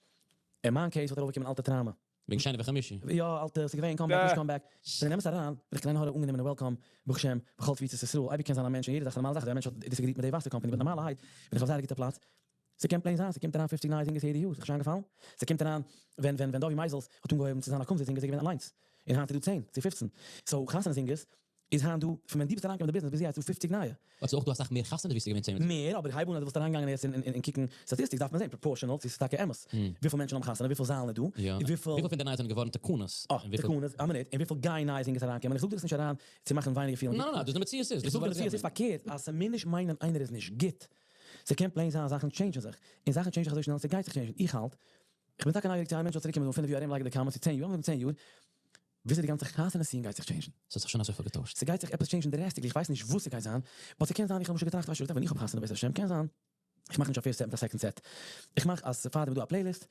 אין מיין case וואלט ארויפגעקומען אלטע trauma. וועגן שני וחמישי. יא אלטע, ס'איז געווען comeback נישט comeback. ווען אין אמת אריין בין איך קיין עין הרע אנגענומען און welcome, ברוך השם, בכל תפוצות ישראל, אייביג קען זיין א מענטש און יעדע זאך איז א נארמאלע זאך, דער מענטש האט disagreed מיט די וואסער קאמפאני but נארמאלערהייט בין איך אויף זייער א גוטע פלאץ. ס'קען plain זיין ס'קומט אריין 50 נייע singers יעדע יאר, ס'איז נישט איינגעפאלן? ס'קומט אריין ווען ווען ווען דובי מייזעלס האט אנגעהויבן צו זיין א קומזיץ singer איז ער געווען אליינס, און היינט איז דא 10 צו 15, so חתונה singers איז היינט דא, פון ווען דו ביסט אריינגעקומען אין די ביזנעס ביז יעצט איז דא 50 נייע. but ס'איז אויך דא אסאך מער חתונות ווי ס'איז געווען 10 יאר. מער, אבער איך הייב אן אז דו וואלסט אריינגעגאנגען יעצט און קוקן statistics דארף מען זען proportional צו ס'איז טאקע אמת. וויפיל מענטשן האבן חתונה, וויפיל זאלן איז דא, און וויפיל. וויפיל פון די נייע זענען געווארן תקנות. אה, תקנות, א מינוט, און וויפיל גייען נייע singers אריינקומען, איך זאג דיר עס נישט אריין צו מאכן ווייניגער פילן גוט. ניין ניין, דאס איז די מציאות איז. איך זאג די מציאות איז פארקערט, אז ס'מוז נישט מיינען איינער איז נישט גוט. ס'קען plain זיין אז זאכן change ן זיך, און זאכן change ן זיך אזוי שנעל אז ס'גייט זיך change ן. איך האלט, איך בין טאקע נייגעריג צו איין מענטש זאל צוריקקומען דא אין פינף יאר ארום לייגן די comments צו 10 יאר, לאמיר זאגן 10 יאר, וויאזוי די גאנצע חתונה scene גייט זיך change ן. ס'האט זיך שוין אזויפיל געטוישט. ס'גייט זיך עפעס change ן drastically, איך ווייס נישט וואס ס'גייט זיין, but ס'קען זיין, איך האב למשל געטראכט, ווייסט ווען איך האב חתונה בעזר השם, קען זיין, איך מאך נישט א first set מיט א second set, איך מאך אז פארדעם איז דא א playlist,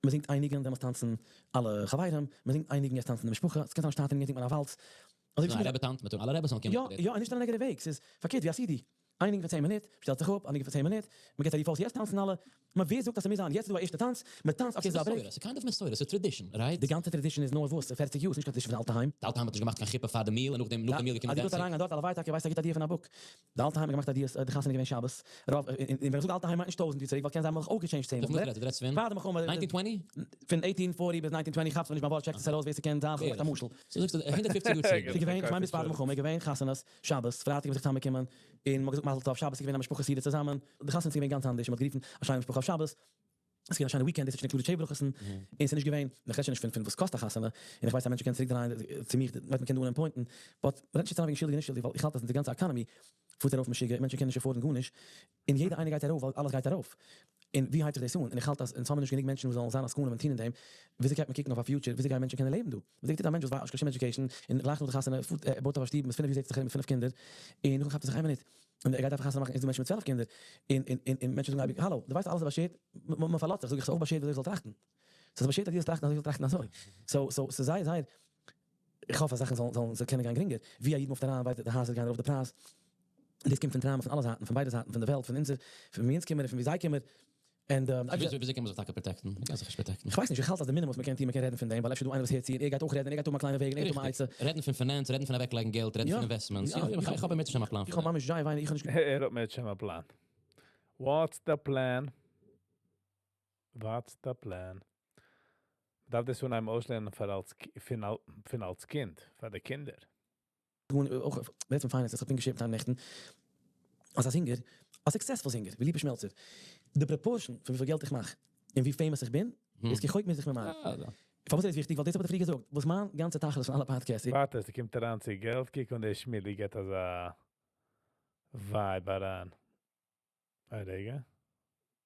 מ'זינגט איין ניגון דעמאלטס טאנצן אלע חברים, מ'זינגט איין ניגון יעצט טאנצן די משפחה, ס'קען זיין א שטאטע ניגון זינגט מען א וואלץ. אזוי ווי א רבי טאנצט, מ'טאר אלע רעבעס זאלן קומען. יא, יא, און נישט אין א negative וועג, ס'איז פארקערט ווי א CD. איין ניגון פאר 10 מינוט, שטעלט זיך אפ, א ניגון פאר 10 מינוט, מ'געט א רוף אויס יעצט טאנצן אלע, נאר ווער זאגט אז ס'מוז זיין יעצט איז דא א ערשטע טאנץ, מ'טאנצט okay ס'איז א break. ס'איז kind of מסורה, ס'איז tradition, right? די גאנצע tradition איז נאר וואס? 40 יאר, ס'נישט קיין tradition פון די אלטע היים. די אלטע היים האט נישט געמאכט קיין חופה פאר די meal און נאכדעם נאך די meal געקומען אז דו ווילסט dancing. אריינגיין דארט הלוואי טאקע ווייסט א גוטע idea פון א book. די אלטע היים האט געמאכט א דיעס די חתונה איז געווען שבת רוב און ווען איך זאג אלטע היים מיינט נישט טויזנט יאר צוריק ווייל קען זיין מ'האט זיך אויך גע change ט 10 מאל. פון וואס רעדסטו? דו רעדסט פון פאר די מלחמה. 1920? פון 1840 ביז 1920 כאפסט מיר נישט מיין ווארט check ט עס ארויס ווער ס'קען זיין כ'האב געמאכט א משל. so זאגסטו 150 יאר צוריק. ס'איז געווען כ'מיין ביז פאר די מלחמה איז געווען חתונות שבת פרייטאג איז מען זיך צוזאמגעקומען און מ'האט געזאגט מזל טוב שבת איז געווען א משפחה סעודה צוזאמען די חתונה איז געווען גאנץ אנדערש מ'האט גערופן א שיינע משפחה אויף שבת עס איז געווען א שיינע weekend דאס איז שוין included שבע ברכות'ן און ס'איז נישט געווען איך רעד שוין נישט פון פון וואס קאסט א חתונה און איך ווייס אז מענטשן קענען צוריק דרייען צו מיך ווייל מ'קען דא אנהייבן point ן but מ'רעדט נישט יעצט אריין וועגן שולדיג און נישט שולדיג ווייל איך האלט אז די גאנצע economy פארט ארויף משוגע און מענטשן קענען נישט afford ן גארנישט און יעדער איינער גייט ארויף ווייל אלעס גייט ארויף און ווי הייבט זיך דאס אן און איך האלט אז אונז האבן נישט גענוג מענטשן וואס זאלן זיין עסקנים און טון אין דעם וויאזוי גייט מען קוקן אויף א future וויאזוי גייען מענטשן קענען לעבן דא וויאזוי טוט א מענטש וואס ווייסט נישט קיין שום education און גלייך נאך די חתונה פארט ער בויט אויף א שטוב מיט פינף יאר זעצט זיך ארום מיט פינף קינדער און נאכדעם כאפט ער זיך איין מינוט און ער גייט דארפן חתונה מאכן איז דא מענטשן מיט 12 קינדער און און און און מענטשן זאגן אייביג האלא דו ווייסט אלעס איז באשערט מען פארלאזט זיך זאג איך ס'איז אויך באשערט וויאזוי איך זאל טראכטן ס'איז באשערט אז דו זאלסט טראכטן אזוי איך זאל טראכטן אזוי so so ס'איז זייער זייער איך האף אז זאכן זאלן זאלן זאל קענען גיין גרינגער ווי א איד move ט אריין ווייסט די הייזער גייען ארויף די פרייז דאס קומט פון trauma פון אלע זייטן פון ביידע זייטן פון די וועלט פון אונזער פון ווי אונז קומען און פון ווי זיי קומען and וויאזוי קען מען זיך טאקע protect ן? מ'קען זיך נישט protect ן. כ'ווייס נישט, איך האלט אז די מינימום וואס מ'קען טון, מ'קען רעדן פון דעם, ווייל אפשר איז דא איינער וואס הערט צו און ער גייט אויך רעדן און ער גייט האבן א קליינע וועג און ער גייט האבן א עצה. רעדן פון finance, רעדן פון אוועקלייגן געלט, רעדן פון investments. יא, איך האב באמת שוין א פלאן איך האב ממש זייער ווייניג, איך האב נישט. ער האט מיט שוין א פלאן. What's the plan? What's the plan? דארף דאס אנהייבן אויסלערנען פאר אלס פון אלס קינד, פאר די קינדער. אויך רעדט פון finance, איך האב געשריבן נעכטן אז א singer, א successful singer, ווי ליפא שמעלצער, די proportion פון וויפיל געלט איך מאך און ווי famous איך בין, איז כרחוק מזרח ממערב. פארוואס איז דאס וויכטיג? ווייל דאס האב איך דיר פריער געזאגט, וואס מיין גאנצע תכלית פון אלע podcasts איז. ווארט, עס קומט אריין צו געלט, קוק אן די שמילי געט אזא vibe אריין. א רגע.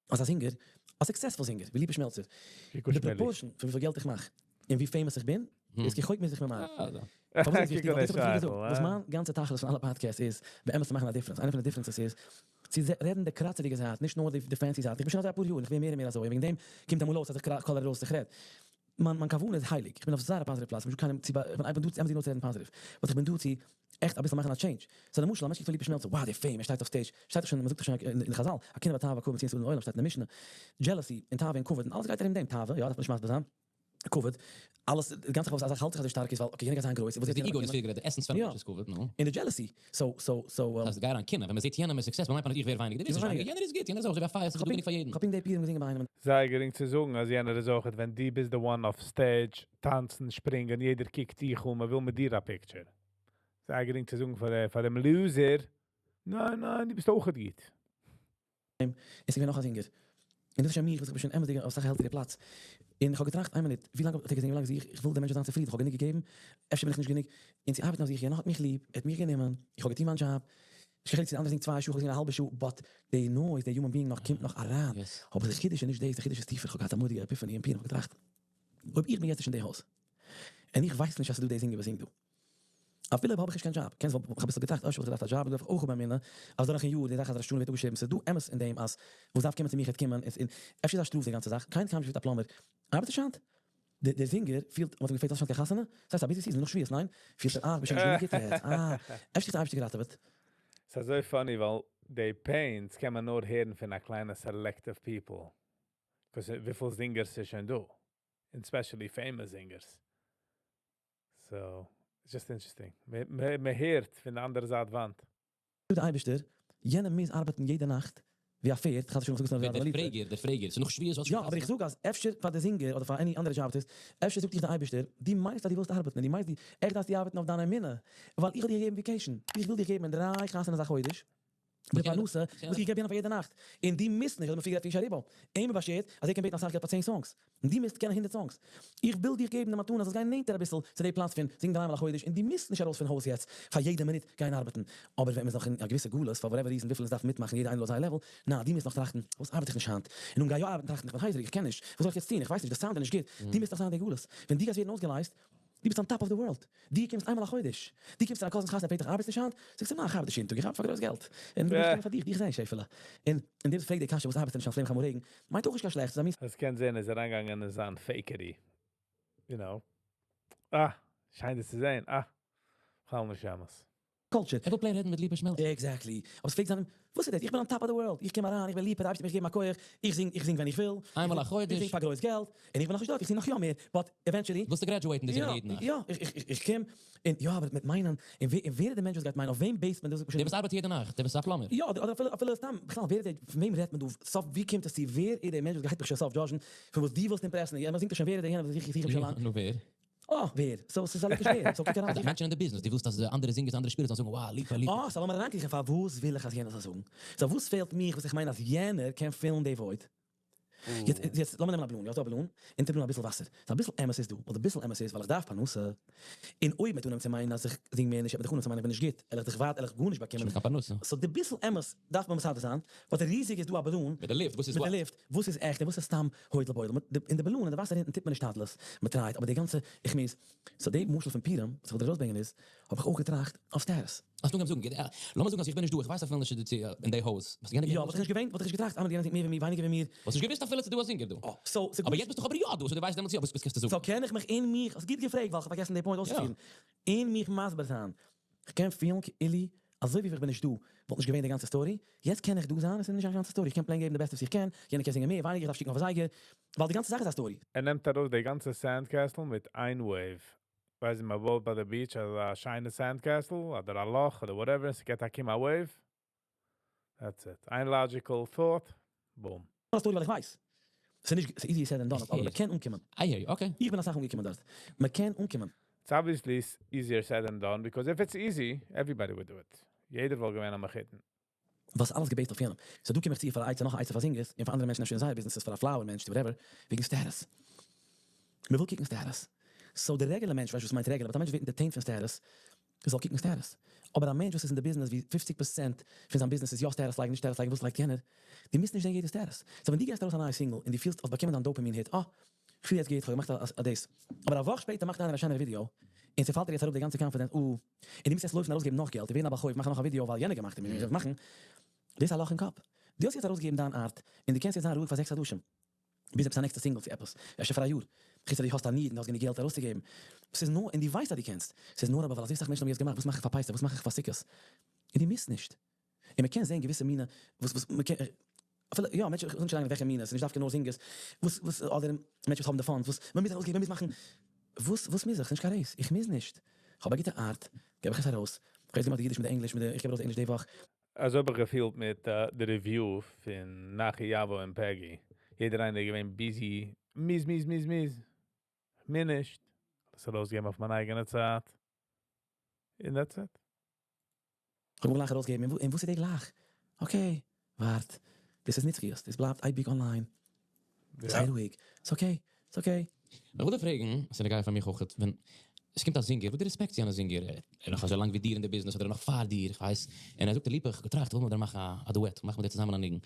אז א singer, א successful singer, ווי ליפא שמעלצער, די proportion פון וויפיל געלט איך מאך און ווי famous איך בין, איז כרחוק מזרח ממערב. פארוואס איז דאס וויכטיג? ווייל דאס האב איך דיר פריער געזאגט, וואס מיין גאנצע תכלית פון אלע podcasts איז, באמת צו מאכן א difference. איינע פון די differences איז, צו רעדן די קראצעדיגע זייט, נישט נאר די fancy זייט. איך בין שוין אזוי אפאר יאר און איך ווער מער און מער אזוי, און וועגן דעם קומט אמאל אויס אז איך קאלער ארויס איך רעד. מיין מיין כוונה איז הייליג, איך בין אויף זייער א positive פלאץ, איך בין נישט קיינעם צו איך בין דא צו אמת'דיג נאר צו רעדן positive, but איך בין דא צו עכט אביסל מאכן א change. so למשל, א מענטש קוקט פון ליפא שמעלצער, wow די fame, ער שטייט אויף stage, שטייט דאך שוין, מ'זאגט דאך שוין אין חזל, הקנאה והתאווה והכבוד מוציאין את האדם מן העולם, שטייט אין די משנה, jealousy און תאווה און כבוד און אלעס גייט ארום דעם, תאווה, יא, דארף מען נישט מסביר זיין, כבוד, אלעס, די גאנצע זאך וואס א זאך האלט זיך אזוי שטארק איז ווייל okay יענער גייט זיין גרויס, און וואס גייט די ego איז פריער גערעדט, די essence פון א מענטש איז כבוד, נו. און די jealousy, so so so. אז גיי אריין קנאה, ווען מ'זעט יענעם איז success, מיינט מען אז איך ווער ווייניגער, דו ווערסט נישט ווייניגער, יענער איז גוט, יענער איז אויך אזוי ווי א פייער, ס'איז דא גענוג פאר יעדן. כ'האב פונקט די פירונג געזינגען ביי איינעם. זייער גרינג צו זאגן אז יענער איז אויך ווען דו ביסט the one אויף stage, טאנצן, שפרינגען, יעדער קוקט דיך אן, מ'וויל מיט דיר א picture. זייער גרינג צו זאגן פאר דעם loser, ניין, ניין, דו ביסט אויך גוט. און ס'איז געווען נאך א singer. און דאס איז שוין מיך, וואס איך בין שוין אמת'דיג אויף אסאך א healthy ערע פלאץ. און איך האב געטראכט, איין מינוט, ווי לאנג האט ער געזינגען, ווי לאנג זיך איך, איך וויל דער מענטש זאל זיין צופרידן, איך האב גענוג געגעבן, אפשר בין איך נישט גענוג. און צו ארבעטן אויף זיך, יענער האט מיך ליב, ער האט מיך גענומען, איך האב געטון מיין דזשאב. נישט קיין חילוק צו די אנדערע זינגט צוויי שעה, איך זינג א האלבע שעה, but די noise, די human being נאך קומט נאך אריין. אבער די חידוש איז נישט דאס, די חידוש איז טיפער, איך האב געהאט א מורא'דיגע epiphany אין פורים, איך האב געטראכט, אויב איך בין יעצט נישט אין די הויז, און איך ווייס נישט אז ס'איז דא די זינגער וואס זינגט דא, אפילו אויב האב איך נישט קיין דזשאב, קענסט וואלט איך אביסל געטראכט אפשר וואלט איך געדארפט א דזשאב, און דארף איך אויך האבן אמונה אז דורכן יאר די זאך אז ראש השנה ווערט אפגעשריבן, ס'איז דא אמת אין דעם אז וואס דארף קומען צו מיך וועט קומען, און אפשר איז א שטראף די גאנצע זאך, קיינער האט קיינמאל נישט געפרעגט א plumber, ארבעט נישט היינט? דער זינגער פילט, מ'האט אים געפרעגט האסט שוין קיין חתונה? ס'הייסט א busy season נאך שבועות, ניין? פילט ער אה איך בין שוין נישט גענוג גוט יעצט, אה אפשר האט דער אייבערשטער געראטעוועט. ס'איז אזוי funny ווייל די pains קען מען נאר הערן פון א קליינע selective people. 'Cause וויפיל זינגערס איז שוין דא? און especially famous זינגערס. So, it's just interesting. מען הערט פון די אנדערע זייט וואנט. זאגט דער אייבערשטער, יענער מוז ארבעטן יעדע נאכט ווי א פערד, חס ושלום איך זאג עס נאר ווי א דער פרעגער, דער פרעגער, ס'איז נאך שבועות האסט יא, אבער איך זאג אז אפשר פאר די זינגער אדער פאר any אנדערע דזשאב ארטיסט, אפשר זאגט דיך דער אייבערשטער, דו מיינסט אז דו ווילסט ארבעטן און דו מיינסט דו עכט דארפסטו ארבעטן אויף דיין אמונה, ווייל איך האב דיר געגעבן vacation, איך וויל דיך געבן דריי חתונות א חודש, די פרנסה וואס איך געב יענעם פאר יעדע נאכט, און דו מוזט נישט, אזוי מ'פריער גערעדט פון ישי ריבו, אים איז באשערט אז ער קען בעטן אסאך געלט פאר 10 songs, און דו מוזט קענען 100 songs. איך וויל דיך געבן די מתנה זאלסט גיין נענטער אביסל צו די פלאץ פון זינגען דריי מאל א חודש, און דו מוזט נישט ארויס פון הויז יעצט פאר יעדע מינוט גיין ארבעטן. אבער ווען מ'איז נאך אין א געוויסע גלות פאר whatever reason וויפיל אונז דארפן מיטמאכן יעדע איינער לויט זייער level, נא, דו מוזט נאך טראכטן, פארוואס ארבעט איך נישט היינט? און אן גיי יא ארבעטן טראכטן איך בין הייזעריג איך קען נישט, וואס זאל איך יעצט טון, איך ווייס נישט, די סאונד איז נישט גוט, דו מוזט נאך זיין אין די גלות. ווען דו גייסט ווערן אויסגעלייזט, דו ביסט on top of the world, דו קומסט איינמאל א חודש, דו קומסט צו דיין cousin's חתונה פרעגט דיך ארבעטסט נישט היינט? זאגסטו ניין איך ארבעט נישט יעדן טאג איך ארבעט פאר גרויס געלט, און דו ביסט פאר דיך, דיך זעהן שעפעלע, און און דער וואס פרעגט די קשיא וואס ארבעטסטו נישט היינט פלעם חמור רעגן, מיינט אויך נישט קיין שלעכטס, ס'איז א מין. עס קען זעהן ער איז אריינגעגאנגען אין זיין fakery, you know. אה! שיין דאס צו זעהן, אה! בכלל נישט אמת. Culture. ער וויל plain רעדן מיט ליפא שמעלצער. Exactly. אבער ס'פלעגט זיין, וואס איז דאס? איך בין on top of the world, איך קום אריין, איך בין ליפא, די אייבערשטער האט מיך געגעבן א כח, איך זינג, איך זינג ווען איך וויל, איינמאל א חודש. איך זינג פאר גרויס געלט, און איך בין נאכנישט דארט, איך זינג נאך יא מער, but eventually. ווילסטו graduate ן די זינגען יעדן נאכט? יא, איך קום, און יא, אבער מיט מיינען, און ווער איז די מענטש וואס גייט מיינען, אויף וועם base ט מען דאס? דער וואס ארבעט יעדע נאכט, דער וואס איז א plumber. יא, אדער אפילו אפילו סתם, בכלל ווער איז דער, פון וועם רעדט מען דא, סוף ווי קומט עס צו, ווער איז דער מענטש וואס גייט מיך שוין סוף judge ן, פון וואס דו ווילסט impress ן, יענער זינגט דאך שוין, ווער איז דער יענער וואס איך זוך אים שוין לאנג. נו ווער? אה, ווער? So ס'איז א ליטוויש ווער? So קוק אריין זיך. מענטשן אין די ביזנעס, דו ווילסט אז אנדערע זינגערס אנדערע שפילערס זאלן זאגן wow ליפא ליפא. אה, so לאמיר אריינקריכן פארוואס וויל איך אז יענער זאל זאגן? So וואס פעלט מיך וואס איך מיין אז יענער קען fill ן די void? יעצט יעצט לאמיר נעמען א balloon, יא ס'דא א balloon, אונטער balloon אביסל וואסער, so אביסל אמת איז דא, ווייל די ביסל אמת איז ווייל איך דארף פרנסה, און אויב מ'וועט אנהייבן צו מיינען אז איך זינג מער נישט וועט מען דאך אנהייבן צו מיינען איך בין נישט גוט, וועל איך דיך ווייטער וועל איך גארנישט באקומען. שוין קיין פרנסה. So די ביסל אמת דארף מען מסדר זיין, but די ריזיג איז דא א balloon, מיט די לופט, וואס איז מיט די לופט, וואס איז עכט און וואס איז סתם הוידל בוידל, מיט די אין די balloon אין די וואסער אונטן טוט מען נישט השתדלות, מען try ט, אבער די גאנצע איך מוז, so די משל פון פורים וואס איך וויל דיר ארויסברענגען איז, האב איך אויך געטראכט אויף status. האסט אנגעהויבן זאגן, לאמיר זאגן אז איך בין נישט דא, איך ווייס אפילו נישט צו אין די הויז, וואלסטו געווען יא, וואלט איך נישט געווען, וואלט איך נישט געטראכט, אה, יענער זינגט מער ווי מיר, ווייניגער ווי מיר. וואלסט נישט געוואוסט אפילו צו דא א זינגער דא. אה, so, ס'איז אבער יעצט ביסטו דאך אבער יא דא, so דו ווייסט דעמאלטס יא, וואס קענסטו זאגן? So קען איך מיך אין מיך, האסט גוט געפרעגט ווייל כ'האב פארגעסן די point אויסצופירן, אין מיך מסביר זיין, כ'קען פילן כאילו אזוי ווי איך בין נישט דא וואלט נישט געווען די גאנצע story, יעצט קען איך דא זיין, עס איז נישט א גאנצע story, איך קען plain געבן די בעסטע וואס איך קען, יענער קען זינגען מער, ווייניגער, איך דארף שיקן אויף א זייגער, ווייל די גאנצע זאך איז א story. ער נעמט ארויס די גאנצע sandcastle מיט איין wave. ווייסט מען בויט ביי די beach אזא שיינע sandcastle אדער א לאך אדער whatever, ס'געט א קום א wave. That's it. איין logical thought, boom. א story ווייל איך ווייס. ס'איז נישט, ס'איז easier said than done, אבער מ'קען אנקומען. I hear you, okay. איך בין אסאך אנגעקומען דארט. מ'קען אנקומען. It's obviously easier said than done, because if it's easy, everybody would do it. יעדער וואלט געווען א מחותן. וואס אלעס גע base ט אויף יענעם. So דא קום איך צו פאר א עצה, נאך א עצה פאר זינגערס, און פאר אנדערע מענטשן אפשר אין זייער ביזנעסעס, פאר א flower מענטש, whatever, וועגן status. מ'וויל קוקן status. So די regular מענטש ווייסט וואס מיינט regular, but א מענטש ווערט entertained פון status, זאל קוקן status. אבער א מענטש וואס איז אין די ביזנעס ווי 50% פון זיין ביזנעס איז יא status לייגן נישט status לייגן וואס לייגט יענער? דו מוזט נישט זען יעדע status. So ווען דו געסט ארויס א נייע single און דו פילסט האסט באקומען דיין dopamine hit, אה, כ'פיל יעצט גוט, כ'האב געמאכט א דאס. אבער א וואך שפעטער מאכט איינער א שענערע ווידיאו, און ס'פאלט דיר יעצט אראפ די גאנצע confidence, אה, און דו מוזט יעצט לויפן ארויסגעבן נאך געלט און ווערן א בעל חוב, מאכן נאך א ווידיאו ווייל יענער געמאכט און מ'מוז מאכן. דאס איז א לאך אין קאפ. דו האסט יעצט ארויסגעגעבן דיין art, און דו קענסט יעצט זיין רואיג פאר 6 חדשים. ביז עפעס א נעקסטע single צו עפעס. אפשר פאר א יאר. חוץ אז דו האסט א need און דו האסט גענוג געלט ארויסצוגעבן. ס'איז נאר, און דו ווייסט אז דו קענסט. ס'איז נאר אבער ווייל אזוי סאך מענטשן האבן יעצט געמאכט, וואס מאך איך פאר פסח, וואס מאך איך פאר סוכות? און דו מוזט נישט. און מ'קען זען געוויסע מינע, וואס וואס מ'קען, אפילו, יא, מענטשן, איך וויל נישט אריינגיין וועלכע מינע, ס'איז נישט דווקא נאר זינגערס, וואס וואס, אדער מענטשן וואס האבן די funds, וואס מ'מוז ארויסגעבן, מ'מוז מאכן, וואס וואס מוז איך? ס'איז נישט קיין race, איך מוז נישט. כ'האב א גוטע art, געב איך עס ארויס. כ'האב יעצט געמאכט די אידיש מיט די ענגליש, מיט די, איך געב ארויס די ענגליש די וואך. אזוי האב איך געפילט מיט די review פון נחי יאווא און פעגי. יעדער איינער איז געווען busy, מוז, מוז, מוז, מוז. מיר נישט. דאס ארויסגעבן אויף מיין אייגענע צייט. And that's it. כ'האב גלייך ארויסגעגעבן, און וואס איז די גלייך? Okay, ווארט. דאס איז נצחיות, דאס בלייבט אייביג online. זיי רואיג. It's okay, it's okay. איך וויל דיר פרעגן, עס איז נוגע פאר מיך אויך, ווען עס קומט א זינגער, וואס דו רעספעקטסט יענע זינגער, ער איז נאך אזוי לאנג ווי דיר אין די ביזנעס אדער נאך פאר דיר, איך ווייס, און ער זאגט דיר ליפא, איך האב געטראכט, איך וויל מיט דיר מאכן א דועט, מאך מיט דיר צוזאמען א ניגון.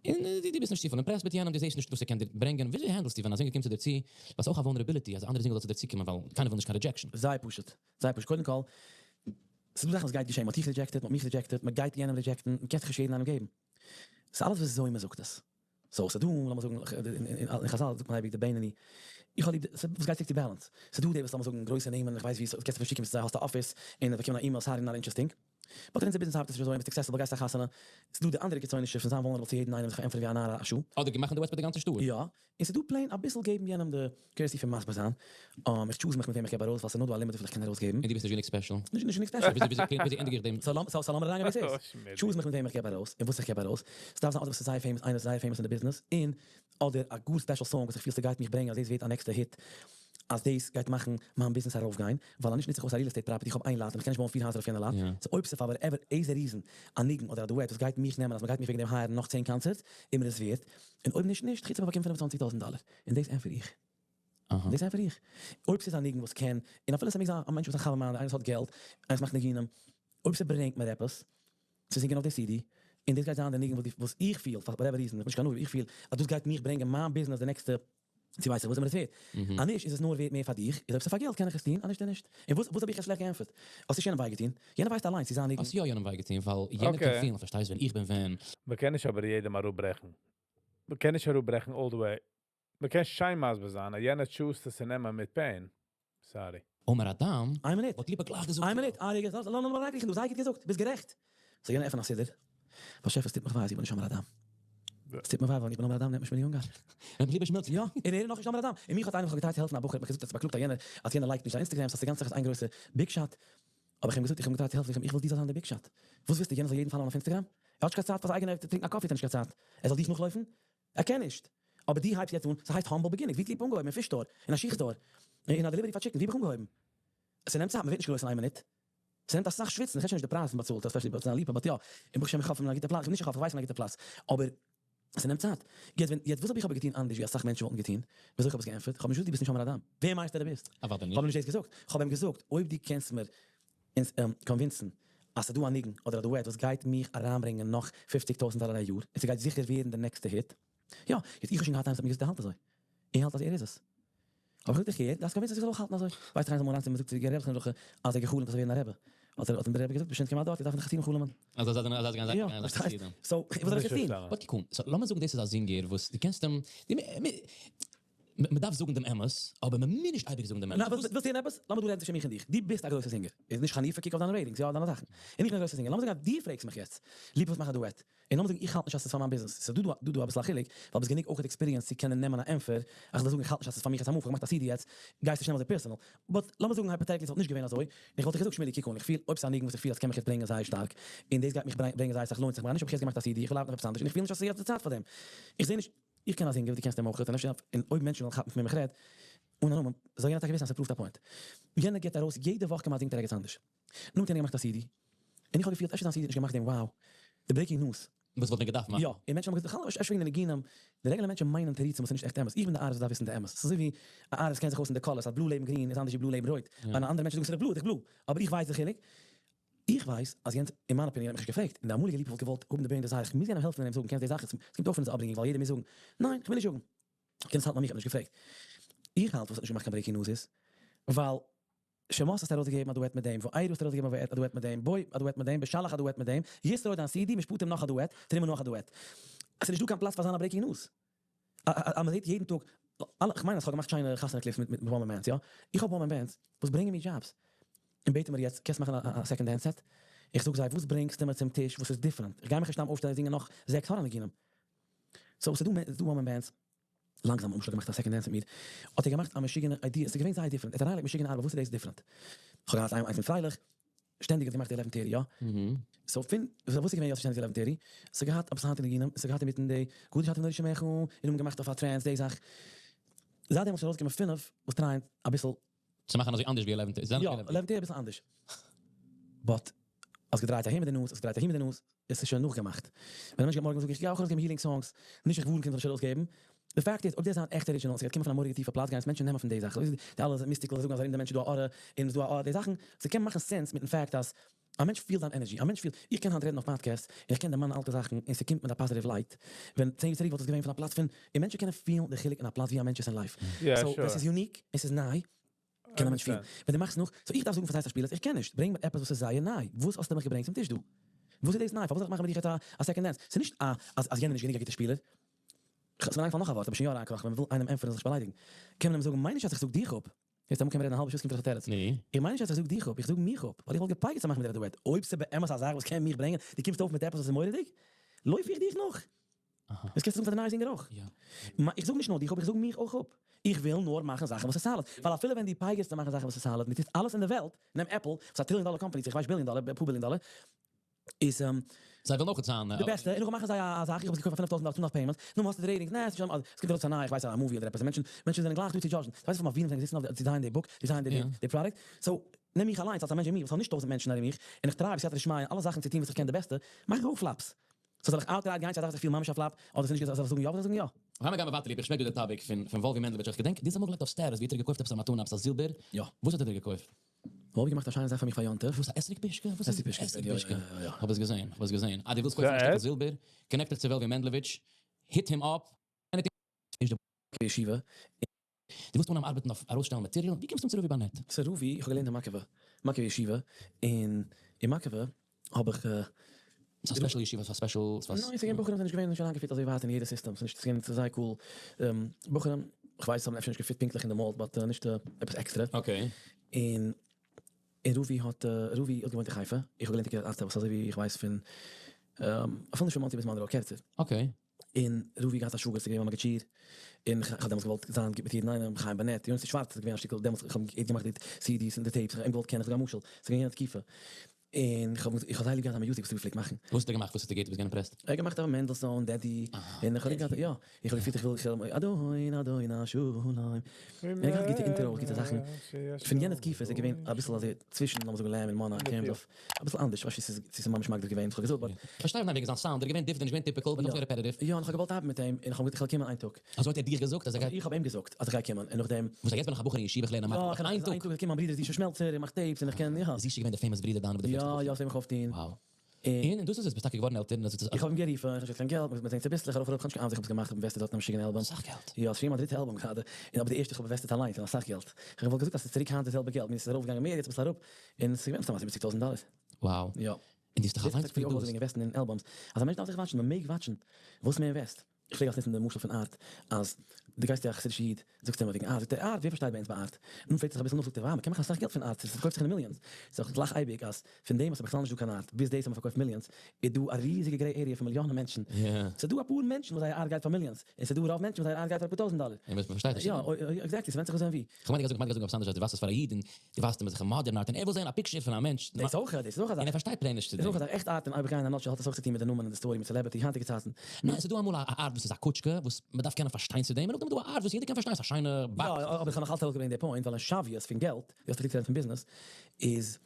און דו ביסט נישט צופיל אימפרעסט מיט יענעם, דו זעסט נישט וואס ער קען דיר ברענגען, וויאזוי הענדלסטו ווען א זינגער קומט צו דיר צו, ווייל ס'איז אויך א וואלנערעביליטי אז א אנדערע זינגער זאל צו דיר צוקומען, ווייל קיינער וויל נישט קיין רידזשעקשאן. זייער פשוט, זייער פשוט, קודם כל, ס'איז דא זאכן וואס גייט געשען, מ'האט דיך רידזשעקטעד, מ'האט מיך רידזשעקטעד, מ'גייט יענעם רידזשעקטן, מ'קען זיך נישט יעדן איינעם געבן. ס'איז אלעס וויאזוי מ'זאגט עס. סאו ס'דא, לאמיר זאגן, אין חזל זאגט מען אייביג די בינוני, איך האב ליב, וואס גייט צוריק צו balance, ס'דא די וואס לאמיר זאגן גרויסע נעמען, איך ווייס ווי, קענסט אפשר שיקן צו זיי, האסט א אפיס, און האסט באקומען א email, sorry not interesting. But אין אונזער ביזנעס ארבעט עס נישט אזוי, ביסט successful, גייסט א חתונה, ס'דא די אנדערע קיצונישע פון זיין vulnerable צו יעדן איינעם זיך פארענטפערן ווי א נאר א שעה. אדער געמאכט duets מיט די גאנצע שטאט. יא, און ס'דא plain אביסל געבן יענעם די courtesy פון מסביר זיין, איך choose מיך מיט וועם איך געב ארויס ווייל ס'איז נאר דא א limit וויפיל איך קען ארויסגעבן. און דו ביסט נישט גענוג special. נישט גענוג special. וויאזוי ענדיג איך דעם? So לאמיר אריינגיין ווער ס'איז. Choose מיך מיט וועם איך געב ארויס און וואס איך געב ארויס. ס'דארף זיין אדער וואס איז זייער famous, איינער איז זייער famous אין די ביזנעס, און אדער א גאר special song וואס איך פיל ס'גייט מיך ברענגען אז דאס ווערט א נעקסטע hit, אז דאס גייט מאכן מיין ביזנעס ארויפגיין, ווייל אנישט נוץ איך אויס א real estate property, איך האב איין lot און איך קען נישט בויען פיר הייזער אויף יענע lot, so אויב ס'איז פאר whatever איזה reason א ניגון אדער א duet וואס גייט מיך נעמען אז מ'גייט מיך וועגן דעם הייערן נאך 10 קאנצערטס, איז מיר עס ווערט, און אויב נישט נישט, חוץ אויב איך באקום 25,000 דאלער, און דאס ענטפער איך. דאס ענטפער איך. אויב ס'איז א ניגון וואס קען, און אפילו ס'מעג זיין א מענטש וואס א חבר מיינער, איינער וואס האט געלט, איינער וואס מאכט ניגונים, אויב ס'ברענגט מיר עפעס צו זינגען אויף די CD, און דאס גייט זיין די ניגון וואס איך פיל, פאר whatever reason, איך בין נישט קיין נביא, איך פיל אז דאס גייט מיך ברענגען מיין ביזנעס די נעקסטע צו ווייס איך וואס איז מיר עס ווערט. אז נישט איז עס נאר ווערט מער פאר דיך, איז אויב ס'איז פאר געלט קען איך עס טון, אז נישט איז נישט. און וואס וואס האב איך יעצט שלעכט געענטפערט? האסט נישט יענעם וויי געטון? יענער ווייסט אליינס צו זיין ניגון. האסט יא יענעם וויי געטון, ווייל יענער קען פילן, פארשטייסט, ווען איך בין ווען. מ'קען נישט אבער יעדעם אראפברעכן. מ'קען נישט אראפברעכן all the way. מ'קען שיין מסביר זיין, אז יענער choose עס צו נעמען מיט pain. Sorry. אומר אדם, איין מינוט. וואלט ליפא גלייך געזאגט. איין מינוט, ארי, לאז מיר אריינקריכן דא, זייער גוט געזאגט, ביסט גערעכט. זאל יענער עפענען א סידור? באשעפער, ס'טוט מיך וויי אז איך בין נישט אומר אדם. ס'טוט מיר וויי ווייל איך בין אומר אדם נעמט מיך שמעוני אונגאר. רבי ליפא שמעלצער. יא, און ער איז נאכנישט אומר אדם. און מיך האט איינער וואס האט געטרייט צו העלפן א בחור האט מיך געזאגט אז ס'באקלאגט א יענער אז יענער לייקט נישט זיין Instagram, ס'איז די גאנצע זאך איז איין גרויסע big shot. אבער איך האב אים געזאגט איך האב אים געטרייט צו העלפן איך וויל דו זאלסט זיין די big shot. וואס ווילסטו יענער זאל יעדן follow ען אויף Instagram? ער האט נישט קיין צייט פאר זיין אייגענע טרינקן א coffee האט ער נישט קיין צייט. ער זאל דיך נאכלויפן? ער קען נישט. אבער דו הייבסט יעצט אן, ס'הייסט humble beginnings, ווי האט ליפא אנגעהויבן? אין fish store, אין א שיך store, אין א delivery פאר chicken, ווי האב איך אנגעהויבן? ס'נעמט צייט, מ'ווערט נישט גרויס אין איין מינוט. ס'נעמט אסאך שוויצן, איך רעד שוין נישט די פרייז וואס מ'באצאלט, especially ביי זיין ליפא, but יא, און ברוך השם איך האף פון א גוטע פלאץ, נישט איך האף, איך ווייס פון א גוטע פלאץ, אבער ס'נעמט צייט. יעצט ווען, יעצט וואס האב איך אבער געטון אנדערש ווי אסאך מענטשן וואלטן געטון? וויאזוי איך האב עס געענטפערט? איך האב נישט געזאגט דו ביסט נישט אומר אדם. ווער מיינסטו דו ביסט? אוודאי איך האב נישט. אים נישט דאס געזאגט. איך האב אים געזאגט, אויב דו קענסט מיר convince ן אז ס'דא א ניגון אדער א duet וואס גייט מיך אריינברענגען נאך 50,000 דאלער א יאר, און ס'גייט זיכער ווערן די נעקסטע hit, יא, יעצט איך האב שוין געהאט איינער וואס האט מיר געזאגט ער האלט אזוי. ער האלט אז ער איז עס. אבער איך זאג דיך הער, דארפסט convince ן אז איך זאל אויך האלטן אזוי. ווייסט איך איינס אמאל אריין צו אים און זאגט צו גערער רבי זכרונו לברכה אז ער האט גע'חלומ'ט אז ער ווערן א רבי. האט ער האט אים דער רבי געזאגט ביסט שוין כמעט דארט, איך דארף נאך חסידים חלומ'ען. אז אז אז אז יא, פארשטייסט? So, וואס זאל איך יעצט טון? But קוק אן, so לאמיר זאגן דאס איז א זינגער וואס דו קענסט אים, מ'דארף זאגן דעם אמת, אבער מ'מוז נישט אייביג זאגן דעם אמת. נא, ווילסט הערן עפעס? לאמיר דא רעדן צווישן מיך און דיך. דו ביסט א גרויסער זינגער. איז נישט חניפה, קוק אויף דיינע ratings, יא, דיינע זאכן. און איך בין א גרויסער זינגער. לאמיר זאגן אז דו פרעגסט מיך יעצט, ליפא וואס מאך א duet? און לאמיר זאגן איך האלט נישט אז ס'איז פאר מיין ביזנעס. ס'איז דא דא דא אביסל א חילוק, ווייל ביסט גענוג אויך experienced צו קענען נעמען א ענטפער. איך זאל זאגן איך האלט נישט אז ס'איז פאר מיך יעצט א move, איך האב געמאכט א CD יעצט, גייסט נישט נעמען אזוי personal. But לאמיר זאגן hypothetically ס'וואלט נישט געווען אזוי, און איך וואלט דיך געזאגט שמילי קוק אן, איך פיל אויב ס'איז א ניגון וואס איך פיל אז ס'קען מיך יעצט ברענגען זייער שטארק, און דאס גייט מיך ברענגען זייער אסאך לוינט זיך מיר, נישט האב איך יעצט געמאכט א CD, איך וויל ארבעטן אויף עפעס אנדערש, און איך פיל נישט אז ס'איז יעצט די צייט פאר דעם. איך זע נישט, איך קען א זינגער וואס דו קענסט אים אויך, און אפשר, און אויב מענטשן וועלן כאפן פון וועם איך רעד, אן א נאמען, זאל יענער טאקע וויסן אז ס'פראווט א point. יענער גיבט ארויס יעדע וואך כמעט זינגט ער ערגעץ אנדערש. נאכדעם האט יענער געמאכט א CD, און איך האב געפילט אפשר זיין CD האט נישט געמאכט דעם wow, די breaking news. וואס וואלט מען געדארפט מאכן? יא, און מענטשן האבן געזאגט בכלל אפשר וועגן די ניגונים, די רעגולער מענטשן מיינען תירוצים וואס איז נישט עכט אמת, איך בין די ארטיסט וואס דארף וויסן די אמת, ס'איז אזוי ווי א ארטיסט קען זיך אויס אין די colors אז blue לעבן גרין איז אנדערש ווי blue לעבן רויט, און אנדערע מענטשן זאגן ס'איז דאך blue, איז דאך blue, אבער איך ווייס די חילוק, איך ווייס אז יענץ, אין מיין opinion, האט מיך נישט געפרעגט, און די אמאליגע ליפא וואלט געוואלט האבן די burning desire, איך מוז יענעם העלפן און אים זאגן קענסט די זאך, ס'קומט אויך פון אונזער upbringing ווייל יעדער מוז זאגן, ניין, כ'וויל נישט זאגן, קענסט האלטן ביי מיך, איך האב נישט געפרעגט. איך האלט וואס האט נישט געמאכט קיין breaking news איז ווייל שמות האסטו ארויסגעגעבן א duet מיט דעם, וארא האסטו ארויסגעגעבן א duet מיט דעם, בא א duet מיט דעם, בשלח א duet מיט דעם, יתרו דיין CD, משפטים נאך א duet, תרומה נאך א duet. עס איז נישטא קיין פלאץ פאר זיין א breaking news. אז מען זעט יעדן טאג, אלע, כ'מיין אז כ'האב געמאכט שיינע חתונה clips מיט one man bands, יא? איך האב one man bands וואס ברענגען מיר דזשאבס, און בעטן מיר יעצט, קענסט מאכן א second hand set? איך זאג זיי, וואס ברענגסטו מיר צום טיש וואס איז different? איך גיי מיך נישט סתם אויפשטעלן און זינגען נאך זעקס הארא ניגונים. So ס'איז דא one man bands. לאנגזאם האט משה'לע געמאכט א second dance מיט מיר, האט ער געמאכט א משוגענע idea, ס'איז געווען זייער different, ער האט אריינגעלייגט משוגענע ארבעט, וואס איז דאס different? כ'האב געהאט איינס מיט פרייליך, שטענדיג האט געמאכט די eleven thirty, יא? So פון, וואס איז געווען יוסי שטענדיג'ס eleven thirty? ס'האט געהאט אביסל היינטיגע ניגונים, ס'האט געהאט אינמיטן די גדול שאתם נורי שמך, און האבן געמאכט אויף א trance די זאך. זייט דעמאלטס איז ארויסגעקומען פינף וואס טרייען אביסל. צו מאכן אזוי אנדערש ווי eleven thirty. יא, eleven thirty אביסל אנדערש. But האסט געדרייט אהין מיט די נאז, האסט געדרייט אהין מיט די נאז, עס איז שוין נאכגעמאכט. ווען א מענטש גייט מארגן זאג איך, יא, איך האב ארויסגעגעבן healing songs, נישט איך ווארן קינד זאל נישט ארויסגעבן. די fact איז, אויב דאס איז אן עכטע original, ס'גייט קומען פון א מורא'דיגע טיפע פלאץ, גייען עס מענטשן נעמען פון די זאך. אזוי ווי די אלע mystical זאגן אז ארום די מענטש איז דא א aura, און איז דא א aura, די זאכן, ס'קען מאכן sense מיטן fact אז א מענטש פילט זיין energy, א מענטש פילט, איך קען היינט רעדן אויף podcast, און איך קען דערמאנען אלטע זאכן, און ס'קומט מיט א positive light, ווען 10 יאר צוריק וואלט עס געווען פון א פלאץ פון, און מענטשן קענען פילן די חילוק אין א פלאץ ווי א מענטש איז אין life. So, ווען ס'איז unique, און ס'איז ניי, קען א מענטש פילן. ווען דו מאכסט נאך, so איך דארף זאגן פאר זיי שפילערס, איך קען נישט, ברענג מיר עפעס וואס איז זייער ניי, וואס האסטו מיך געברענגט צום טיש דא? וואס איז דאס ניי? פארוואס זאל איך מאכן מיט דיך יעצט א second dance? ס'איז נישט א אז אז יענער איז נישט גענוג א גוטער שפילער. ס'איז מיר איינגעפאלן נאך א ווארט, אבער שוין יא אריינקראכן, ווען מ'וויל איינעם ענטפערן זיך נישט באליידיגן, קען מען אים זאגן, מיין נישט אז איך זאג דיך אפ. יעצט אמאל קען מען רעדן א האלבע שעה ס'קומט ארויס א תירוץ. איך מיין נישט אז איך זאג דיך אפ, איך זאג מיך אפ, ווייל איך וואלט געפייגערט צו מאכן מיט דיר א duet. אויב ס'איז באמת א זאך וואס קען מיך ברענגען, דו קומסט אויף מיט עפעס וואס איז מורא'דיג, לויף איך דיך נאך. דאס קענסטו זאגן פאר די נייע זינגער אויך. איך זאג נישט נאר דיך אפ, איך זאג מיך אויך אפ. איך וויל נאר מאכן זאכן וואס איז solid. ווייל אפילו ווען דו פייגערסט צו מאכן זאכן וואס איז solid, און דו טוסט אלעס אין די וועלט, נעם Apple, וואס איז א trillion dollar company, צו איך ווייס billion dollar, אפאר billion dollar, איז זיי ווילן אויך זיין די בעסטע, און נאכדעם מאכן זיי א זאך, איך האב עס געקויפט פאר 5000 דאלער, 200 payments, נו האסטו די ratings, נע, ס'איז שוין, עס קומט ארויס א נייע, איך ווייס א movie אדער עפעס, און מענטשן, מענטשן זענען גלייך דא צו judge ן, ווייסט וויפיל מבינים זענען געזיצן אויף די design די book, design די product, so נעם מיך אליינס אלס א מענטש ווי מיר, וואס האב נישט טויזענט מענטשן ארום מיך, און איך try בסייעתא דשמיא אלע זאכן צו טון וואס איך קען די בעסטע, מאך איך אויך flops. So זאל איך outright גיין צו א זאך וואס איך פיל ממש א flop, אדער ס'איז נישט גוט, זאל איך זאגן יא אדער זאל איך זאגן יא? פאר מיר גייען ווייטער ליב, איך שמעק דא די טאביק פון וואלווי מענדלאוויטש, איך געדענק, דו האסט אמאל געלייגט אויף status ווי האט ער געקויפט עפעס א מתנה, עפעס א זילבער, יא. וואס האט ער דיר געקויפט? וואלווי געמאכט א שיינע זאך פאר מיך פאר יום טוב. וואס א אתרוג פושקע? וואס איז אתרוג פושקע? אתרוג פושקע. יא יא יא. כ'האב עס געזען, כ'האב עס געזען. אה דו ווילסט קויפן א שטיקל זילבער? connect דיך צו וועלווי מענדלאוויטש, hit him up. ישיבה. דו ווילסט אנהייבן ארבעטן אויף ארויסשטעלן material? ווי קומסטו אן צו רוביא באנעט? צו רוביא, איך האב געלערנט אין מאקעווע, מאקעווע ישיבה, און אין מאקעווע האב איך. ס'איז א special ישיבה, ס'איז א special. ניין, ס'איז געווען בחורים זענען נישט געווען נישט אריינגעפיט אזוי ווייט אין יעדע סיסטעם, ס'איז נישט געווען זייער cool בחורים, כ'ווייס האבן אפשר נישט געפיט פונקטליך אין די mold but נישט עפעס עקסטרע. Okay. און און רוביא האט רוביא האט געוואוינט אין חיפה, איך האב געלערנט אין קרית אתא וואס אזוי ווי איך ווייס פון אפילו נישט פון מאנסי ביז מאנרא, קערצער. Okay. און רוביא געהאט א שוואגער ס'איז געווען מיין מגיד שיעור, און כ'האב דעמאלטס געוואלט זיין גוט מיט יעדן איינעם, חיים באנעט, יונתן שווארץ איז געווען א שטיקל דעמאלטס, כ'האב געמאכט די CDs און די tapes, כ'האב אים געוואלט קענען, כ'זאג א משל, ס'איז געווען יענע תקופה, און כ'האב איך האב זייער ליב געהאט זיין music וואס רוביא פלעגט מאכן. וואס האט ער געמאכט? וואס האט ער געהערט? דו ביסט געווען impressed? ער האט געמאכט אויף מענדלסאן, Daddy, און איך האב ליב געהאט, יא, איך האב געפילט איך וויל, איך וויל, אדון אדון השלום, און ער האט געהאט גוטע intros, גוטע זאכן, פון יענע תקופה איז ער געווען אביסל אזוי צווישן לאמיר זאגן לעם און מאנא אין terms of, אביסל אנדערש, כ'ווייס נישט צו ס'איז ממש מגדיר געווען וואס כ'האב געזאגט but. כ'פארשטיי וועגן זיין sound, ער איז געווען different, נישט געווען typical, but נאך repetitive. יא, און כ'האב געוואלט ארבעטן מיט אים, און כ'האב געזאגט איך וועל קומען איין טאג. אזוי האט ער דיך געזאגט אז ער גייט? איך האב אים געזאגט אז איך גיי קומען, און נאכדעם. וואס יעצט בין איך א בחור אין ישיבה איך לערן א מאטעמאטיק, איין טאג. איין טאג וועט קומען מיין ברודער זישע שמעלצער, ער מאכט tapes און איך קען, יא. זישע געווען די famous ברודער דיינער וואס דו פלעגסט יא, יא, ס'וועט מיך אויפטוהן. Wow. און דאס איז עס, ביסט טאקע געווארן עלטער און אזוי איך האב אים גערופן, איך האב נישט געהאט קיין געלט, מ'איז מיט צוביסלעך ארויף אראפ, כ'האב נישט קיין אהנונג ווי איך האב עס געמאכט, איך האב invested דארט אין א משוגענע אלבום. אסאך געלט. יא, ס'איז שוין מיין דריטע אלבום גראדע, און אבער די ערשטע איך האב invested אליינס, און אסאך געלט. איך וואלט געזאגט אז ס'איז צוריק היינט די זעלבע געלט, מיר איז עס ארויפגעגאנגען מער, יעצט אביסל אראפ, און ס'איז געווען מסתם א 70 טויזנט דאלער. Wow. יא. און דו האסט דיך אליינס produced. invest ן אין albums. אז א מענטש דארף זיך watch ן, מ'מעג watch ן וואס מען invest. איך פלעג אלס נוצן די משל פון art, אז דו גייסט צו א חסידישע איד, זאגסטו אים וועגן art, זאגט ער art, ווער פארשטייט ביי אונז ביי art? נו פרעגט ער זיך אביסל נאך, זאגט ער וואו, מ'קען מאכן אסאך געלט פון art, ס'פארקויפט זיך אין די millions. So איך לאך אייביג אז פון דעם וואס ס'איז בכלל נישט דא קיין art, ביז דאס אז מ'פארקויפט millions, איז דא א ריזיגע gray area פון מיליאנען מענטשן. ס'איז דא אפאר מענטשן וואס זייער art גייט פאר millions, און ס'איז דא רוב מענטשן וואס זייער art גייט פאר אפאר טויזנט דאלער. און וואס מ'פארשטייט נישט. יא, exactly, ס'ווענדט זיך וואס און ווי. כ'מיין די גייסט זאגן עפעס אנדערש אז דו ווייזט עס פאר א איד און דו ווייזט אים אזעלכע modern art און ער וויל זען א picture פון א מענטש. דאס אויך, דאס איז אויך א זאך. און ער פארשטייט plain נישט צו דאס דעם. איז אויך א זאך. עכט art און אויב איך גיי אין א nutshell האט עס אויך צו טון מיט די נאמען און די story מיט celebrity היינטיגע צייטן. ניין, ס'איז דא אמאל א art וואס איז א קוטשקע וואס מ'דארף קענען פארשטיין צו דעם, און נאכדעם איז דא א art וואס יעדער קען פארשטיין, ס'איז א שיינע box. יא, אבער איך האב נאך אלץ ארויסגעברענגט די point, ווייל אין שוויות פון געלט, דו האסט צוריק צו רעדן פון ביזנעס, איז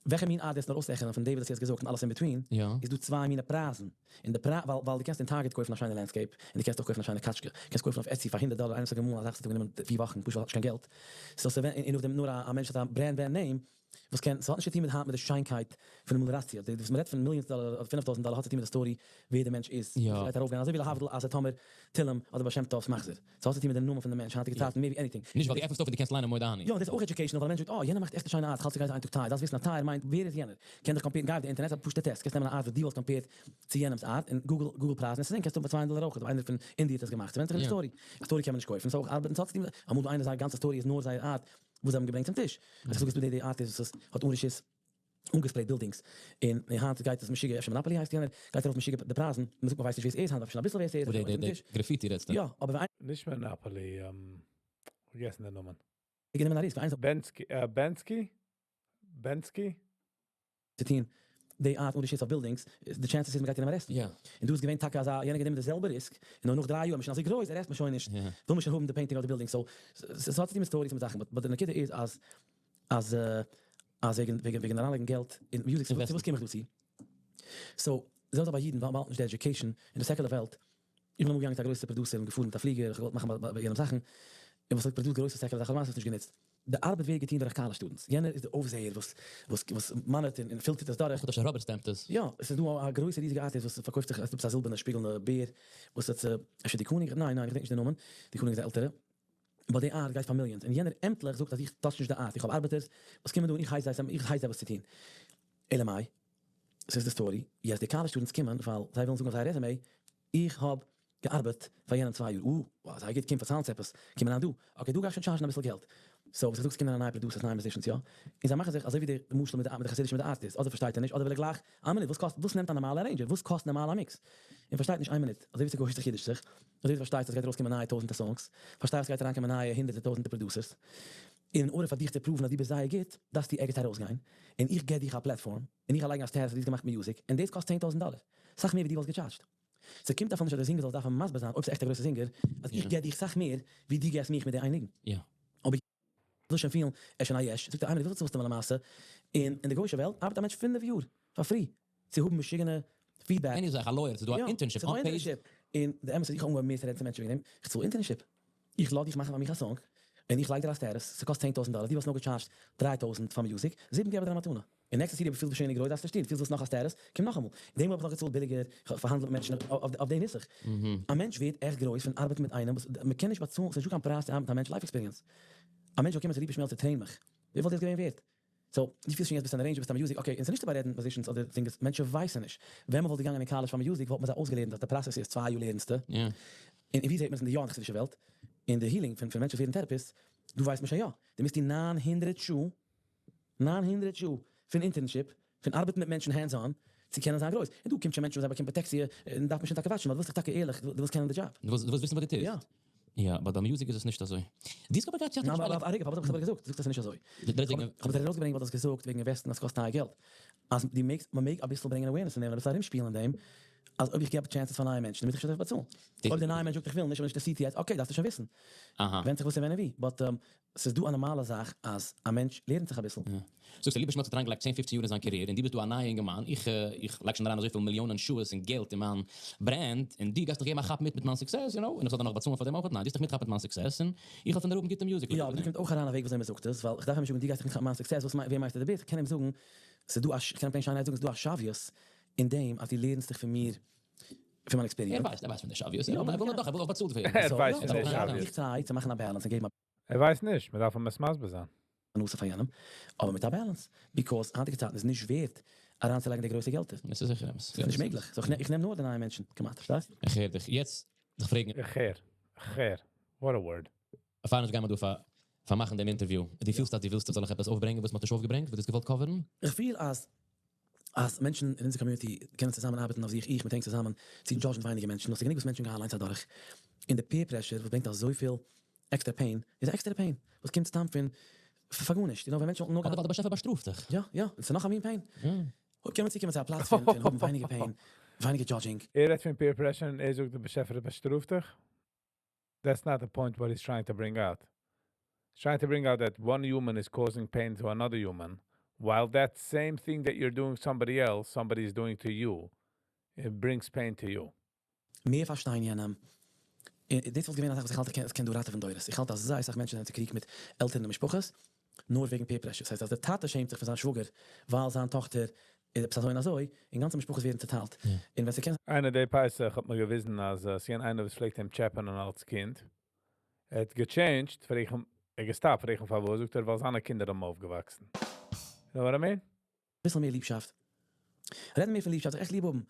וועלכע מין art דו האסט נאר אויסרעכענען פון די וואס דו האסט געזאגט און אלעס in between, איז דא צוויי מינע פרייזן. און די פרייז, ווייל ווייל דו קענסט אין Target קויפן א שיינע landscape, און דו קענסט אויך קויפן א שיינע קאטשקע, קענסט קויפן אויף Etsy פאר הונדערט דאלער איינער וואס האט געמאלן א זאך וואס האט אים גענומען פיר וואכן פשוט ווייל ער האט נישט קיין געלט, so ס'ווען און נאכדעם נאר א מענטש האט א brand brand name וואס קען, ס'האט נישט צוטון מיט היינט מיט די שיינקייט פון די מאלעראציע, די וואס מ'רעדט פון millions דאלער אדער 5000 דאלער האט צוטון מיט די story ווער די מענטש איז, וואס גייט ארויפגיין, אזוי ווי להבדיל אז טאמער תהלים אדער בעל שם טוב'ס מחזור, ס'האט צוטון מיט די נאמען פון די מענטש, היינטיגע צייטן מער ווי anything. נישט ווייל דו עפענסט אויף און דו קענסט ליינען מודה אני. יא, דאס איז אויך educational ווייל א מענטש זאגט אה יענער מאכט עכט א שיינע art, כ'האלט ס'גייט איין טאג טייער, דארפסט וויסן אז טייער מיינט ווער איז יענער, קען דיך compare ן, גיי אויף די אינטערנעט, א פשוטע טעסט, קענסט נעמען א art וואס דו וואלסט compared צו יענעמ'ס art, און Google Google פרייזן, עס צו זען קענסטו האבן פאר 200 דאלער אויך, אויב איינער פון אינדיע האט עס געמאכט, ס'ווענדט זיך אין די story, א story קען מען נישט קויפן, ס'איז אויך ארבעט און ס'האט צוטון מיט, אמאל דא איינער זייער גאנצע story איז נאר זייער art וואס זיי האבן געברענגט צום טיש, אז איך זאג עס דא די די artist וואס האט אן רשות אנגע spray ט buildings, און היינט גייט עס משוגע, אפשר Monopoly הייסט יענער, גייט ארויף משוגע די פרייזן, מ'זאגט מ'ווייסט נישט ווער עס איז היינט, אפשר אביסל ווער עס איז, די די graffiti רעדסטו? יא, אבער ווען נישט Monopoly, פארגעסן די נאמען. גענומען א risk, איינס Bensky, Bensky? Bensky? צו טון די art אן רשות אויף buildings, די chances איז מ'גייט יענעם arrest ן. יא. און דא איז געווען טאקע אזא, יענער גענומען די זעלבע risk, און נאר נאך דריי יאר, מ'איז שוין אזוי גרויס, arrest מען שוין נישט, וויל מען שוין האבן די painting אויף די building, so ס'האט צו טון מיט stories און מיט זאכן, but די נקודה איז אז אז אז וועגן וועגן וועגן אריינלייגן געלט אין music, צו וואס קום איך דא צו? So, זעלבע זאך ביי אידן, ווייל מ'האט נישט די education אין די secular וועלט. איך בין אמאל געגאנגען מיט א גרויסע producer און געפארן מיט א פליגער, איך האב געוואלט מאכן ביי יענעם זאכן, און וואס האט produced גרויסע secular זאכן, למעשה האט עס נישט גענוצט. די ארבעט ווערט געטון דורך college students, יענער איז די אויפזעער וואס וואס וואס monitor ט און פילטערט עס דורך. איך האב rubber stamped עס. יא, עס איז דא א גרויסע ריזיגע ארטיסט וואס פארקויפט זיך עפעס א זילבערנע שפיגלנע בער וואס האט אפשר די קאניג, ניין ניין איך געדענק נישט די נאמען, די קאניג איז א עלטערע, but די art גייט פאר millions, און יענער עמטליך זאגט אז איך touch נישט די art, איך האב ארבעטערס וואס קומען דא און איך הייס זיי איך הייס זיי וואס צו טון. אלא מאי, ס'איז די story, יעצט די college students קומען ווייל זיי ווילן זאגן אויף זייער resume, איך האב געארבעט פאר יענעם 2 יאר, אה, זייער גוט, קום פארצייל אונז עפעס, קום אריין דא, okay דא גיי איך שוין charge ן אביסל געלט. So וואס איך זאג ס'קומען אריין נייע producers, נייע musicians, יא, און זיי מאכן זיך אזוי ווי די משל מיט די חסידישע מיט די ארטיסט, אדער פארשטייט ער נישט, אדער וויל ער גלייך, איין מינוט, וואס קאסט, וואס נעמט א נארמאלע arranger, וואס קאסט נארמאל א mix? און פארשטייט נישט איין מינוט, אזוי ווי ס'גוי'איש זיך אידיש זיך, אזוי ווי דו פארשטייסט אז ס'גייט ארויסקומען נייע טויזענטער songs, פארשטיי אז ס'גייט אריינקומען נייע הונדערטער טויזענטער producers, אין order פאר דיך צו prove ן אז דו ביסט זייער גוט, דארפסטו ערגעץ ארויסגיין, און איך געב דיך א platform, און איך לייג א status אז דו האסט געמאכט music, און דאס קאסט 10,000 דאלער. סאך מער ווי דו וואלסט גע charge ט. ס'קומט אפילו נישט אז דער singer זאל דארפן מסביר זיין, אויב ס'איז עכט א גרויסע singer, אז איך געב דיך סאך מער, ווי דו געבסט מיך מיט די איין ניגון. אבער איך וויל שוין פילן, ער איז שוין א יש, זאגט ער, איינער, וויפיל צאלסטו מיר למעשה? און אין די גוי'אישע וועלט ארבעט א מענטש 5 יאר פאר free, צו האבן משוגענע feedback. איינער זאגט א lawyer, ס'איז דא א internship, ס'איז דא internship. און די אמת איז, איך האב אנגעהויבן מער צו רעדן צו מענטשן וועגן דעם, איך צאל internship. איך לאז דיך מאכן פאר מיך א song, און איך לייג דיר א status, ס'קאסט 10,000 דאלער, דו וואלסט נאר גע charge ט 3,000 פאר music, זיבן געב איך דיר א מתנה. און next year פילסטו שוין גרויס, דארפסטו שטיין, פילסט וואס נאך א status, קום נאכאמאל. דעם האב איך נאך געצאלט ביליגער, איך האב פארהאנדלט מיט מענטשן אויף די נוסח. א מענטש ווערט עכט גרויס פון ארבעטן מיט איינעם, וואס מען קען נישט באצאלן, ס'איז נישטא קיין פרייז צו ארבעטן מיט א מענטש life experience. א מענטש זאל קומען צו ליפא שמעלצער train מיך. וויפיל וואלט דאס געווען ווערט? So, דו פילסט שוין יעצט ביסט אן arranger, ביסט א music, okay, און ס'איז נישט צו בארעדן musicians אדער singers, מענטשן ווייסן נישט. ווען מען וואלט געגאנגען אין college פאר music, וואלט מען זיי אויסגעלערנט אז די process איז 2 יאר לערנסטו. און ווי זעט מען עס אין די יא אין די חסידישע וועלט? אין די healing פון מענטשן וואס ווערן therapists, דא ווייסט מען שוין יא. דו מוזט טון 900 שעה, 900 שעה פון internship, פון ארבעטן מיט מענטשן hands on, צו קענען זיין גרויס. און דא קומט שוין מענטשן וואס זיי באקומען פראטעקציע, און דארף מען שוין טאקע watch ן, ווייל דו ווילסט דאך טאקע ערליך, דו ווילסט קענען די דזשאב. דו ווילסט וויסן וואס דו טוסט. יא, but ביי music איז עס נישט אזוי. דיסק האב איך געהאט צייט ניין, אבער א רגע, פארוואס האב איך עס אבער געזאגט? דו זאגסט אז עס איז נישט אזוי. איך האב דיר ארויסגעברענגט וואס דו האסט געזאגט וועגן invest ן אז עס קאסט טייער געלט. אז דו מעגסט, מען מעג אביסל ברענגען awareness אין דעם, אביסל ארומשפילן אין דעם, אז אויב איך געב chances פאר נייע מענטשן, מוז איך שוין דערפאר באצאלן. אויב דער נייער מענטש זאגט איך וויל נישט, אבער נישט די סיטי יעצט, okay, דארפסטו שוין וויסן. ווענדט זיך וואס און ווען און ווי. But ס'איז דא א נארמאלע זאך אז א מענטש לערנט זיך אביסל. זאגסט, ליפא שמעלצער האט אריינגעלייגט 10, 15 יאר אין זיין career, און דו ביסט דא א נייער אינגערמאן, איך לייג שוין אריין אזויפיל מיליאנען שעות און געלט אין מיין brand, און דו גייסט דיך געבן א כאפ מיט מיט מיין success, you know, און איך זאל דיר נאך באצאלן פאר דעם אויך? ניין, דו גייסט דיך מיטכאפן מיט מיין success, און איך האב פון דיר האבן גוטע music. יא, אבער דא קומט אויך אריין א וועג וויאזוי מען זאגט עס, ווייל איך דארף אים נישט זאגן, דו גייסט דיך מיטכאפן מיט מיין success, וואס ווער מיינסטו דו ביסט? איך קען אים זאגן, ס'איז דא א, איך קען אים plain שיינערהייט זאגן, ס'איז דא א שוויות אין דעם אז דו לערנסט דיך פון מיר, פון מיין experience. ער ווייסט פון די שוויות, ער וויל נאר דאך, ער וויל אויך באצאלט ווערן. ער ווייסט פון די שוויות. איך try צו מאכן א balance און געבן א ער ווייסט נישט, מען דארף אים עס מסביר זיין. פרנסה פאר יענעם, אבער מיט א balance, because היינטיגע צייטן איז נישט ווערט אריינצולייגן די גרויסע געלטער. דאס איז זיכער אמת. ס'איז נישט מעגליך. So איך נעם נאר די נייע מענטשן, כמעט, פארשטייסט? איך הער דיך. יעצט דיך פרעגן. איך הער. איך הער. What a word. פאר אונז גייען מיר דא פארמאכן דעם interview. דו פילסט אז דו ווילסט, זאל איך עפעס אויפברענגען, וואס מ'האט נישט אויפגעברענגט, וואס דו האסט געוואלט cover ן? איך פיל אז מענטשן אין אונזער community קענען צוזאמען ארבעטן אויף זיך, איך מיט ענק צוזאמען, צו judge ן ווייניגער מענטשן. נאר ס'איז גענוג וואס מענטשן גייען אליינס אדורך. און די peer pressure וואס ברענגט אזויפיל extra pain, איז extra pain, וואס קומט סתם פון פאר גארנישט. You know, ווען מענטשן וואלטן נאר אדער ווייל דער באשעפער באשטראפט דיך. יא, יא, עס איז נאך א מין pain. אויב קען מען צוקומען צו א פלאץ פון האבן ווייניגער pain, ווייניגער judging. ער רעדט פון peer pressure און ער זאגט, דער באשעפער באשטראפט דיך. That's not the point what he's trying to bring out. He's trying to bring out that one human is causing pain to another human, while that same thing that you're doing somebody else, somebody is doing to you. It brings pain to you. מער פארשטיין יענעם. דאס וואלט געווען א זאך וואס איך האלט איך קען דא ראטעווען דורות. איך האלט אז זייער אסאך מענטשן זענען צוקריגט מיט עלטערן און משפחות, נאר וועגן peer pressure. דאס הייסט אז דער טאטע שעמט זיך פון זיין שוואגער, ווייל זיין טאכטער איז עפעס אזוי און אזוי, און גאנצע משפחות ווערן צעטיילט. און ווען ס'קען איינער די פסח האט מיר געוויזן אז ס'געווען איינער וואס פלעגט אים טשעפענען אלס קינד. ער האט גע change ט, פרעג איך אים, ער גע stop ט, פרעג איך אים פארוואס, זאגט ער, ווייל זיינע קינדער האבן אויפגעוואקסן. You know what I mean? ביסל מער ליבשאפט. רעדן מער פון ליבשאפט, זיך עכט ליב האבן.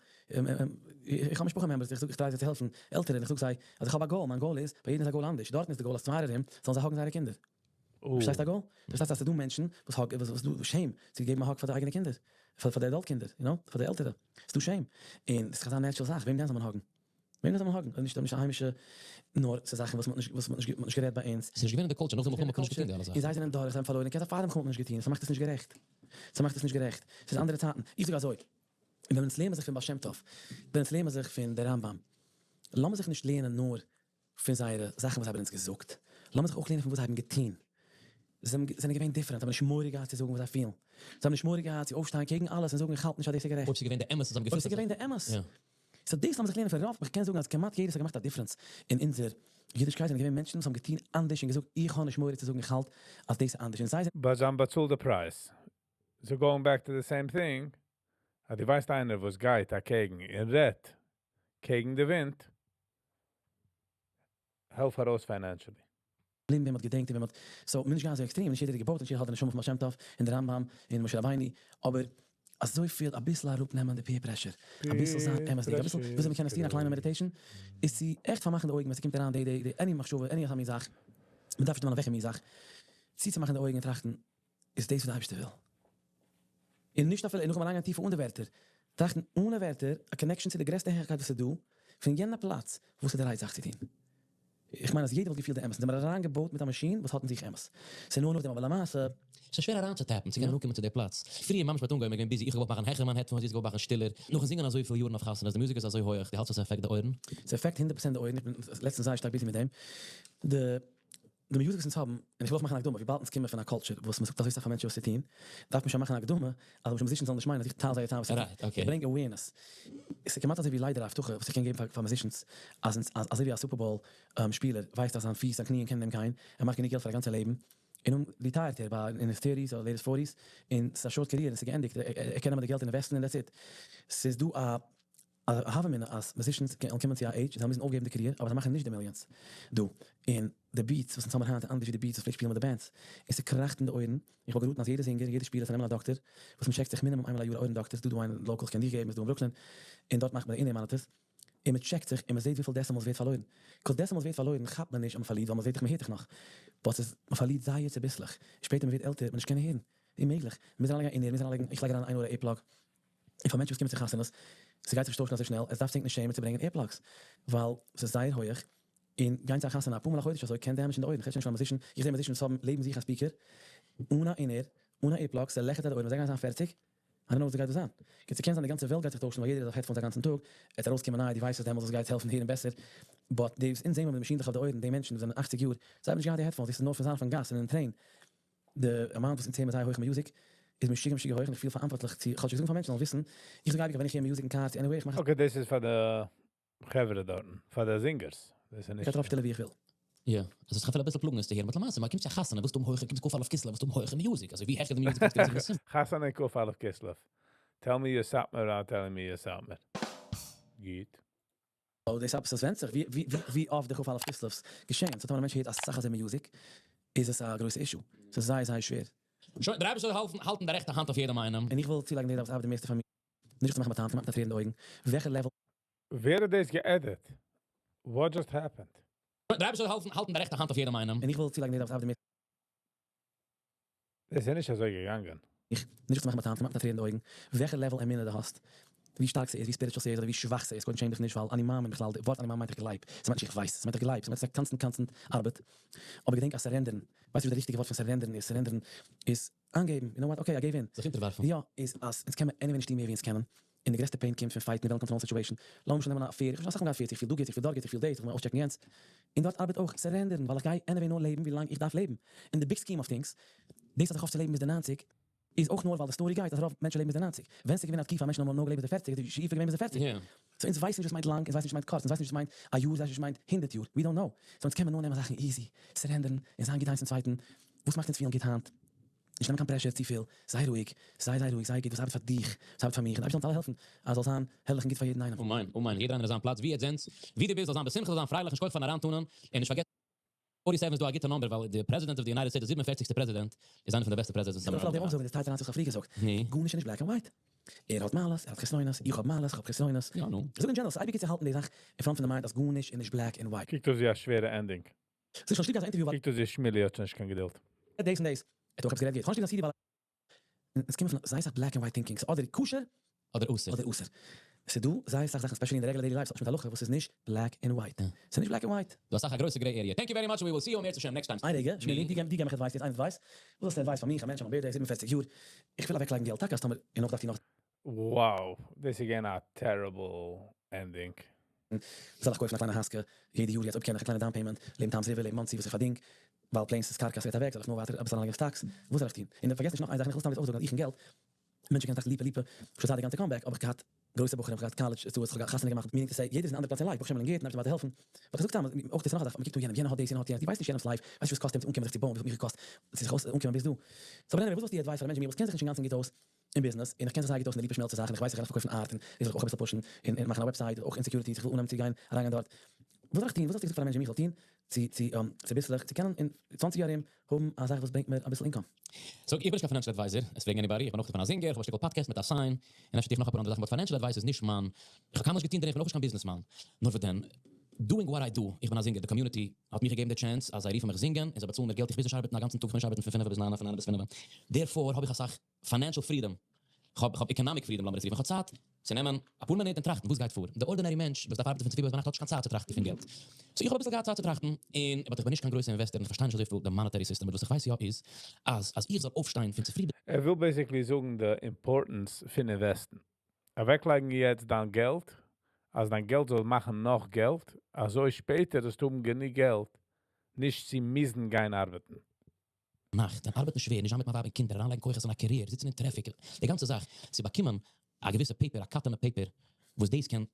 איך האב משפחה members, איך זאג, איך try זיי צו העלפן, עלטערן, איך זאג זיי, אז איך האב א goal, מיין goal איז, ביי יעדן איז א goal אנדערש, דארטן איז די goal אז צוויי ארום זאלן זיי hug ן זייערע קינדער. פארשטייסט א goal? פארשטייסט אז ס'איז דא מענטשן וואס hug, וואס דא shame צו געבן א hug פאר די אייגענע קינדער, פאר די adult קינדער, you know, פאר די עלטערע. ס'איז דא shame. און ס'איז אזא natural זאך, וועם דען זאל מען hug ן? וועם דען זאל מען hug ן? אויב נישט, אויב נישט א היימישע, נאר ס'איז זאכן וואס מ'האט נישט, וואס מ'האט נישט, מ'האט נישט גערעדט ביי אונז. ס'איז נישט געווען אין די culture, נאך די מלחמה האט מען נישט געטון די אלע זאכן. און זיי זענען דורך, זיי האבן פארלוירן, קען זיין פאר דעם מלחמה האט מען נישט געטון, ס'מאכט עס נישט גערעכט. ס'מאכט עס נישט גערעכט. ס'איז אנדערע צייטן. איך זאג אזוי, ווען אונז לערנען זיך פון בעל שם טוב, ווען אונז לערנען זיך פון דער רמב"ם, לאמיר זיך נישט לערנען נאר פון זייערע זאכן וואס זיי האבן אונז געזאגט, לאמיר זיך אויך לערנען פון וואס זיי האבן געטון. זיי זענען געווען different, זיי האבן נישט מורא געהאט צו זאגן וואס זיי פילן. זיי האבן נישט מורא געהאט צו אויפשטיין קעגן אלעס און זאגן איך האלט נישט אז דאס איז גערעכט. אויב ס'איז געווען די אמת, זיי האבן אויב ס'איז געווען די אמת. So דאס לאמיר זיך לערנען פון רוב, איך קען זאגן אז כמעט יעדער האט געמאכט א difference אין אונזער אידישקייט זענען געווען מענטשן וואס האבן געטון אנדערש און געזאגט איך האב נישט מורא צו זאגן איך האלט אז דאס איז אנדערש און זיי זענען But זיי האבן באצאלט the price. So going back to the same thing, אז דו ווייסט איינער וואס גייט אקעגן און רעדט קעגן די ווינט, העלף ארויס financially. בלינד ווען מ'האט געדענקט און ווען מ'האט, so מ'איז נישט געווען אזוי עקסטרעם, נישט יעדער האט געבויט, נישט יעדער האלט די נשמה פון בעל שם טוב און די רמב ם און משה רבינו, אבער אזויפיל אביסל אראפנעמען די peer pressure, אביסל זיין אמת'דיג, אביסל וויאזוי מ'קען עס טון א קליינע meditation, איז צו עכט פארמאכן די אויגן ווען ס'קומט אריין די די די any מחשבה any אזא מין זאך, מ'דארף נישט דערמאנען וועלכע מין זאך, צוצומאכן די אויגן און טראכטן, איז דאס וואס די אייבערשטער וויל? און נישט אפילו, און נאכדעם אריינגיין טיפער אן די ווערטער, טראכטן אנע ווערטער, א connection צו די גרעסטע העכערקייט וואס איז דא, פון יענע פלאץ, וואס איז די right זאך צו טון? איך מיין אז יעדער וואלט געפילט די אמת, אונז זעמיר אריין געבויט מיט א מאשין וואס האט אין זיך אמת. ס'איז נאר נאכדעם, אבער למעשה. ס'איז שווער אריינצוטעפן צו קענען אנקומען צו די פלאץ. פריער ממש מ'האט אנגעהויבן, מ'איז געווען busy, איך האב געוואלט מאכן העכער מיין headphones, זי האט געוואלט מאכן שטילער. נאכן זינגען אזויפיל יארן אויף חתונות, די מוזיק איז אזוי הויעך, דו האלטסט אז ס'עפעקט די אויערן? ס'עפעקט הונדערט פראצענט די אויערן, איך בין לעצטנס זייער שטארק busy מיט דעם. די די מוזיק וואס אונז האבן, און איך וויל אויך מאכן א הקדמה, וויבאלד אונז קומען פון א culture וואס מ'זאגט אזוי סאך פאר מענטשן וואס צו טון, דארף מען שוין מאכן א הקדמה אז למשל musicians זאלן נישט מיינען אז איך טייל זייער טעם וואס צו טון. איך ברענג awareness. עס איז כמעט אזוי ווי ליידער א הבטחה וואס איך קען געבן פאר musicians, אז אונז אז אזוי ווי א Super Bowl שפילער ווייסט אז זיין פיס זיין קניען קענען אים גיין, ער מאכט גענוג געלט פאר א גאנצע לעבן, און אן retire ט ער ביי אין his thirties אדער late forties, און ס'איז א short career און ס'איז געענדיגט, ער קען נעמען די געלט און invest ן און that's it. ס'איז דא א א הוה אמינא אז musicians וועלן קומען צו א עידזש און זיי מוזן אויפגעבן די career אבער זיי מאכן נישט די millions דא, און די beats וואס אונז האבן היינט איז אנדערש ווי די beats וואס פלעגט שפילן מיט די bands, און ס'קראכט אין די אויערן, איך וואלט געראטן אז יעדע זינגער און יעדע שפילער זאל נעמען א דאקטער וואס מ'טשעקט זיך מינימום איינמאל א יאר א אויערן דאקטער, ס'דא דא איין local כ'קען דיר געבן איז דא אין ברוקלין, און דארט מאכט מען די in-ear monitors, און מ'טשעקט זיך און מ'זעט וויפיל decibels ווערט פארלוירן, 'cause decibels ווערט פארלוירן כאפט מען נישט אז מ'פארלירט ווייל מ'זעט דאך מ'הערט דאך נאך, but ס'איז מ'פארלירט זייער צוביסלעך, שפעטער מ'ווערט עלטער וועט מען נישט קענען הערן, אוממעגליך, מ'מוז אריינלייגן א in-ear, מ'מוז אריינלייגן, איך לייג אריין איין אויער א earplug. און פאר מענטשן וואס קומען צו חתונות, ס'גייט זיך נישט טוישן אזוי שנעל, עס דארף ענק נישט שעמען צו ברענגען earplugs, ווייל ס'איז זייער הויעך, און גיין צו א חתונה אפאר מאל א חודש אזוי קען damage ן די אויערן, כ'רעד שוין נישט פון א musician, איך זע musicians וואס האבן לעבן זיך א speaker, אן א in-ear, אן א earplug, ס'לעכערט זיי די אויערן, ווען זיי גייען זיין פערציג, I don't know וואס גייט דא זיין. קיצור קען זיין די גאנצע וועלט גייט זיך טוישן ווייל יעדער איז אויף headphones א גאנצן טאג, עס וועט ארויסקומען נייע devices דעמאלס וואס גייט העלפן הערן בעסער, but די וואס אונז זעהן מיר מיט די מאשינדלעך אויף די אויערן, די מענטשן וואס זענען אכציג יאר, זיי האבן נישט געהאט די headphones, דאס איז נאר פון זיין אויפן גאס און אין train, די amount וואס אונז הערן מיט זייער הויכע מוזיק איז משוגע משוגע הויך און איך פיל פאראנטווארטליך צו כאטשיג זאגן פאר מענטשן זאלן וויסן, איך זאג אייביג אז ווען איך הער מוזיק אין קאר צו anywhere איך מאך Okay דאס איז פאר די חברה דארטן, פאר די זינגערס, דאס איז נישט. איך דראפ שטילער ווי איך וויל. יא, עס איז אפילו אביסל פלאגן עס צו הערן, but למעשה מען קומט צו א חתונה ווילסטו האבן הויכע, קומסט כ"א כסלו ווילסטו האבן הויכע מוזיק, אזוי ווי העכער די מוזיק אלס גרעסער די שמחה. חתונה כ"א כסלו, tell me you're סאטמאר without telling me you're סאטמאר. גוט. אוי דאס עפעס עס ווענדט זיך ווי אפט די כ"א כסלו'ס געשען, so טאמער א מענטש הערט אסאך אזוי מוזיק איז עס א גרויסע issue, ס'איז זייער זייער שווער. שוין, דער אייבערשטער זאל העלפן האלטן די רעכטע האנט אויף יעדעם איינעם. און איך וויל צולייגן די וואס ארבעט די מערסטע פאר מיר, נישט צו מאכן באטאנט, כמעט מיט א טרער אין די אויגן, וועלכע level. ווער האט דאס גע edit? What just happened? שוין, דער אייבערשטער זאל העלפן האלטן די רעכטע האנט אויף יעדעם איינעם. און איך וויל צולייגן די וואס ארבעט די מערסטע. דאס איז נישט אזוי געגאנגען. איך, נישט צו מאכן באטאנט, כמעט מיט א טרער אין די אויגן, וועלכע level אמונה דו האסט, ווי שטארק ס'איז, ווי spiritual ס'איז, אדער ווי שוואך ס'איז, קודם שעם דיך נישט, ווייל אני מאמין בכלל, די ווארט אני מאמין מיינט איך גלייב, ס'מיינט נישט איך ווייס, ס'מיינט איך גלייב, ס'מיינט ס'איז א constant constant ארבעט, אבער געדענק אז surrender ן, ווייסט וואס די ריכטיגע ווארט פון surrender ן איז? Surrender ן איז איינגעבן, you know what, okay, I gave in. זיך אונטערווארפן. יא, איז אז אונז קען מען anyway נישט טון מער ווי אונז קענען, און די גרעסטע pain קומט פון fight ן און וועלן קאנטראלן situation, לאמיר שוין נעמען א פערד, איך האב שוין אסאך מאל געהאט פערד, איך פיל דא גוט, איך פיל דארט גוט, איך פיל דאס, איך וויל אויסטשעקן יענץ, און דארט ארבעט אויך surrender ן, ווייל איך גיי anyway נאר לעבן ווי לאנג איך דארף לעבן, אין די big scheme of things, דאס אז איך האף צו לעבן ביז די ניינציג, איז אויך נאר ווייל די story גייט אז רוב מענטשן לעבן ביז די ניינציג, ווען ס'איז געווען א תקופה אז מענטשן האבן נאר געלעבט ביז די פערציג איז די שאיפה געווען ביז די פערציג, so אונז ווייסן נישט וואס מיינט לאנג, אונז ווייסן נישט וואס מיינט קורץ, אונז ווייסן נישט וואס מיינט א יאר, אונז ווייסן נישט וואס מיינט הונדערט יאר, we don't know, so אונז קען מען נאר נעמען זאכן easy, surrender ן, און זיין גוט איינס צום צווייטן, וואס מאכט אונז פילן גוט היינט? נישט נעמען קיין pressure צופיל, זיי רואיג, זיי זיי רואיג, זיי גוט, וואס ארבעט פאר דיך, וואס ארבעט פאר מיך, און די אייבערשטער זאל אונז אלע העלפן אז זאל זיין הערליך און גוט פאר יעדן איינעם. אמן אמן, יעדער איינער אין זיין פלאץ, ווי עטס זענטס, ווי דו ביסט, זאל זיין בשמחה, זאל זיין פרייליך, נישט כח פארן אריינטאנען, און נישט פארגעסן, forty seven איז דא א גוטע number ווייל די president of the United States די זיבן און פערציגסטע פרעזידענט איז איינער פון די בעסטע presidents וואס איך האבן וועל אמאל דיר אויך געהאט. זאגן די צייט אריין צו איך האב פריער געזאגט, ני. גארנישט איז נישט black and white. ער האט מעלות, ער האט חסרונות, איך האב מעלות, איך האב חסרונות. יא נו. איך זאג אין general, ס'איז אייביג גוט צו האלטן די זאך אין front פון די mind אז גארנישט איז נישט black and white. קוקט אויס ווי א שווערע ending. ס'איז שוין שטיקער אזא interview ווייל. קוקט אויס ווי שמילי האט שוין נישט קיין געדולד. דאס און דאס. ער האט אויך עפעס גערעדט גוט. כאטש נישט קיין סידי ווייל. עס קומט פון זייער סאך black and white thinking. ס'איז אדער כשר. אדער אסור. אדער אסור. ס'איז דא זייער סאך זאכן especially אין די regular daily life ס'האט נישט מיט הלכה וואס איז נישט black and white. ס'איז נישט black and white. דא אסאך א גרויסע gray area. Thank you very much we will see you אם ירצה השם next time. איין רגע, שמילי, דו געב מיך advice יעצט איין advice. וואס האסטו advice פאר מיך, א מענטש אויף מיין birthday, 47 יאר, איך וויל אוועקלייגן געלט, טאקע אז טאמער, און נאך דארף איך נאך. Wow, דאס איז געווען א terrible ending. זאל איך קויפן א קליינע הייזקע יעדע יאר יעצט אויב קען איך א קליינע down payment לעבן טאמס ריווער לעבן מאנסי וואס איך פארדינג ווייל planes איז קרקע ס'ווערט אוועק זאל איך נאר ווייטער אביסל אריינלייגן אין סטאקס וואס זאל איך טון און פארגעס נישט נאך איין זאך און איך וויל סתם דאס אויסזאגן אז איך און געלט מענטשן קענען טראכטן ליפא ליפא שוין זייט די גאנצע comeback האב איך געהאט. גרויסע בחורים, כ'האב געהאט college students, כ'האב חתונה געמאכט, meaning to say, יעדער איז אין אנדערע פלאץ אין life, ברוך השם אין גערטן, אייבערשטער ווייטער העלפן, but איך זאג סתם, אויך דאס איז נאך א זאך, מ'קוקט אן יענעם, יענער האט דאס, יענער האט יענץ, דו ווייסט נישט יענעמ'ס life, ווייסט נישט וואס קאסט אים צו אנקומען זיך צו בויען, וויפיל מיך געקאסט צו זיך אנקומען ביז דא. So אבער anyway, וואס וואלסטו advice פאר א מענטש ווי מיר וואס קען זיך נישט אינגאנצן גוט אויס אין ביזנעס, און איך קען זיך זייער גוט אויס אין די ליפא שמעלצער זאכן, איך ווייס איך קען פארקויפן art, און איך זאל אויך אביסל push ן, און מאכן א website, אויך insecurities, איך וויל אנהייבן צו גיין אריינגיין דארט. וואס זאל איך טון? וואס וואלסטו געזאגט פאר א מענטש ווי מיך זאל טון צו צו צוביסלעך צו קענען אין 20 יאר ארום האבן א זאך וואס ברענגט מיר אביסל income? So, איך בין נישט קיין financial advisor, עס פרעגן anybody, איך בין אויך א זינגער, איך האב א שטיקל podcast מיט א sign, און אפשר טו איך נאך אפאר אנדערע זאכן, but financial advice איז נישט מיין, איך האב קיינמאל נישט געטון דערין, איך בין אויך נישט קיין businessman. נאר וואס דען, doing what I do, איך בין א זינגער, די community האט מיר געגעבן די chance, אז זיי רופן מיך זינגען, און זיי באצאלן מיר געלט, איך מוז נישט ארבעטן א גאנצן טאג, איך מוז נישט ארבעטן פון 5 ביז 9, פון 9 ביז 5. Therefore האב איך אסאך financial freedom. איך האב economic freedom, לאמיר עס רופן. איך האב צייט צו נעמען אפאר מינוט און טראכטן, וואס גייט פאר. דער ordinary מענטש, וואס דארף ארבעטן פון צופרי ביז ביינאכט, האט נישט קיין צייט צו טראכטן פון געלט. So איך האב אביסל געהאט צייט צו טראכטן, און but איך בין נישט קיין גרויסער investor, און איך פארשטיי נישט אזוי פיל די monetary system, but וואס איך ווייס יא איז, אז איך זאל אויפשטיין פון צופרי ער וויל basically זאגן די importance פון invest ן. אוועקלייגן יעצט דיין געלט, אז דיין געלט זאל מאכן נאך געלט, אזוי שפעטער וועסטו האבן גענוג געלט, נישט צו מוזן גיין ארבעטן. נאכט, און ארבעטן שווער, נישט זיין מיט מיין ווייב און קינדער, אריינלייגן כוחות אין א career, זיצן אין traffic, די גאנצע זאך, צו באקומען א געוויסע paper, א cotton paper, וואס דאס קען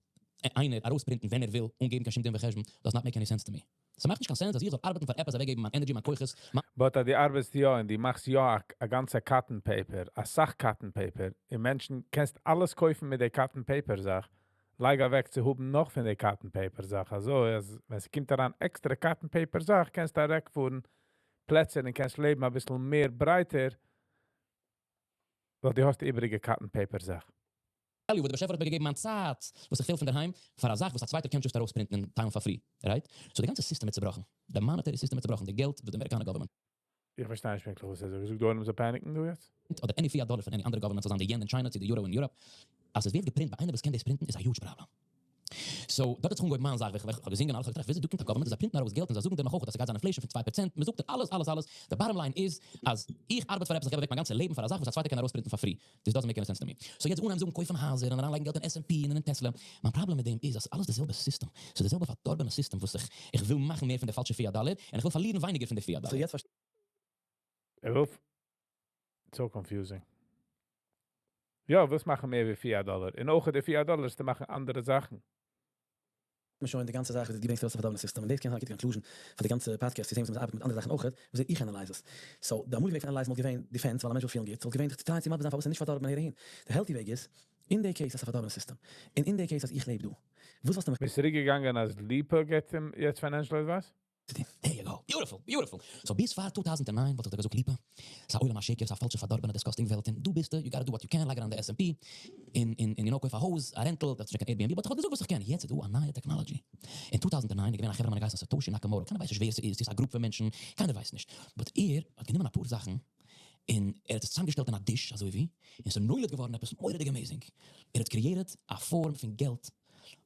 איינער ארויסprint ן ווען ער וויל, אן געבן קיין שום דין וחשבון, does not make any sense to me. ס'מאכט נישט קיין sense, אז איך זאל ארבעטן פאר עפעס, אוועקגעבן מיין energy, מיין כוחות. But אז דו ארבעטסט יא און דו מאכסט יא א גאנצע cotton paper, א סאך cotton paper, און מענטשן קענסט אלעס קויפן מיט די cotton paper זאך, לייג אוועק צו האבן נאך פון די cotton paper זאך, אזוי אז ווען עס קומט אריין extra cotton paper זאך, קענסטו אוועקפארן פלעצער און קענסט לעבן א ביסל מער ברייטער, ווייל דו האסט די איבעריגע cotton paper זאך. וואס דער באשעפער האט מיר געגעבן מיין צייט, וואס איך פיל פון דערהיים, פאר א זאך וואס א צווייטער קען just ארויסprint ן און טיילן for free, right? So די גאנצע system איז צעבראכן. די monetary system איז צעבראכן, די געלט וואס די אמעריקאנער government איך פארשטיי נישט ווירקליך וואס ער זאגט. זאגט דא איינער זאל panic ן דא יעצט? אדער any fiat dollar פון any אנדערע government, זאל זיין די yen אין China, צו די euro אין Europe, אז עס ווערט געprint ביי איינער וואס קען דאס print ן, איז א huge problem. So, דארט האט זיך אנגעהויבן מיין זאך, איך האב געזינגען אלעס, איך האב געטראכט, וויאזוי דא קומט א government, זיי print ן ארויס געלט און זיי זאגן דיר נאך אויך אז עס גייט זיין inflation פון 2%, מען זאגט דיר אלעס, אלעס, אלעס. The bottom line איז, אז איך ארבעט פאר עפעס, איך געב אוועק מיין גאנצע לעבן פאר א זאך וואס א צווייטער קען ארויסprint ן for free. This doesn't make any sense to me. So יעצט אנהייבן זאגן קויפן הייזער און אריינלייגן געלט אין S&P און אין Tesla. מיין פראבלעם מיט דעם איז, אז אלעס די זעלבע system. ס'איז די זעלבע פארדארבענע system, וואס איך וויל מאכן מער פון די פאלשע fiat dollar און איך וויל פארלירן ווייניגער פון די fiat So dollar. יעצט פארשטיי ער וויל so confusing. יא, ווילסט מאכן מער ווי fiat dollar. און אויך די fiat dollar איז צו מאכן אנדערע זאכן. מיר שוין די גאנצע זאך, וואס דו ברענגסט ארויס אויף די system. און דאס קען זיין א גוטע conclusion פאר די גאנצע podcast, צו זען וואס מען ארבעט מיט אנדערע זאכן אויך, וואס איך analyze עס. So, די אמאליגע וועג פון analyze ן וואלט געווען defense, ווייל א מענטש וויל פילן גוט. וואלט געווען try צו מסביר זיין פארוואס ער נישט פארדארבן אהער אהין. די healthy וועג איז, אין די case אז ס'איז א פארדארבענע system. און אין די case אז איך לעב דא. וואס וואלסטו מיך ביסט צוריקגעגאנגען אז ליפא געבט אים יעצט financial advice? There you go. Beautiful, beautiful. So ביז פאר 2009 וואלט איך דיר געזאגט, ליפא, ס'איז א עולם השקר, ס'איז א פאלשע פארדארבענע disgusting וועלט. און דו ביסט, you gotta do what you can, לייג אריין די S&P, אין קויף א הויז, א rental, דאס איז קיין Airbnb, but איך האב געזאגט וואס איך קען. יעצט איז דא א נייע technology. אין 2009 איז געווען א חברה מאן געהייסן Satoshi Nakamoto. קיינער ווייסט נישט ווער עס איז, ס'איז א group פון מענטשן, קיינער ווייסט נישט. But ער האט גענומען אפאר זאכן, און ער האט עס צוזאמגעשטעלט אין א dish, אזוי ווי, און ס'איז נולד געווארן עפעס מורא'דיג amazing. ער האט created א form פון געלט,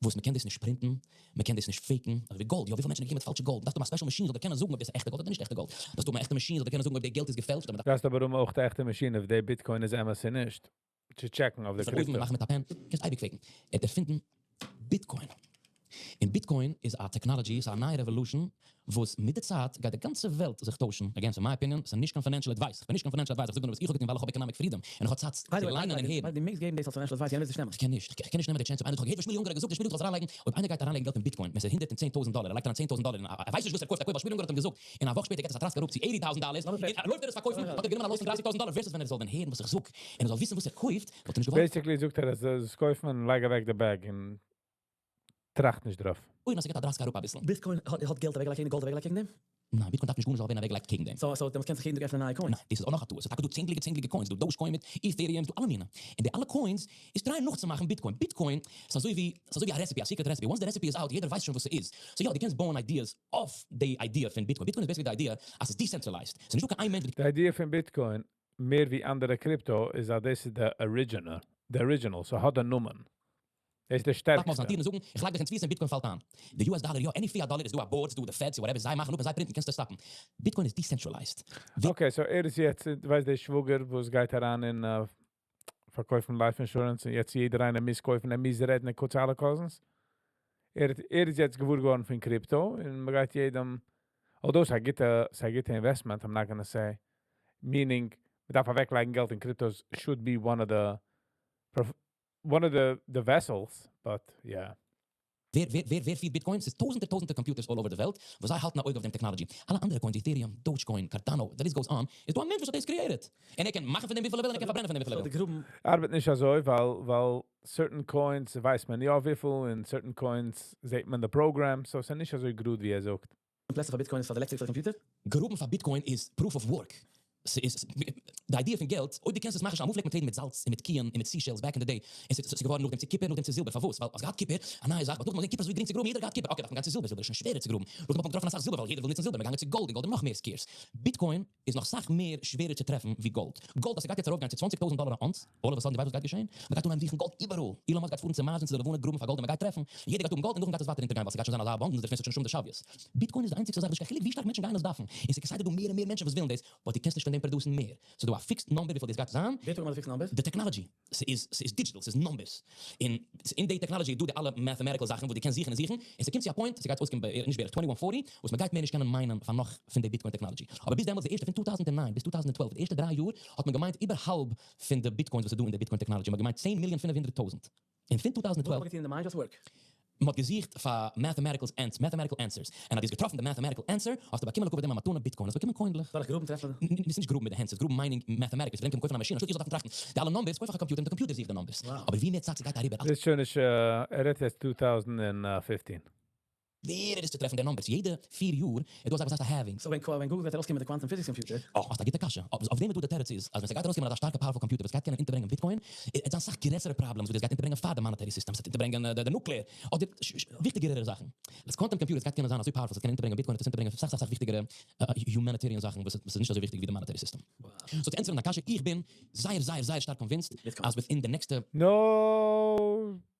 וואס מען קען דאס נישט print ן, מען קען דאס נישט fake ן, אזוי ווי gold, יא, וויפיל מענטשן געקומען מיט פאלשע gold, דארפסט האבן א special machine, זאל דיר קענען זאגן אויב דאס איז עכטע gold אדער נישט עכטע gold. דארפסט האבן א עכטע מאשין, זאל דיר קענען זאגן אויב די געלט איז געפעלשט, אדער דארפסט אבער האבן אויך די עכטע מאשין, אויב די Bitcoin איז אמת אדער נישט. צו check ן אויף די פון אויבן crypto. מאכן מיט א pen, קענסט אייביג fake ן. ער האט ערפינדן Bitcoin. און Bitcoin איז א technology, איז א נייע revolution, וואס מיט די צייט גייט די גאנצע וועלט זיך טוישן. Again, in my opinion, ס'איז נישט קיין financial advice. איך בין נישט קיין financial advisor. איך זאג נאר וואס איך האב געטון, ווייל איך האב economic freedom. און איך האב צייט צו ליינען און הערן. דו מעגסט געבן דאס אלס financial advice, יענער וועט עס נישט נעמען. איך קען נישט. איך קען נישט נעמען די chance. אויב איינער האט געהערט וואס שמואל יונגער האט געזאגט, שמואל יונגער זאל אריינלייגן. אויב איינער גייט אריינלייגן געלט אין Bitcoin, ווען ס'איז 110.000 דאלער, ער לייגט אריין 10.000 דאלער, און ער ווייסט נישט וואס ער קויפט, ער קויפט ווייל שמואל יונגער האט אים געזאגט. און א וואך שפעטער גייט עס א טראסק אראפ צו 80.000 דאלער. און ער לויפט ער עס פארקויפן, האט ער גענומען א loss פון 30.000 דאלער, versus ווען ער זאל ווען הערן וואס איך זאג, און ער זאל וויסן וואס ער קויפט, וואלט ער נישט געוואלט. Basically זאגט ער, אז עס קויפט מען, לייג אוועק די bag און טראכט נישט דערויף. אוי, נאר ס'גייט א טראסק אראפ א ביסל. Bitcoin האט געלט אוועקגעלייגט קעגן gold אוועקגעלייגט קעגן דעם? ניין, Bitcoin דארף נישט גארנישט זאל ווערן אוועקגעלייגט קעגן דעם. So, דעמאלטס קען זיך יעדער עפענען נייע coins. ניין, דאס איז אויך נאך א טעות. ס'איז טאקע דא צענדליגע צענדליגע coins, דא Dogecoin מיט Ethereum, דא אלע מינים. און די אלע coins איז try נאכצומאכן Bitcoin. Bitcoin איז אזוי ווי א recipe, א secret recipe. Once the recipe is out, יעדער ווייסט שוין וואס ס'איז. So יא, דו קענסט בויען ideas אויף די idea פון Bitcoin. Bitcoin איז basically די idea, אז ס'איז decentralized. ס'איז נישטא קיין איין מענטש, די idea פון Bitcoin, מער ווי אנדערע crypto, איז אז דאס איז די original. The original, so האט א נאמען. דאס איז דער דארף מען שטערקסטע. אויף זיין טיר און זאגן, איך לייג דיך אין תפיסה און Bitcoin פאלט איין. די US dollar, יא, any fiat dollar איז דא א board, דא די Feds, whatever, זיי מאכן אפ און זיי print ן, קענסטו stop ן. Bitcoin איז decentralized. Okay, so ער איז יעצט, ווייסט דער שוואגער, וואס גייט אריין אין פארקויפן life insurance און יעצט יעדער איינער מוז קויפן, ער מוז רעדן, ער קויפט אלע cousins. ער איז יעצט געוואר געווארן פון crypto און מען גייט יעדעם, although ס'איז א גוטע investment, I'm not gonna say, meaning, מען דארף אוועקלייגן געלט אין cryptos should be one of the one of the the vessels, but yeah. ווער ווער ווער ווער פירט Bitcoin? ס'איז טויזענטער טויזענטער computers all over די וועלט וואס זיי האלטן א אויג אויף דעם technology. אלע אנדערע coins, Ethereum, Dogecoin, Cardano, the list goes on, איז דא א מענטש וואס האט דאס created. און ער קען מאכן פון דעם וויפיל ער וויל און ער קען פארברענען פון דעם וויפיל ער So די וויל. גראבן. ארבעט נישט אזוי, ווייל ווייל certain coins ווייסט מען יא וויפיל, און certain coins זעט מען די program, so ס'איז נישט אזוי גראד ווי ער זאגט. פלעצער פאר Bitcoin איז פאר די electric פאר די computer? גראבן פאר Bitcoin איז proof of work. ס'איז די idea פון געלט, אויב דו קענסט עס מאכן, אמאל פלעגט מען tradeן מיט זאלץ און מיט קיען און מיט seashells back in the day, און ס'איז געווארן נאכדעם צו קופער נאכדעם צו זילבער, פארוואס? ווייל האסט געהאט קופער, א נייע זאך, but נאכדעם האט מען געזען קופער איז אזוי גרינג צו גראבן, יעדער האט געהאט קופער, okay דארף מען גיין צו זילבער, זילבער איז שוין שווערער צו גראבן, נאכדעם האט מען געטראפן אסאך זילבער ווייל יעדער וויל נוצן זילבער, מען געגאנגען צו גאלד און גאלד איז נאך מער scarce. Bitcoin איז נאך סאך מער שווערער צו טרעפן ווי גאלד. גאלד אז ס'גייט יעצט ארויפגיין צו צוואנציג טויזנט דאלער א ounce, all of a sudden דו ווייסט וואס גייט געשען? מ'גייט אנהייבן זוכן גאלד איבעראל, Elon Musk גייט פארן צו Mars און צו די לבנה גראבן פאר גאלד און מ'גייט טרעפן, יעדער גייט האבן גאלד און נאכדעם גייט עס ווייטער אונטערגיין ווייל ס'גייט שוין זיין אזא abundance דערפון ס'וועט שוין נישט האבן די שוויות. Bitcoin איז די איינציגסטע זאך נישט קיין חילוק ווי שטארק מענטשן גייען עס דארפן, און ס'איז כסדר דא מער און מער מענטשן וואס ווילן דאס, but דו קענסט נישט פון דעם produceן מער, ס'איז דא א fixed number וויפיל דאס גייט זיין. ווער האט געמאכט די fixed number? די technology, ס'איז ס'איז digital, ס'איז numbers, און אין די technology איז דא די אלע mathematical זאכן וואס דו קענסט זוכן און זוכן, און ס'קומט צו א point, ס'גייט אויסקומען בערך, נישט בערך, twenty one forty, וואס מ'גייט מער נישט קענען mineען פאר נאך פון די Bitcoin technology. אבער ביז דעמאלטס, די ערשטע, פון 2009 ביז 2012, די ערשטע דריי יאר, האט מען געמיינט איבער האלב פון די Bitcoins וואס איז דא אין די Bitcoin technology, מ'האט געמיינט 10,500,000. און פון 2012. וואס האט מען געטון אין די mine? Just work. מען האט געזוכט פאר mathematicals ans mathematical answers, און אז דו האסט געטראפן די mathematical answer, האסטו באקומען לכבוד דעם א מתנה Bitcoin, האסט באקומען coinלעך. דורך גראבן טרעפן? נישט נישט גראבן מיט די הענט, ס'איז גראבן mining mathematics, פאר דעם קען מען קויפן א מאשין, אנשטאט איך זאל דארפן טראכטן די אלע numbers, קויף איך א computer און די computer זוכט די numbers. אבער ווי מער צייט ס'גייט אריבער, אלץ. דאס איז שוין נישט, ער רעדט יעצט 2015. שווערער איז צו טרעפן די numbers, יעדע פיר יאר איז דא א זאך וואס הייסט א halving. So ווען ווען Google וועט ארויסקומען מיט די quantum physics computer. אה, האסט א גוטע קשיא. אויף דעם איז דא די תירוץ איז, אז ווען ס'גייט ארויסקומען אזא שטארקע powerful computer וואס גייט קענען אונטערברענגען Bitcoin, עט זיין סאך גרעסערע problems ווי דאס גייט אונטערברענגען פאר די monetary system, ס'וועט אונטערברענגען די nuclear, אדער וויכטיגערערע זאכן. אז quantum computers גייט קענען זיין אזוי powerful ס'וועט קענען אונטערברענגען Bitcoin וועט עס אונטערברענגען סאך סאך סאך וויכטיגערע humanitarian זאכן וואס איז נישט אזוי וויכטיג ווי די monetary system. So צו ענטפערן דיין קשיא, איך בין זייער זייער זייער שטארק convinced אז within די נעקסטע. No,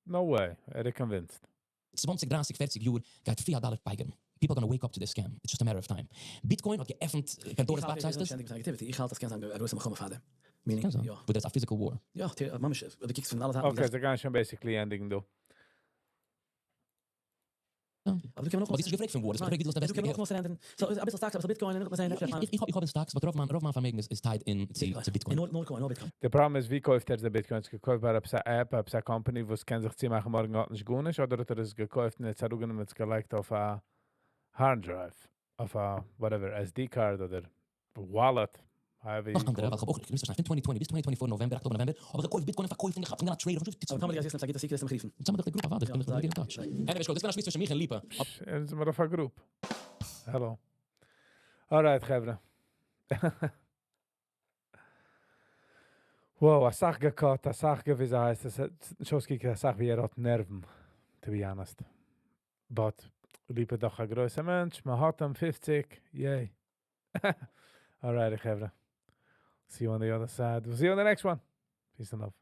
no way, ער איז convinced. צוואנציג דרייסיג פערציג יאר גייט fiat dollar פייגערן. People gonna wake up to the scam, it's just a matter of time. Bitcoin האט געעפנט Pandora's box הייסט עס? איך האלט אז קען זיין א גרויסע מלחמה פאר דעם. Meaning, קען זיין. יא. וואס דאס איז א physical war. יא, ממש, דו קוקסט פון אלע זייטן. Okay, זיי גייען שוין basically ענדיגן דא. אבער דו קען נאך אבער דו האסט נישט געפרעגט פון war, דו האסט געפרעגט ווי דו זאלסט דו קען נאך surrenderן. So אביסל stocks, אביסל Bitcoin, און נאך זען. איך האב אין stocks, but רוב מיין רוב מיין פארמעגן איז איז tied אין צו צו Bitcoin. נאר נאר coin, נאר Bitcoin. די פראבלעם איז, ווי קויפט ער די Bitcoins? געקויפט ביי עפעס א app, עפעס א company, וואס קען זיך צומאכן מארגן האט נישט גארנישט, אדער האט ער עס געקויפט און יעצט אראפגענומען און עס געלייגט אויף א hard drive, אויף א whatever, SD card אדער wallet, however נאך you אנדערע, call ווייל it. איך האב אויך, איך מוז פארשטיין, פון 2020 ביז 2024 November, October November, האב איך געקויפט Bitcoin און פארקויפט און געכאפט און געווען א trader, אבער טאמער דו גייסט וויסן עפעס א גוטע secret, וועסטו מיך רופן. זיי מיר דאך די group, אוודאי, איך בין מיט דיר in touch. Anyway, דאס געווען א שמועס צווישן מיך און ליפא. אונז זעמיר אויף א group. Hello. Alright, חברה. Wow, אסאך געcut, אסאך געוויסע הייסט עס, שוין אויסגעקוקט אסאך ווי ער האט נערוון, to be honest. But, ליפא דאך א גרויסער מענטש, מען האט אים 50, yay. Alright, חברה. See you on the other side. We'll see you on the next one. Peace and love.